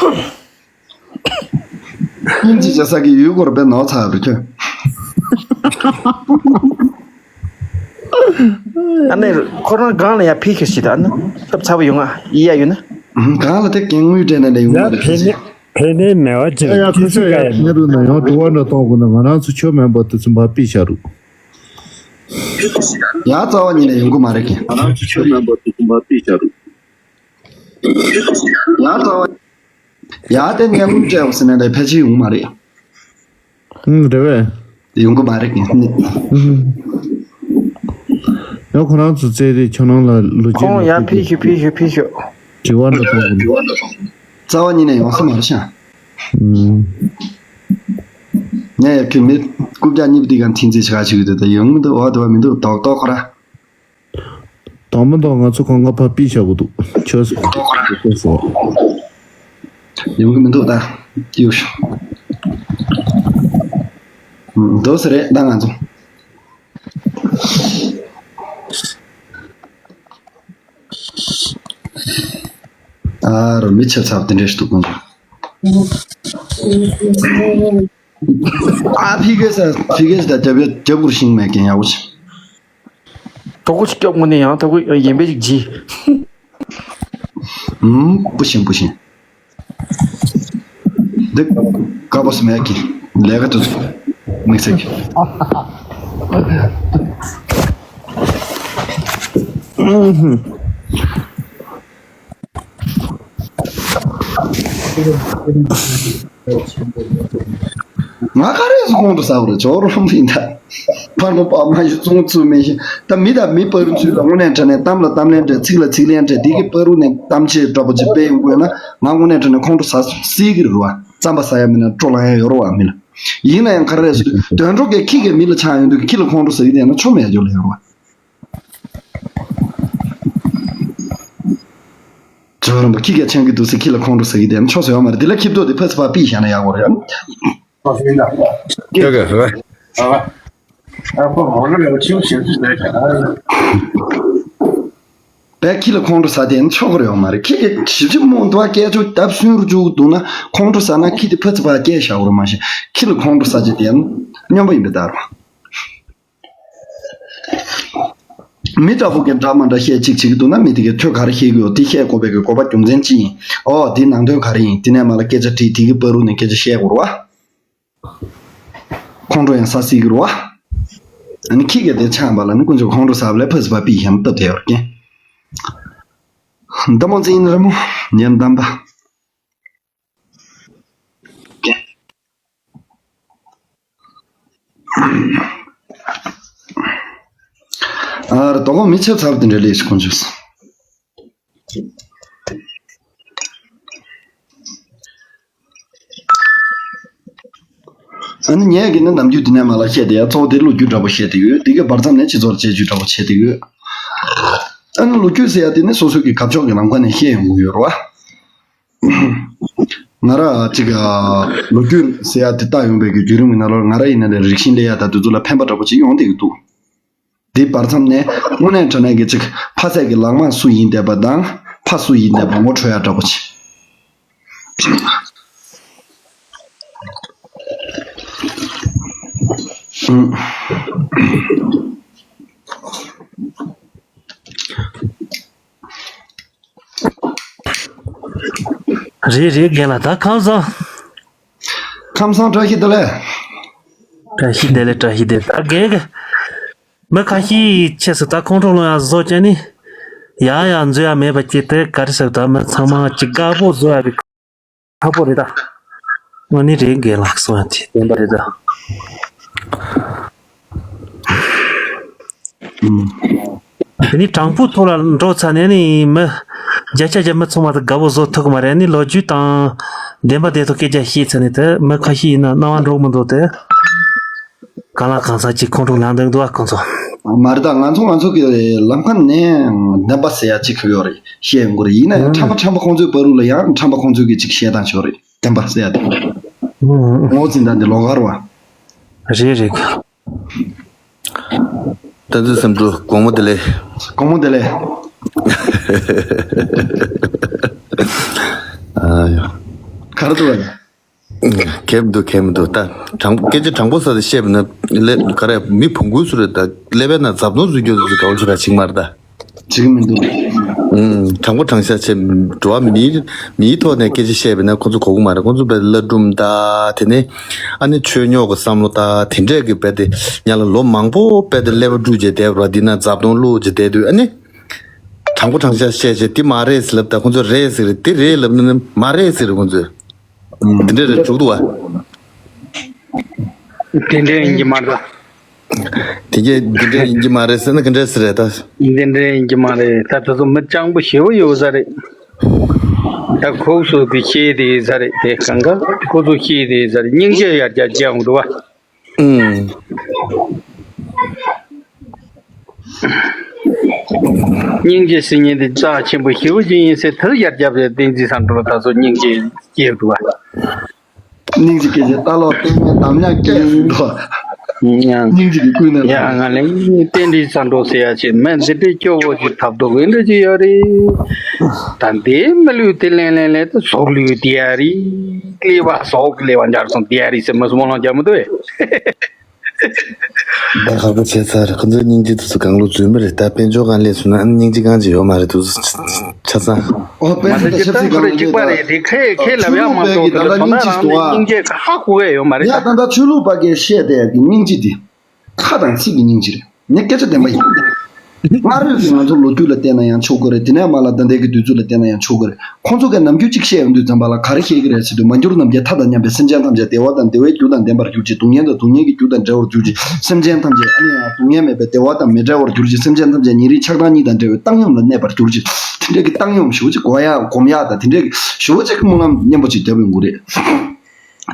སྙིང་རྗེ་བྱེད་ས་གི་ཡུལ་སྐོར་བས་ནོར་ཚར་རུ་ཁྱོད། ཨ་ནི་ཁོ་རང་སྒང་ལ་ཡ་ཕི་ཤི་ཞིག་ད་ཨ་ནི་སྐབས་ཚ་བོ་ཡོང་ང་ཡི་ཡ་ཡོད་ན། སྒང་ལ་དེ་གན་དངུལ་སྤྲད་ནས་ལས་ཡོང་ཡ་མ་རེད་ཕེ་ཁྱི་ནེ་ཕེ་ནེ་མེ་བ་ཅི་ཡ་ཡ་ཁུ་ཁྱི་ཚོ་ཡ་ཡ་ཁྱི་རུ་ན་ཡང་དུ་བ་འདྲ་གཏོང་དགོས་ན་ང་རང་ཚོ་ཆོས་མེན་པ་དུ་ཚུན་པ་ཕི་ཤ་རུ། ཡ་རྩ་བ་ཉིད་ནས་ཡོང་གི་མ་རེད་གན། ང་རང་ཚོ་ཆོས་མེན་པ་དུ་ཚུན་པ་ཕི་ཤ་རུ། ཡ་རྩ་བ། ཡ་དེ་ངས་དངུལ་སྤྲད་འོ་ཟེར་ནས་ལས་ཕལ་ཆེར་ཡོང་མ་རེད། ཨུམ་རེད་བས། ཡོང་གི་མ་རེད་ངས། ཨུམ། ཡང་ཁོ་རང་ཚོ་བཙལ་ཏེ་ཁྱོད་རང་ལ་ལོ་རྒྱུས་ཁོང་ཡ་ཕི་ཤུ་ཕི་ཤུ་ཕི་ཤུ། དྲི་བ་འདྲ་གཏོང་དགོས་འདུག་རྩ་བ་ཉིད་ནས་ཡོང་ས་མ་རེད་ཤག་ཨུམ། ངས་ཡ་ཁྱོད་མི་རྐུབ་བཀྱག་གཉིས་པ་དེ་ག་འཐེན་རྩིས་བྱ་ག་བྱེད་ཀྱི་འདུག་ད་ཡོང་མི་འདུག་འོ་དེ་བ་མི་འདུག་རྡོག་རྡོག་ཁོ་ར། དང་མི་དང་ང་ཚོ་གང་ག་ཕར་ཕུད་བཞག་གི་འདུག་ཆོས་སོ། ཡོང་གི་མི་འདུག་ད་གཡུག་ཤོག་འདུག་ཟེར་རེད་ད་ང་ཚོ། ཨ་རོ་མི་ཆེ་ཚབ་དེ་འདྲས་ཤིག་འདུག་ཨ་ཕི་གེ་ས་ཕི་གེ་ས་ད་རྒྱབ་རྒྱབ་གུར་ཤིང་མེད་མཁན་ཡག་པོ་ཆེ། གྲོགས་པོ་ཅིག་སྐྱོབ་དགོས་ནས་ཡང་ཐོག་གུ་ཡིན་པའི་ཅིག་བགྱིས། ཨུམ། པུ་ཤིང་པུ་ཤིང་། འདི་ཀ་པོ་སི་མེད་ཀི་ལས་ཀ་དུ་དམིགས་བསལ་གི། ང་ག་རེ་ཟེར་གོང་དུ་ཟ་བར་ཇོ་རོ་མི་འདའ། ཕར་ནུ་པ་མ་ཡི་ཙོང་ཚུ་མེ་ཤི་ད་མི་དང་མི་བར་ཚུལ་ལ་དངོས་གནས་དྲང་གནས་གཏམ་ལ་གཏམ་ལན་སྤྲད། ཚིག་ལ་ཚིག་ལན་སྤྲད། འདི་གི་བར་རུ་ནས་གཏམ་བྱེད་འདྲ་པོ་ཅིག་སྤེལ་ཡོང་དགོས་ན་ང་དངོས་གནས་དྲང་གནས་ཁོང་ཁྲོ་ཟ་སྲིད་ཀྱི་རེད་བ། རྩམ་པ་ཟ་ཡ་མིན་ན་སྤྲོ་ལངས་ཡ་ཡོད་རེད་བ་མི་ལ། ཡིན་ན་ཡང་ག་རེ་ཟེར་དུས་དོན་གྲུབ་ཀྱིས་ཁྱི་གི་མི་ལ་ཆགས་ཡོང་དུས་ཁྱི་ལ་ཁོང་ཁྲོ་ཟ་གི་བསྡད་ན་ཆོ་མེད་ཡ་ཇོ་ལ་ཡོད་རེད་བ། ཇོ་རིན་པོ་ཁྱི་ག་ཆང་གི་འདུག་ཟེར་ཁྱི་ལ་ཁོང་ཁྲོ་ཟ་གི་དེ་ཆོག་ཟེར་ཡོད་མ་རེད། དེ་ལ་ཁྱི་ལྟོ་དེ་ཕ་ཚི་ཕ་པི་བཞག་ན་ཡག་པོ་རེད། ཀྱ་ཀྱ་ཧ། བས་ཁྱི་ལ་ཁོང་ཁྲོ་ཟ་དེ་ཆོག་གི་རེད་ཡོད་མ་རེད། ཁྱི་ག་ཞིབ་ཅིག་རྨོངས་འདུག་བ་སྐད་ཅོ་བརྡབ་སུན་རུ་བཅུག་འདུག་ན་ཁོང་ཁྲོ་ཟ་ན་ཁྱི་དེ་ཕ་ཚི་ཕ་སྐད་བཞག་གི་རེད་མ་གཞི་ཁྱི་ལ་ཁོང་ཁྲོ་ཟ་ཅི་དེ་སྨྱོན་པ་ཡིན་པའི་རྟགས་རེད། མི་འདྲ་པོ་གི་འདྲ་མ་འདྲ་བཤད་ཅིག་བྱེད་ཀྱི་འདུག་ན་མི་དེ་གས་ཁྱོད་ག་རེ་བཤད་ཀྱི་ཡོད། དེ་བཤད་དགོས་པའི་གི་དགོས་པ་རྒྱུ་མཚན་ཅི་ཡིན། ཨོ་དེ་ནང་དོན་ག་རེ་ཡིན། དེ་ནས་མ་ལ་སྐད་ཆ་དྲིས་དེ་གི་བར་རུ་ནས་སྐད་ཆ་བཤད་དགོས་རེད་བ། ཁོང་ཁྲོ་ཡང་ཟ་སྲིད་ཀྱི་རེད་བ། ཨ་ནི་ཁྱི་གས་དེ་ཆགས་པ་ལ་ནི་དཀོན་མཆོག་ཁོང་ཁྲོ་ཟ་བ་ལས་ཕ་ཚི་ཕ་པི་ཡང་སྟབས་བདེ་བར་སྐྱེ། འདི་མོ་ཙི་ཡིན་རེད་མོ། ཉན་དམ་པ། ཨ་ར་དོ་གོང་མི་ཆེ་ཚར་དེ་འདྲ་ལས་ཤིག་ཁོང་ཆུས། ཨ་ནི་ངས་གི་ནི་ནམ་རྒྱུན་དེ་ནས་མ་ལ་བཤད་དེ་ཡ་གཙོ་བོ་དེ་ལོ་རྒྱུས་འདྲ་པོ་བཤད་དེ་ཡོད། དེ་གི་བར་མཚམས་ནས་སྤྱི་ཚོགས་བྱེད་རྒྱུ་འདྲ་པོ་བྱེད་དེ་ཡོད། ཨ་ནི་ལོ་རྒྱུས་ཟེར་ཡ་དེ་ནི་སོ་སོ་གི་གབ་ཕྱོགས་ཀྱི་ལམ་ཁ་ནས་བཤད་ཡོང་གི་ཡོད་རེད་བ། ང་ར་ཅིག་ལོ་རྒྱུས་ཟེར་ཡ་དེ་ལྟ་ཡོང་བའི་གི་བརྒྱུད་རིམ་གྱི་ནང་ལོགས་ང་ར་ཡིན་ན་ལས་རིགས་ཤིང་ལས་ཡ་དང་དེ་ཚོ་ལ་ཕན་པ་འདྲ་པོ་ཅིག་ཡོང་བསྡད་ཀྱི་འདུག་དེའི་བར་མཚམས་ནས་དངོས་གནས་དྲང་གནས་ཀྱི་ཅིག་ཕ་ཚད་ཀྱི་ལག་དམར་སུ་ཡིན་བསྡད་པ་དང་ཕ་སུ་ཡིན་བསྡད་པ་ངོ་འཕྲོད་ཡ་འདྲ་པོ་ཅིག་རེད་རེད། རྒན་ལགས་ད་ཁམས་བཟང་། ཁམས་བཟང་། བཀྲ་ཤིས་བདེ་ལེགས། བཀྲ་ཤིས་བདེ་ལེགས། བཀྲ་ཤིས་བདེ་ལེགས། ད་རྒན་གི་མི་ཁ་ཤས་ཆེ་སུ་ད་ཁོང་ཁྲོ་ལངས་ཡ་བཟོ་བྱས་ནི་ཡ་ཡ་འཛུལ་ཡ་མེད་པ་ཅིག་དེ་ག་རེ་ཟེར། ད་མི་ཚང་མ་ཅིག་དགའ་པོ་བཟོ་ཡ་གི་ཁག་པོ་རེད་ད། དངོས་གནས་རེད། རྒན་ལགས་གསུང་ཡ་དེ་བདེན་པ་རེད་ད། ཨུམ། དེ་ནི་དྲང་པོའི་ཐོག་ལ་འགྲོ་ཚར་ནས་ནི་མི་བརྒྱ་ཆ་བརྒྱ་མི་ཚང་མ་དེ་དགའ་བོ་བཟོ་ཐུབ་ཀྱི་མ་རེད། ནི་ལོ་རྒྱུས་དང་བདེན་པ་བདེན་ཐོག་སྐད་ཆ་བཤད་ཚར་ནས་དེ་མི་ཁ་ཤས་ཡིན་ན་སྣང་བ་འགྲོ་མི་འདུག་དེ། གང་ལ་གང་འཚམ་ཅིག་ཁོང་ཁྲོ་ལངས་འདུག་འདུག་ཨ་ཁོང་ཚོ། མ་རེད་ད། ང་ཚོ་ང་ཚོ་གི་ལམ་ཁ་ནས་བདེན་པ་ཟེར་ཡ་གཅིག་ཡོད་རེད། བཤད་ཡོང་གི་རེད། ཡིན་ན་ཡང་ཁྲམ་པ་ཁྲམ་པ་ཁོང་ཚོའི་བར་རུ་ལ་ཡང་ཁྲམ་པ་ཁོང་ཚོའི་གི་གཅིག་བཤད་སྟངས་ཤོར་རེད། བདེན་པ་ཟེར་ཡ་དེ། ངོ་འཛིན་སྟངས་དེ་ལོགས་ཀ་རེད་བ། རེད་རེད། བསྟན་འཛིན་བསམ་གྲུབ་དགོང་མོ་བདེ་ལེགས། དགོང་མོ་བདེ་ལེགས། ཨ་ཡ། ག་རེ་འདུག་བ། གལ་མི་འདུག་གལ་མི་འདུག་ད་དྲང་སྐད་ཆ་དྲང་པོ་ཟེར་ཏེ་བཤད་པ་ན་ལས་ག་རེ་མི་བུང་གུ་ཚོ་རེད། ད་ཀླད་པའི་ནང་རྫབ་རྡུང་བཟོ་རྒྱུ་ཚོ་ག་བ་ཆེ་ར་ཅིག་མ་རེད་ད། བྱེད་ཀྱི་མི་འདུག་ཨུམ། དྲང་པོ་དྲང་བཞག་བྱས་འགྲོ་བ་མིའི་མིའི་ཐོག་ནས་སྐད་ཆ་བཤད་པ་ན་ཁོ་ཚོ་གོ་གི་མ་རེད། ཁོ་ཚོ་བས་བླ་སྒྲུང་ད་དེ་ནས་ཨ་ནི་ཆོས་རྙོག་གི་བསམ་བློ་ད་དེ་འདྲས་ཀྱི་བས་དེ་ཉ་ལ་ལོ་མང་པོ་བས་དེ་ཀླད་པ་བཀྲུས་བྱས་བསྡད་པ་ར། འདི་ན་རྫབ་རྡུང་བླུགས་བྱས་བསྡད་དུས་ཨ་ནི། དྲང་པོ་དྲང་བཞག་བཤད་བྱས་འདི་མ་རེད་ཟེར་ལབ་ད་ཁོ་ཚོ་རེད་ཟེར། འདི་རེད་ལབ་ན་ནི་མ་རེད་ཟེར་ཁོ་ཚོས། འདི་འདྲ་རེད་འཇུག་འདུག་བ། དེ་འདྲ་ཡིན་གྱི་མ་རེད། དེ་གས་འདི་འདྲ་ཡིན་གྱི་མ་རེད་ཟེར་ན་ག་འདྲ་ཟེར་རེད་ད། འདི་འདྲ་ཡིན་གྱི་མ་རེད། ད་དེ་ཚོ་མི་སྤྱང་པོ་ཞེ་པོ་ཡོད་ས་རེད། ད་ཁོ་ཚོ་གི་ཤེས་དེ་ཡིན་ས་རེད། དེ་གང་ག་ཁོ་ཚོ་ཤེས་དེ་ཡིན་ས་རེད། སྙིང་རྗེ་ཡར་རྒྱས་རྒྱས་འོང་འདུག་བ། ཨུམ། སྙིང་རྗེ་ཟེར་མཁན་དེ་རྩ་ཆེན་པོ་ཞེ་པོ་ཅིག་ཡིན་ཟེར། དེར་ཡར་རྒྱབ་པའི་བསྟན་འཛིན་བསམ་གྲུབ་ལ་ད་གཟོད་སྙིང་རྗེ་སྐྱེས་འདུག་བ། སྙིང་རྗེ་སྐྱེས་ཏེ་ལྟ་ལོག་བསྟན་ངན་དམ་ཉམས་སྐྱེས་ཟིན་ཏོ། ཡང་སྙིང་རྗེ་གི་ཀུན་ནས་ཡང་ང་ལ་བསྟན་འཛིན་བསམ་གྲུབ་ཟེར་ཡ་ཆེ་མེད། འདི་འདྲའི་སྐྱོ་བོ་ཞིག་ཐབས་སྡུག་འདི་འདྲ་ཅིག་ཡོད་རེད། ད་འདིའི་མི་ལུས་དེ་ལེན་ལེན་ལེན་དུ་ཟོག་ལུས་དེ་ཡ་རེད། ཀླད་པ་ཟོག་གི་ཀླད་པ་འབྱར་སོང་དེ་ཡ་རེད་ཟེར་མི་སུ་མ་ལོང་རྒྱག་མི་འདུག་ཨེ། ད་ཁག་པོ་བྱས་ཚར། ཁོ་ཚོའི་སྙིང་རྗེ་དེ་ཚོ་གང་བླུགས་འཛུལ་མི་རེད། ད་དཔལ་འབྱོར་གང་སླེབས་སོང་ན་ཨ་ནི་སྙིང་རྗེ་གང་ཅི་ཡོད་མ་རེད་འདུག་ཆ་ཚང་། ཨོ་དཔལ་འབྱོར་དང་ཆབ་སྲིད་གང་ལ་གཅིག་པ་རེད། དེ་ཁས་ཁས་ལབ་ཡག་མ་གཏོགས་དེ་ལ་ད་ལྟ་སྙིང་རྗེ་འདུག་ཨ། སྙིང་རྗེ་ཁ་ཧ་གོ་གི་ཡོད་མ་རེད། ཡ་ད་ད་ད་ཆོས་ལུགས་པ་གིས་བཤད་བསྡད་ཡག་གི་སྙིང་རྗེ་དེ། ཁ་དང་ཚིག་གི་སྙིང་རྗེ་རེད། ངས་སྐད་ཆ་བདེན་པ་ཡིན། སྔ་རོལ་གྱི་ང་ཚོ་ལོ་རྒྱུས་ལ་བལྟས་ན་ཡང་ཆོག་གི་རེད། དེ་ནས་མར་ལ་ད་ལྟའི་གི་དུས་ཚོད་ལ་བལྟས་ན་ཡང་ཆོག་གི་རེད། ཁོང་ཚོ་གིས་ནམ་རྒྱུན་གཅིག་བཤད་ཡོང་དུས་ཙམ་པ་ལ་ག་རེ་བཤད་ཀྱི་རེད་ཟེར་དུས། མ་གྱུར་ནམ་མཁའི་མཐའ་དང་མཉམ་པའི་སེམས་ཅན་ཐམས་ཅད་བདེ་བ་དང་བདེ་བའི་རྒྱུ་དང་ལྡན་པར་གྱུར་ཅིག། སྡུག་བསྔལ་དང་སྡུག་བསྔལ་གྱི་རྒྱུ་དང་བྲལ་བར་གྱུར་ཅིག། སེམས་ཅན་ཐམས་ཅད་ཨ་ནི་ཡང་སྡུག་བསྔལ་མེད་པའི་བདེ་བ་དང་མི་འབྲལ་བར་གྱུར་ཅིག། སེམས་ཅན་ཐམས་ཅད་ཉེ་རིང་ཆགས་སྡང་གཉིས་དང་བྲལ་བའི་བཏང་སྙོམས་ལ་གནས་པར་གྱུར་ཅིག། དེ་འདྲའི་གི་བཏང་སྙོམས་ཞེ་པོ་ཅིག་གོ་ཡག་སྒོམ་ཡག་དང་དེ་འདྲའི་གི་ཞེ་པོ་ཅིག་གི་སྨོན་ལམ་སྙན་པོ་ཅིག་བརྒྱབ་ཡོང་གི་རེད།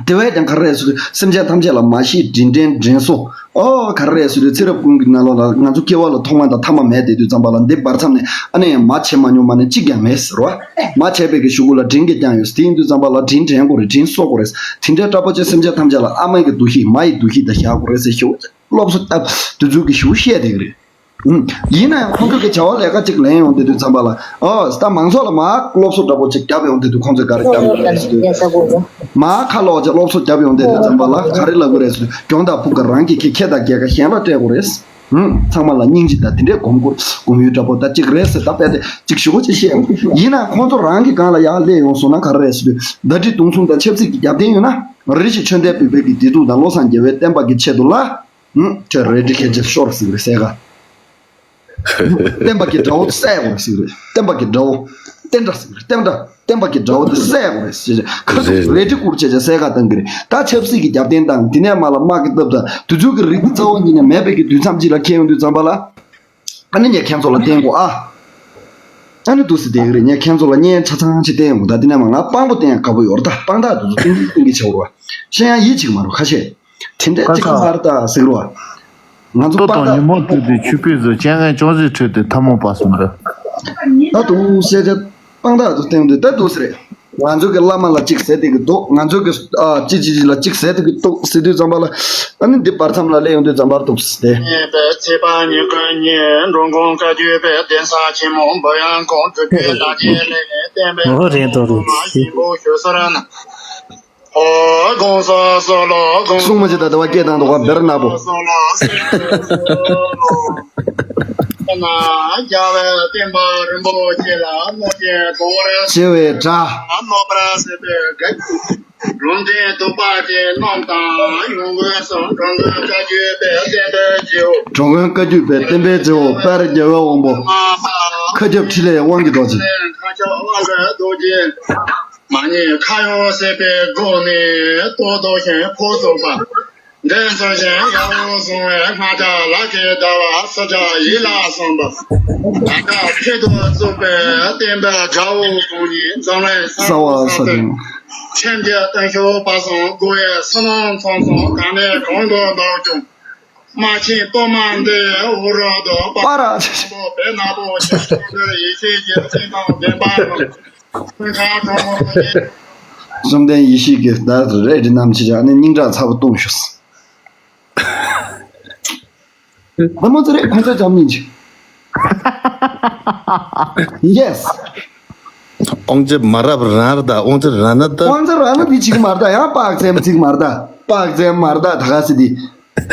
དེ་བས་ཀྱང་ག་རེ་རེད་ཟེར་དུས་སེམས་ཅན་ཐམས་ཅད་ལ་མ་ཤི་དྲིན་དྲན་དྲིན་གཟོ། ཨོ་ག་རེ་རེད་ཟེར་དུས་ཚེ་རབས་ཀུན་གྱི་ནང་ལོགས་ལ་ང་ཚོ་སྐྱེ་བ་ལ་ཐོག་མ་དང་ཐ་མ་མེད་བསྡད་དུས་ཙམ་པ་ལ་འདི་བར་མཚམས་ནས་ཨ་ནི་ཡང་མ་བྱས་མ་མྱོང་མ་ནི་གཅིག་ཀྱང་མེད་ཟེར་བ། མ་བྱས་པའི་གི་གཞུག་གུ་ལ་དྲིན་གྱིས་བསྐྱངས་ཡོད་ཟེར། དེ་ཡིན་དུས་ཙམ་པ་ལ་དྲིན་དྲན་དགོས་རེད། དྲིན་གཟོ་དགོས་རེད། དེ་འདྲའི་འདྲ་པོ་ཅིག་སེམས་ཅན་ཐམས་ཅད་ལ་ཨ་མའི་གི་འདུ་ཤེས་མ་ཡི་འདུ་ཤེས་དང་བཞག་དགོས་རེད་ཟེར་ཞུ། སློབ་གསོ་ཨ་དེ་ཚོའི་གི་ཞུ་བཤད་བསྡད་ཀྱི་རེད། ཨུམ། ཡིན་ན་ཡང་ཁོང་ཚོ་གི་བྱ་བ་ལས་ཀ་གཅིག་ལེན་ཡོང་བསྡད་དུས་ཙམ་པ་ལ། ཨོ་ད་མང་ཚོགས་ལ་མར་སློབ་གསོ་འདྲ་པོ་ཅིག་བརྒྱབ་ཡོང་བསྡད་དུས་ཁོང་ཚོས་ག་རེ་བརྒྱབ་ཡོང་རེད་ཟེར་དུས། མར་ཁ་ལོག་ཅིག་སློབ་གསོ་བརྒྱབ་ཡོང་བསྡད་དུས་ཙམ་པ་ལ་ག་རེ་ལབ་ཀྱི་རེད་ཟེར་དུས། གྱོང་དང་ཕུག་ག་རང་གི་གི་ཁེ་དང་རྒྱལ་ཁ་གཞན་ལ་སྤྲད་དགོས་རེད། ཨུམ། ཚང་མ་ལ་སྙིང་རྗེ་དང་དེ་འདྲའི་སྒོམ་དགོས། སྒོམ་ཡུལ་འདྲ་པོ་ད་གཅིག་རེད་ཟེར། ད་དཔེ་དེ་གཅིག་ཞུ་བ་ཅིག་བཤད་ཡོང་། ཡིན་ན་ཁོང་ཚོ་རང་གི་སྒང་ལ་ཡར་སླེབས་ཡོང་སོང་ན་ག་རེ་རེད་ཟེར་དུས། ཟླ་སྒྲིལ་གདུང་སྲུང་དང་ཆབ་སྲིད་ཀྱི་རྒྱབ་རྟེན་ཡོད་ན། རེ་ཞིག་ཆོས་ལྡན་སྤུན་པའི་གི་བདེ་སྡུག་དང་བློ་བཟང་རྒྱལ་བའི་བསྟན་པ་གི་ཆེད་དུ་ལ། ཧུམ། ཁྱོད་རེ་ཌི་ཁེ་ཆེ་ཤོར་ཟིག་རེད་ཟེར་ག། བསྟན་པ་གི་དགྲ་བོ་བསད་དགོས་རེད་ཟེར་གི་རེད། བསྟན་པ་གི་དགྲ་བོ། བསྟན་དགྲ་ཟེར་གི་རེད། བསྟན་དགྲ། བསྟན་པ་གི་དགྲ་བོ་དེ་བསད་དགོས་རེད་ཟེར་གི་རེད། ཁ་ཐུག་རེད་རེད། རེ་ཌི་བསྐུར་བྱས་བྱས་ཟེར་ག་བཏང་གི་རེད། ད་ཆབ་སྲིད་ཀྱི་རྒྱབ་རྟེན་དང་དེ་ནས་མར་ལ་དམག་གི་སྟབས་དང་དེ་ཚོའི་གི་རིགས་དེ་རྩ་བ་ཉིད་ནས་མེད་པའི་གི་དུས་མཚམས་ཅིག་ལ་འཁེལ་ཡོང་དུས་ཙམ་པ་ལ། ཨ་ནི་ངས་ཁྱེད་ཚོ་ལ་བསྟན་དགོས་ཨ། ཨ་ནི་འདུག་སེ་བསྡད་གི་རེད། ངས་ཁྱེད་ཚོ་ལ་བརྙན་ཆ་ཚང་ཅིག་བསྟན་ཡོང་གི། ད་དེ་ནས་མར་ང་དཔང་པོ་བསྟན་ཡག་དགའ་པོ་ཡོད་རེད། ད་དཔང་རྟགས་དེ་ཚོ་བསྟན་གི་བསྟན་གི་བྱེད་དགོས་རེད་བ། བཤད་ཡག་ཡིད་ཆེས་མ་རེད་ཁ་ཤས། དེ་འདྲ་གཅིག་པ་མ་རེད་ད་ཟེར་གི་རེད་བ། ང་ཚོ་ལྟོ་དཔང་དང་རྟགས། ཉོན་མོངས་བཀྲུས་ཏེ་ཆུ་སྤོས་བཟོས། སྤྱན་སྔའི་ཅོང་ཙེ་འཁྲུད་དེ་ཐལ་མོ་སྦས་སོང་རེད། ད་འདུག་སེ་དེ་དཔང་རྟགས་དེ་ཚོ་བསྟན་འདུག་ད་འདུག་སེ་རེད། ང་ཚོ་གི་བླ་མ་ལ་གཅིག་ཟེར་བསྡད་ཀྱི་འདུག་ང་ཚོ་གི་ཨ་གཅིག་གཅིག་གཅིག་ལ་གཅིག་ཟེར་བསྡད་ཀྱི་འདུག་ཟེར་དུས་ཙམ་པ་ལ། ཨ་ནི་འདི་བར་མཚམས་ལ་སླེབས་ཡོང་དུས་ཙམ་པར་འདུག་སེ། ཉེས་པའི་ཚེ་དཔག་ཉེས་ཀུན་ཉེས། འགྲོ་མགོན་བཀའ་བརྒྱུད་པའི་གདན་ས་ཆེན་མོ་འབུམ་དབྱངས་ཁོང་སྒྲུབ་བརྒྱུད་ལ་རྗེས་ལས་བསྟན་པའི། ཨོ་རེད་འདུག་རེད། ཞིང་པོ་ཞོ་སར་ན། ཨོ་གོང་ས་སོ་ལོ་གོང་། གསུང་མ་བྱེད་ད་ལྟ་བ་སྐད་བཏང་འདུག་བ་བེར་ནག་པོ། སོ་ལོ་སོ་ལོ། ན་རྒྱལ་བའི་བསྟན་པ་རིན་པོ་ཆེ་ལ་བློ་ཆེན་གདུང་རེ་ཆེ་བའི་དགྲ། བློ་བར་སྲིད་པའི་ག་ལུང་བསྟན་གདུག་པ་ཅན་རྣམས་དང་ཡོངས་སྐུ་སོགས་འགྲོ་མགོན་བཀའ་བརྒྱུད་པའི་བསྟན་པའི་རྗེ་བོ། འགྲོ་མགོན་བཀའ་བརྒྱུད་པའི་བསྟན་པའི་རྗེ་བོ་དཔལ་རྒྱལ་བའི་དབང་པོ། མཁའ་ཁྱབ་འཕྲིན་ལས་དབང་གི་རྡོ་རྗེ། མཁའ་ཁྱབ་དབང་གི་རྡོ་རྗེ། མ་ཉེས་ཁ་གཡོགས་སྲིད་པའི་སྒོ་ནས་ལྟོ་ལྡོག་ཞིང་ཁོག་བཙུགས་པ། འདི་ཚོ་ཞིང་ཡག་པོ་བཟུང་བའི་སྔགས་ལ་ཁའི་ཟླ་བ་སུ་ཇ་ཡིད་ལ་བསམ་པ། ད་ལྟ་ཁྱེད་དུ་བཙུགས་པའི་བསྟན་པའི་དགྲ་བོ་ཀུན་ནི་འཛམ་གླིང་ས་བ་ས་སྟེང་། ཁྲིམས་ཀྱི་སྟེང་ཤོག་པ་སང་དགུ་བའི་སུ་ནང་ཚང་སོང་གང་ནས་གང་དུ་འདུག་ཀྱང་། མ་ཆེན་གཏོར་མ་འདི་འུ་ར་དང་པ་ར་ཆེན་པོ་བེ་ན་པོ་ཆེ་ཆུང་འདིར་ཡེ་ཤེས་ཀྱི་སྤྲིན་དང་ལྡན་པ་རྣམས། ཀུན་ཁ་གྲོང་མོ་ཡིན། བཅོམ་ལྡན་ཡེ་ཤེས་ཀྱིས་ད་རེད་རེད་ནམ་ཆེ་ཆག་ནས་སྙིང་ཁྲག་ཚ་པོ་བཏུང་ཤོག་ད་མོ་ཚོ་རེད་ཁོང་ཚོ་འཇམ་མིན་ཅིག Yes། དབང་ཆེ་མ་རབ་རང་ར་ད་དབང་ཆེ་ར་ན་ད། དབང་ཆེ་ར་ན་འདི་ཅིག་མར་ད་ཡང་པག་ཙེམ་ཅིག་མར་ད། པག་ཙེམ་མར་ད་ད་ག་སི་འདི།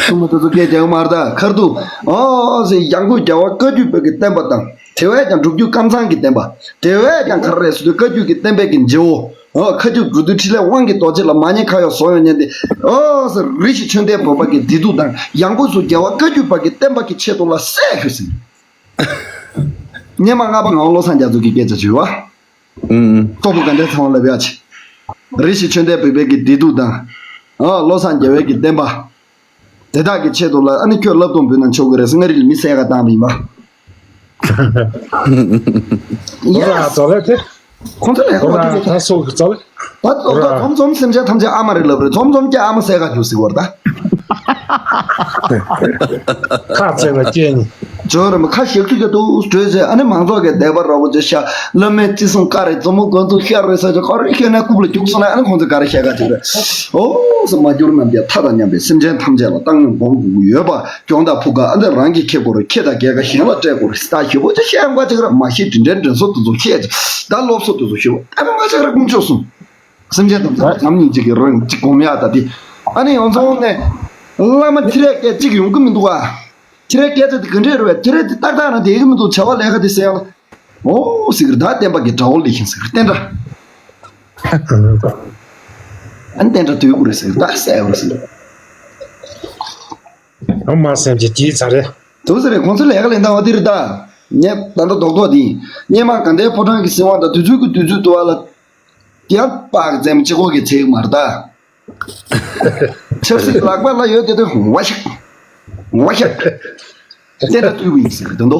སུ་མ་ཏོ་ཏོ་སྐད་རྒྱག་མར་ད་ཁར་དུ། ཨོ་ཟེ་ཡང་ཁོ་རྒྱལ་བ་བཀའ་བརྒྱུད་པའི་གི་བསྟན་པ་དང་། དེ་བས་ཀྱང་སྒྲུབ་བརྒྱུད་ཀམ་ཚང་གི་བསྟན་པ། དེ་བས་ཀྱང་ག་རེ་རེད་ཟེར་དུས་བཀའ་བརྒྱུད་ཀྱི་བསྟན་པའི་གི་རྗེ་བོ། ཨོ་མཁའ་སྤྱོད་འགྲོ་འདུལ་ཕྲིན་ལས་དབང་གི་རྡོ་རྗེ་ལ་མ་ཉེས་ཁ་ཡོག་བཟོ་ཡོང་ཉན་ཏེ། ཨོ་ཟེ་རི་ཞིག་ཆོས་ལྡན་བོད་པ་གི་བདེ་སྡུག་དང་ཡང་ཁོ་ཚོ་རྒྱལ་བ་བཀའ་བརྒྱུད་པ་གི་བསྟན་པ་གི་ཆེད་དུ་ལ་བསད་ཤོད་ཟིན། སྙེ་མ་ལྔ་པ་ངག་དབང་བློ་བཟང་རྒྱ་མཚོ་གི་སྐད་ཆ་བྱོས་བ། ཨུམ། ཙོག་པུ་ག་འདྲའི་ཚང་ལབ་ཡ་ཆེ། རི་ཞིག་ཆོས་ལྡན་བོད་པའི་གི་བདེ་སྡུག་དང་། ཨ་བློ་བཟང་རྒྱལ་བའི་གི་བསྟན་པ། དེ་དག་གི་ཆེད་དུ་ལ་ཨ་ནི་ཁྱོད་བསླབ་སྡོམ་འབུལ་ན་ཆོག་གི་རེད་ཟེར་མངའ་རིས་ལ་མི་བསད་ག་བཏང་བ་ཡིན་པ། ཡེ་སི། ཁོ་ར་ཙོ་ལེ་ཁྱེད། ཁོང་ཚོ་ལས་ཁོ་ཁོ་ར་ད་སོ་གི་ཙོ་ལེ། ད་ཙོག་ཙོག་ར་འཛོམས་འཛོམས་སེམས་ཅན་ཐམས་ཅད་ཨ་མ་རེད་ལབ་རེད། འཛོམས་འཛོམས་ཀྱི་ཨ་མ་བསད་ག་རྒྱུགས་ཟེར་བར་ད། ཁ་ཚེ་ལ་སྐྱེས་ནི། ཇོ་རེ་མ་ཁ་ཞབས་ཁྲི་ག་དུ་བྲོས་ཚེ་ཨ་ནི་མང་ཚོགས་ཀྱི་བསྡད་པ་རོགས་པོ་ཅེ་ཤ་བླ་མའི་ཅི་གསུང་བཀའ་རེད་མཛོ་མོ་གོན་ཚུགས་ཤ་རེད་ས་ཅོ་ཁ་རེ་ཤ་ན་རྐུབ་ལ་རྒྱུགས་སོང་ན་ཨ་ནི་ཁོང་ཚོ་ག་རེ་བཤད་ག་ཅིག་རེད། ཨོ་ས་མ་གྱུར་རྣམས་ཀྱི་མཐའ་དང་མཉམ་པའི་སེམས་ཅན་ཐམས་ཅད་ལ་བཏང་སྙོམས་སྒོམ་དགོས་ཀྱི་ཡོད་པ། གྱོང་དང་ཕུག་ག་ཨ་འདི་རང་གིས་ཁེབས་དགོས་རེད། ཁེ་དང་རྒྱལ་ཁ་གཞན་ལ་སྤྲད་དགོས་རེད། ད་ཞེ་པོ་ཅིག་བཤད་ཡང་བ་ཅིག་ར་མ་ཤེས་དྲིན་དྲན་དྲན་གསོ་དེ་ཚོ་ཤེས་ཅིག་ད་སློབ་གསོ་དེ་ཚོ་ཤེས་ཨ་མ་ང་ཅིག་ར་ཀུན་སྤྱོད་གསུམ། སེམས་ཅན་དང་ཚང་ཉིད་ཅིག་གི་རང་ཅིག་གོམ་ཡག་ད་དེ་ཨ་ནི་ཡང་ཚོང་ནས་བླ་མ་ཐི་རེ་སྐད་ཅིག་ཡོང་གི་མི་འདུག་ཨ། ཐི་རེ་སྐད་ཆ་དེ་ག་འདྲས་རེད་བས། ཐི་རེ་དེ་ཏག་ཏག་རང་དེ་གི་མི་འདུག་བྱ་བ་ལས་ཀ་དེ་ཟེར་ཡང་ལ་ཨོ་ཟིག་ར་ད་བསྟན་པ་གི་དགྲ་བོ་ལས་ཤིང་ཟིག་ར་བསྟན་དགྲ། ཨ་ནི་བསྟན་དགྲ་དུས་དགུ་རེད་ཟེར་ད་ཟེར་བ་ཟེར། ཨ་མ་སེམས་ཀྱི་དཀྱིལ་ཚ་རེད། དུ་ཟེར་རེད། ཁོང་ཚོ་ལས་ཀ་ལས་འདང་བ་དེ་རེད་ད། ངས་ད་ལྟ་རྡོག་རྡོག་དེ་ཡིན། སྙེ་མ་དགའ་ལྡན་ཕོ་བྲང་གི་སྲིད་དབང་དང་དུས་ཚོད་ཀྱི་དུས་ཚོད་དུ་བ་ལ། ཡང་པག་ཙེམ་གཅིག་པོ་གི་ཚིག་མར་ད། ཆབ་སྲིད་ལག་པ་ལ་ཡོད་དེ་དུས་བ་ཤག་བ་ཤག་བསྟན་དགྲ་བཏུལ་བ་ཡིན་ཟེར་གི་དོན་དུ།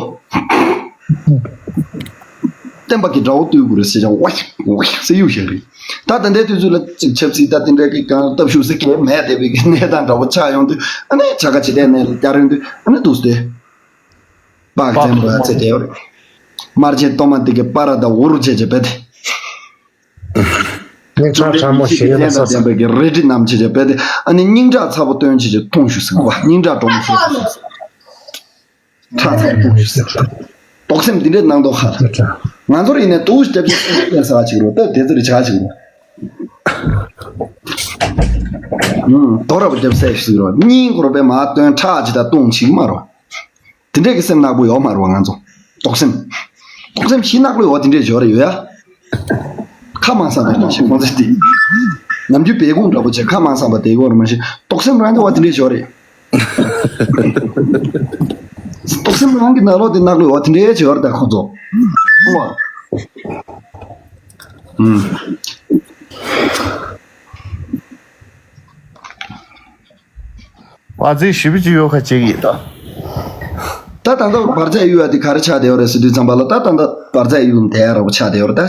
བསྟན་པ་གི་དགྲ་བོ་བཏུལ་དགོས་རེད་ཟེར་ཀྱང་ཝ་ཤག་ཝ་ཤག་ཟེར་གཡུག་བཞག་རེད། ད་ད་ལྟའི་དུས་ཚོད་ལ་ཅིག་ཆབ་སྲིད་ད་དེ་འདྲའི་གི་གང་སྟབས་ཤུགས་ཟེར་གྱི་མེད་བསྡད་པའི་གི་གནས་སྟངས་འདྲ་བོ་ཆགས་ཡོང་དུས་ཨ་ནི་བྱ་དགའ་ཇི་ལྟར་གནས་ལ་བསྐྱར་ཡོང་དུས་ཨ་ནི་འདུག་སྟེ། པག་ཙེམ་ར་ཚེ་དེ་ཡོད་རེད། དམར་ཆེན་གཏོར་མ་འདི་གི་པ་ར་དང་འུ་རུ་བྱས་བྱས་བེད་དེ། སྙིང་ཁྲག་ཕྲ་མོ་ཞིག་ཡོད་ན་ས་ས། ལྡན་པའི་གི་རལ་གྲི་རྣམས་བྱས་བྱས་བེད་དེ་ཨ་ནི་སྙིང་ཁྲག་ཚ་པོ་བཏོན་བྱས་བྱས་འཐུང་ཞུ་ཟིན་པ་སྙིང་ཁྲག་གྲོག་མོ་ཞིག་ཁྲག་ཚ་པོ་ཞིག་ཟེར། དོགས་སེམས་འདི་འདྲའི་སྣང་དོགས་ཧ་ལ། ང་ཚོར་ཡིན་ནའི་དུ་ཞབས་ཞུ་བསྟན་ས་ཅིག་རོ་ད་དེ་ཚོ་རེ་ཆག་ཅིག་རོ། ཨུམ་དོ་ར་བ་རྒྱབ་སའི་ཞིག་རོ་སྙིང་གོར་པའི་མ་བཏོན་ཁྲག་ཅིག་ད་བཏུང་ཅིག་མ་རོ། དེ་འདྲས་ཀྱི་སེམས་ནག་པོ་ཡོད་མ་རེད་བ་ང་ཚོ། དོགས་སེམས། དོགས་སེམས་ཞི་ནག་པོ་ཡོད་བ་དེ་འདྲས་ཡོད་རེད་ཡོད་ཡ། ཁ་མང་བསམ་པ་མ་ཤེས་ཁོང་ཚོ་དེ། ནམ་རྒྱུན་བེ་ཀུང་འདྲ་པོ་བྱས་ཁ་མང་བསམ་པ་དེ་གོ་ར་མ་ཤེས་དོགས་སེམས་རང་གི་བ་དེ་འདྲས་ཡོད་རེད། དོགས་སེམས་རང་གི་ནང་ལོགས་དེ་ནག་པོ་ཡོད་བ་དེ་འདྲས་ཡོད་རེད་ད་ཁོང་ཚོ། ཨོ། ཨུམ། བ་ཚེ་ཞིབ་ཅིག་ཡོད་ཁ་ཅིག་ཡིན་ད། ད་ད་ལྟ་བར་ཆད་གཡུག་ཡ་དེ་ག་རེ་ཆགས་བསྡད་ཡོད་རེད་ཟེར་དུས་ཙམ་པ་ལ་ད་ད་ལྟ་བར་ཆད་གཡུག་བསྡད་ཡ་ར་བ་ཆགས་བསྡད་ཡོད་རེད་ད།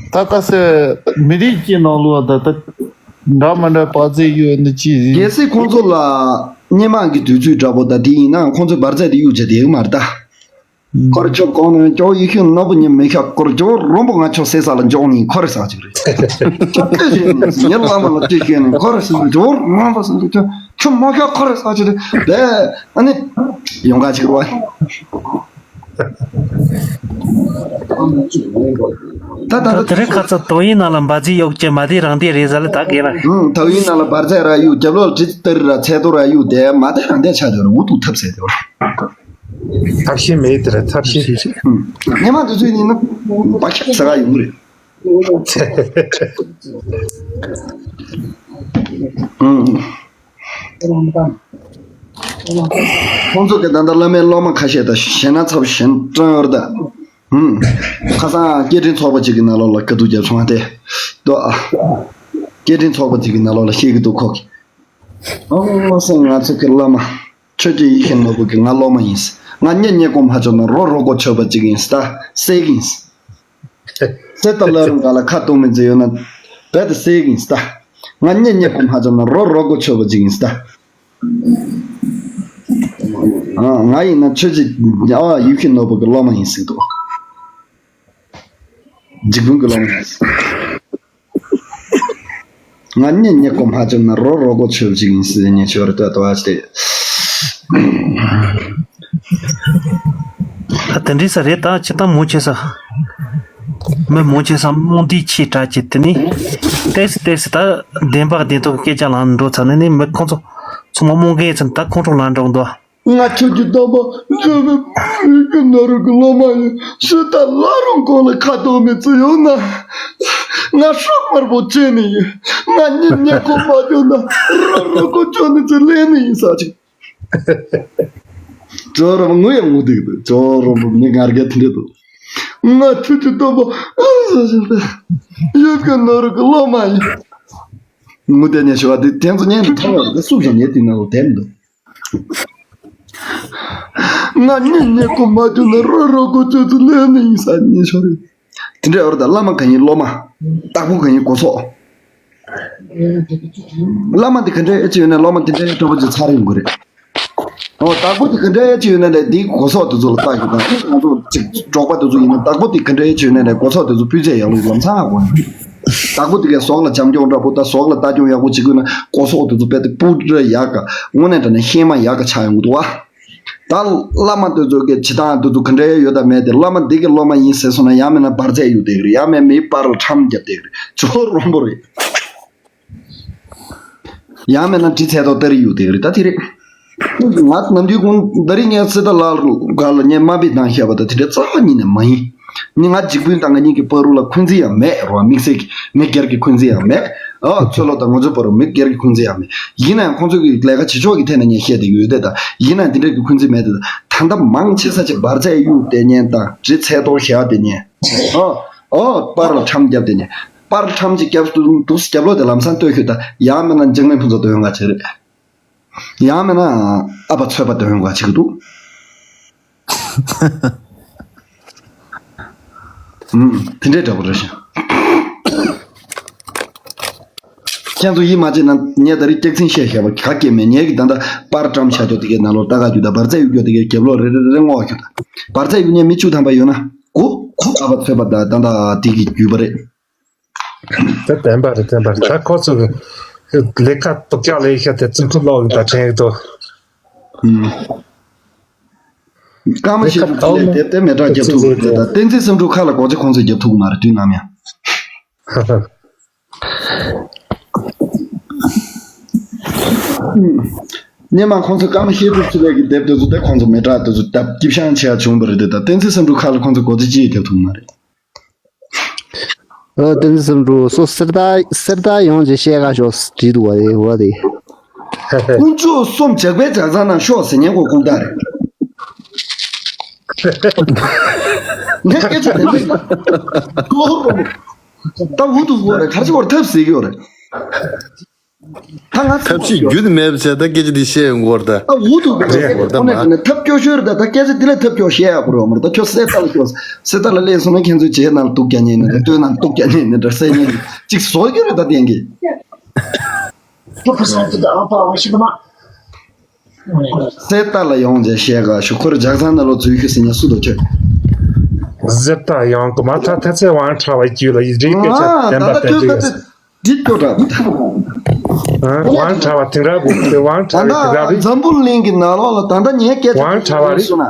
ད་ལྟ་སེ་མི་རིགས་ཀྱི་ནང་ལོགས་ད་ད་འདྲ་མི་འདྲ་བར་ཆད་གཡུག་ནི་ཅི་ཡིན། གལ་སྲིད་ཁོང་ཚོ་ལ་སྔོན་མ་གི་དུས་ཚོད་འདྲ་པོ་ད་དེ་ཡིན་ན་ཁོང་ཚོས་བར་ཆད་དེ་གཡུག་བྱས་བསྡད་ཡོད་མ་རེད་ད། ཁོ་ར་ཆོ་གོང་ནས་ཇོ་ཡེ་ཤུ་ནོར་བུ་ཉི་མི་ཤ་ཁོ་ར་ཇོ་རོང་པོ་ང་ཆོ་སེ་ས་ལ་འཇོག་ནི་ཁོ་ར་ས་ཅིག་རེད། ཁྱོ་ལྟོས་ཤེས་ནས་ཉེ་བླ་མ་ལ་ལྟོས་ཤེས་ནས་ཁོ་ར་སེ་ས་ཇོ་རོང་པོ་ས་ཁྱོ་ཁྱོ་མ་ཤ་ཁོ་ར་ས་ཅིག་རེད་ལས་ཨ་ནི་ཡོང་ག་ཅིག་རེད་བ། ད་ད་ད་དེ་རིང་ཁ་ཚ་ཏོ་ཡིན་ན་ལ་འབའ་ཚིག་གཡོག་ཅེ་མ་དེ་རང་དེ་རེད་ཟ་ལ་ད་གེ་ལ། ཧུང་ཏོ་ཡིན་ན་ལ་འབར་རྫས་ར་གཡུག་རྒྱབ་ལོགས་གྲི་ཏི་རི་ར་ཚད་དོ་ར་གཡུག་དེ་མ་དེ་རང་དེ་ཆ་དོ་ར་འུ་ཐུག་ཐབས་ཟེར་དོ་ར། ཐབས་ཤེས་མེད་དེ་ར་ཐབས་ཤེས། སྔོན་མ་དེ་ཚོའི་ནི་ནི་བ་ཁྱབ་ས་ག་ཡོང་གི་རེད། ཁོང་ཚོ་གི་ད་ལྟ་བླ་མའི་སློབ་མ་ཁ་ཤས་དང་གཞན་སྣ་ཚོགས་གཞན་སྤྲང་ཡོར་ད། ཁ་སང་སྐད་འཕྲིན་ཚོགས་པ་གཅིག་གི་ནང་ལོགས་ལ་དཀའ་སྡུག་རྒྱབ་སོང་བ་དེ། ཏོ་ཨ། སྐད་འཕྲིན་ཚོགས་པ་གཅིག་གི་ནང་ལོགས་ལ་བཤད་གི་འདུག་ཁོ་གི། ཨོ་སེ་ང་ཚོ་གི་བླ་མ། ཆོས་ཀྱི་ཡེ་ཤེས་ནོར་བུ་གི་ང་སློབ་མ་ཡིན། ང་གཉེན་ཉེ་གོ་མ་ཆོད་ན་རོ་རོ་གོ་ཆོད་པ་ཅིག་ཡིན་ད། སེ་གི་ཡིན། སེ་ད་ལ་རུང་ག་ལ་ཁ་གཏོང་མི་ཚེ་ཡོད་ན། རྦད་དེ་སེ་གི་ཡིན་ད། ང་གཉེན་ཉེ་གོ་མ་ཆོད་ན་རོ་རོ་གོ་ཆོད་པ་ཅིག་ཡིན་ད། ཨ་ང་ཡིན་ན་ཆོས་ཀྱི་ཨ་ཡེ་ཤེས་ནོར་བུ་གི་སློབ་མ་ཡིན་ཟེར་འདུག་འཇིགས་ཕུང་གི་ལམ། ང་གཉེན་ཉེ་གོ་མ་ཆོད་ན་རོ་རོ་གོ་ཆོད་ཅིག་ཡིན་ཟེར་ཉེ་ཆོར་ལྟ་ཏོ་ཨ་ཅེ། ད་དེ་འདྲའི་ས་རེད་ད་ཅི་ད་མོ་ཆེ་ས། མི་མོ་ཆེ་ས་རྨོངས་དུས་ཆེ་དྲག་ཅེ་དེ་ནི། ཏེས་ཏེས་ད་བདེན་པ་བདེན་ཐོག་སྐད་ཆ་ལངས་འགྲོ་ཚར་ནས་ནི་མི་ཁོང་ཚོ་ཚང་མ་རྨོངས་མཁན་ཚོ་ད་ཁོང་ཁྲོ་ལངས་འགྲོ་འདུག་ང་ཆོས་ཀྱི་སྟོན་པ་འཇོལ་བའི་ཡུལ་གྱི་ནོར་བུ་གི་སློབ་མ་ཡིན། སུ་ད་ལ་རུང་ཁོང་ལ་ཁ་གཏོང་མི་ཚུ་ཡོང་ན། ང་སྲོག་དམར་པོ་བཅད་ནི་ཡིན། ང་གཉེན་ཉེ་གོ་མ་བྱུང་ན་ར་རོ་ཁོ་བཅོ་ནི་ཚུ་ལེན་ནི་ཡིན་ས་ཅིག་ཇོ་རོ་ངུ་ཡང་ངུ་འདུག་ཇོ་རོ་མི་ངར་ག་དེ་འདྲ་འདུག་ང་ཆོས་ཀྱི་སྟོན་པ་ཡུལ་གྱི་ནོར་བུ་གི་སློབ་མ་ཡིན། ངུ་དེ་ནས་ཞུ་བ་དེ་དེ་ཚོ་ཉན་དུ་ཐོང་བ་དེ་སུབ་ཞིང་ཉལ་དུས་ན་ལོ་དེ་མི་འདུག་ང་གཉེན་ཉེ་གོ་མ་བྱུང་ན་རོ་རོ་གོ་ཆོད་ཚུ་ལེན་ནི་ཡིན་ས་ཉེ་ཆོ་རེད། དེ་འདྲ་ཡོད་རེད་ད། བླ་མ་གང་ཡིན་སློབ་མ། བདག་པོ་གང་ཡིན་གོ་སོག་བླ་མ་དེ་ག་འདྲའི་ཨེ་ཅི་ཡོད་ན་སློབ་མ་དེ་འདྲའི་སྤྲོ་པོ་ཅིག་ཚར་ཡོང་གི་རེད། ཨོ་བདག་པོ་དེ་ག་འདྲའི་ཨེ་ཅི་ཡོད་ན་ལས་དེའི་གོ་སོག་དེ་ཚོ་ལ་བལྟ་རྒྱུ་དང་ང་ཚོ་ཅིག་འབྲོག་པ་དེ་ཚོ་ཡིན་ན་བདག་པོ་དེ་ག་འདྲའི་ཨེ་ཅི་ཡོད་ན་ལས་གོ་སོག་དེ་ཚོ་སྤུས་ཚད་ཡག་ལོ་ལམ་སང་ཧ་གོ་ཡོང་། བདག་པོ་དེ་གའི་ཟོག་ལ་བྱམས་སྐྱོང་འདྲ་པོ་ད་ཟོག་ལ་ལྟ་སྐྱོང་ཡག་པོ་བྱེད་དགོས་ན་གོ་སོག་དེ་ཚོ་དཔེ་དེ་སྤུ་ར་ཡག་ག་དངོས་གནས་དྲང་གནས་ཤེས་མ་ཡག་ག་ཆགས་ཡོང་གི་འདུག་བ། ད་བླ་མ་དེ་ཚོ་གི་བྱེད་སྟངས་དེ་ཚོ་ག་འདྲ་ཡོད་དམ་མེད་དེ། བླ་མ་འདི་གི་སློབ་མ་ཡིན་ཟེར་སོང་ན་ཡང་མིན་ན་འབར་རྫས་གཡུག་བསྡད་ཀྱི་རེད། ཡང་མིན་མིའི་པར་ལ་ཁྲམ་བརྒྱབ་བསྡད་ཀྱི་རེད། ཇོ་རོང་པོ་རེད། ཡང་མིན་ན་འདྲི་ཚད་ཐོག་སྟ་རེ་གཡུག་བསྡད་ཀྱི་རེད། ད་དེ་རེད། ང་ནམ་རྒྱུན་ཀུན་ད་རིང་ངས་སི་ཏཱ་ལ་ག་ལ་ངས་དམའ་འབེབས་བཏང་བཞག་པ་ད་དེ་འདྲ་རྩ་བ་ཉིད་ནས་མ་ཡིན། ནི་ང་འཇིགས་ཕུང་བཏང་མཁན་གཉིས་ཀྱི་བར་དུ་ལ་འཁོན་འཛིན་ཡང་མེད་རོ། དམིགས་བསལ་གྱི་མི་སྒེར་གྱི་འཁོན་འཛིན་ཡང་མེད། ཨ་ཚོད་ལོ་དང་ང་ཚོའི་བར་དུ་མི་སྒེར་གྱི་འཁོན་འཛིན་ཡང་མེད། ཡིན་ན་ཡང་ཁོང་ཚོ་གི་ལས་ཀ་བྱེད་ཕྱོགས་ཀྱི་ཐད་ནས་ངས་བཤད་བསྡད་ཀྱི་ཡོད་དེ། ད་ཡིན་ན་ཡང་དེ་འདྲ་གི་འཁོན་འཛིན་མེད་དེ། ད་ལྟ་མང་ཆེ་ས་ཆ་འབར་རྫས་གཡུག་བསྡད་མཁན་དང་འདྲི་ཚད་ཐོག་བཞག་བསྡད་མཁན། ཨ་ཨོ་པར་ལ་ཁྲམ་བརྒྱབ་བསྡད་མཁན། པར་ཁྲམ་ཅིག་བརྒྱབ་འདུག་རྒྱབ་ལོག་དེ་ལམ་སང་ལྟོས་ཤོད་ད། ཡང་མིན་ན་འཇིགས་མེད་ཕུན་ཚོགས་དོན་ལྔ་བྱེད་རེད། ཡང་མིན་ན་ཨ་ཕ་ཚོད་པ་དོན་ཡོང་ག་བྱེད་ཀྱི་འདུག་ཨུམ། དེ་འདྲའི་འདྲ་པོ་རེད་ཤག་ཁྱེད་ཚོ་ཡིད་མ་ཆེས་ན་ངས་ད་རེས་སྐྱག་རྫུན་བཤད་བཞག་པ་ག་གེ་མེད། ངས་ཀྱི་ད་ལྟ་པར་བཀྲམ་བཞག་དོ་དེ་གའི་ནང་ལོགས་ལྟ་ག་རྒྱུ་ད་འབར་རྫས་གཡུག་རྒྱུ་དེ་གའི་རྒྱབ་ལོགས་རེ་རེ་རེ་རེ་སྔོག་རྒྱུ་ད། འབར་རྫས་གཡུག་མཁན་མི་བཅུ་ཐམ་པ་ཡོད་ན་དགུ་ཨ་ཕ་ཚོད་པ་ད་ད་ད་དེ་གི་རྒྱུད་པ་རེད། དེ་བདེན་པ་རེད། བདེན་པ་རེད། ད་ཁོ་ཚོ་གི་ལས་ཀ་སྡུག་ཅག་ལས་ཤ་དེ་རྩིས་ཕུད་ལོག་ཡིན་ད་དྲན་གི་འདུག་ཨུམ། སྐར་མ་ཤེས་ཚུལ་ལས་དེབ་དེ་མེ་དྲག་རྒྱབ་ཐུབ་ཀྱི་རེད། ད་བསྟན་འཛིན་བསམ་གྲུབ་ཁ་ལ་སྒོ་ལྕེ་ཁོང་ཚོས་རྒྱབ་ཐུབ་ཀྱི་མ་རེད་དུས་ནམ་ཡང་། སྔོན་མ་ཁོང་ཚོས་སྐར་མ་ཤེས་ཚུལ་ལས་ཀྱི་དེབ་དེ་ཚོ་དེ་ཁོང་ཚོ་མེ་དྲག་དེ་ཚོ་ལྡབ་སྐྱིབ་ཤང་བྱས་བྱུང་བ་རེད་དེ། ད་བསྟན་འཛིན་བསམ་གྲུབ་ཁ་ལ་ཁོང་ཚོས་སྒོ་ལྕེ་ཅི་ཡིས་རྒྱབ་ཐུབ་ཀྱི་མ་རེད། ཨ་བསྟན་འཛིན་བསམ་གྲུབ་སོ་གསེར་རྟ་གསེར་རྟ་ཡོངས་ཀྱི་བཤད་ག་ཤོག་བྲིས་འདུག་བ་རེད་བ་དེ། དཀོན་མཆོག་གསུམ་ཇག་པའི་ཇག་ཚང་ནང་ཤོག་ཟེར་ཉན་གོ་ལྐུགས་རྟགས་རེད། ངས་སྐད་ཆ་དེ་འདྲ་ཡིན་ན་གོ་རོ། ད་འུ་ཐུག་གོ་རེད། གར་ཅི་བོར་ཐབས་ཟེར་གི་ཡོད་རེད། ད་ང་ཚོ་ཐབས་ཤེས་རྒྱུན་མེད་པ་བྱས་ད་སྐད་ཆ་འདི་བཤད་ཡོང་གི་ཡོད་རེད་ད། ད་འུ་ཐུག་གི་རེད། རེད་ཁོ་ནས་ཁོ་ནས་ཐབས་སྐྱོ་ཤོས་རེད་ད། ད་སྐད་ཆ་འདི་ལས་ཐབས་སྐྱོ་བཤད་ཡག་པོ་རེད་མ་རེད། ད་ཁྱོད་གསེར་རྟ་ལ་སྐྱོ། གསེར་རྟ་ལ་སླེབས་སོང་ན་ཁྱེད་ཚོའི་རྗེས་ནང་ལ་དུག་རྒྱག་ཉེན་ནི་རེད། སྟོད་ནང་ལ་དུག་རྒྱག་ཉེན་ནི་རེད། གསེར་ཉེན་གཅིག་བཟོ་གི་རེད་ད་བསྟན་གི། གསེར་རྟ་ལ་ཡོང་རྗེས་བཤད་ག་ཞུ། ཁོ་རེ་ཇག་ཚང་ནང་ལོག་འཛུལ་ཤོག་ཟེར་ཉན་སུ་དོ་ཁྱོད། གསེར་རྟ་ཡང་གི་མ་ཐ་ཐ་ཚེ་ཝང་ཁྲ་བ་རྒྱུད་ལ་ཡིད་རེས་སྐད་ཆ་བདེན་པ་བསྟན་འདུག་ཟེར། འདི་སྐྱོ་དྲགས། ཝང་ཁྲ་བ་དེང་རབས་རེད། ཝང་ཁྲ་བའི་དེང་རབས་རེད། འཛམ་བུ་གླིང་གི་ནང་ལོགས་ལ་ད་ལྟ་ངའི་སྐད་ཆ་ཝང་ཁྲ་བ་རེད། སོང་ན།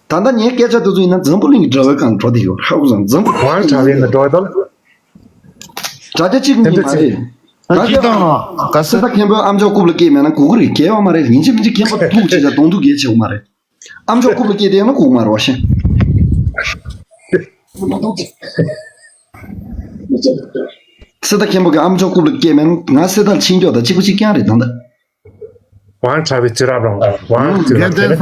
ད་ལྟ་ངའི་སྐད་ཆ་དེ་ཚོ་ཡིན་ན་འཛམ་བུ་གླིང་གི་དྲ་བའི་སྒང་འགྲོ་བསྡད་ཡོད། ཧ་གོ་སོང་། འཛམ་བུ། ཝང་ཁྲ་བའི་ནང་འགྲོ་བསྡད། དྲ་རྒྱ་གཅིག་གཉིས་མ་རེད། ད་ཁྱེད་དང་ག་སེ་ད་མཁན་པོའི་ཨ་མཆོག་རྐུབ་ལ་སྐྱེས་མེད་ན་གོ་གི་རེད། སྐྱེ་བ་མ་རེད། ཡིན་གཅིག་མིན་གཅིག་མཁན་པོ་ཐུག་བྱེད་ཆ་གདོང་ཐུག་རྒྱལ་བྱེད་དགོས་མ་རེད། ཨ་མཆོག་རྐུབ་ལ་སྐྱེས་དེ་ཡང་ན་གོ་གི་མ་རེད་བ་ཤེས། སེ་ད་མཁན་པོ་གི་ཨ་མཆོག་རྐུབ་ལ་སྐྱེས་མེད་ན་ང་སེ་ད་ལ་ཕྱིན་སྐྱོ་ད་གཅིག་པ་གཅིག་རྐྱང་རེད་ད་ད། ཝང་ཁྲ་བའི་དུས་རབས་རང་ཝང་དུས་རབས་དེ་རེད།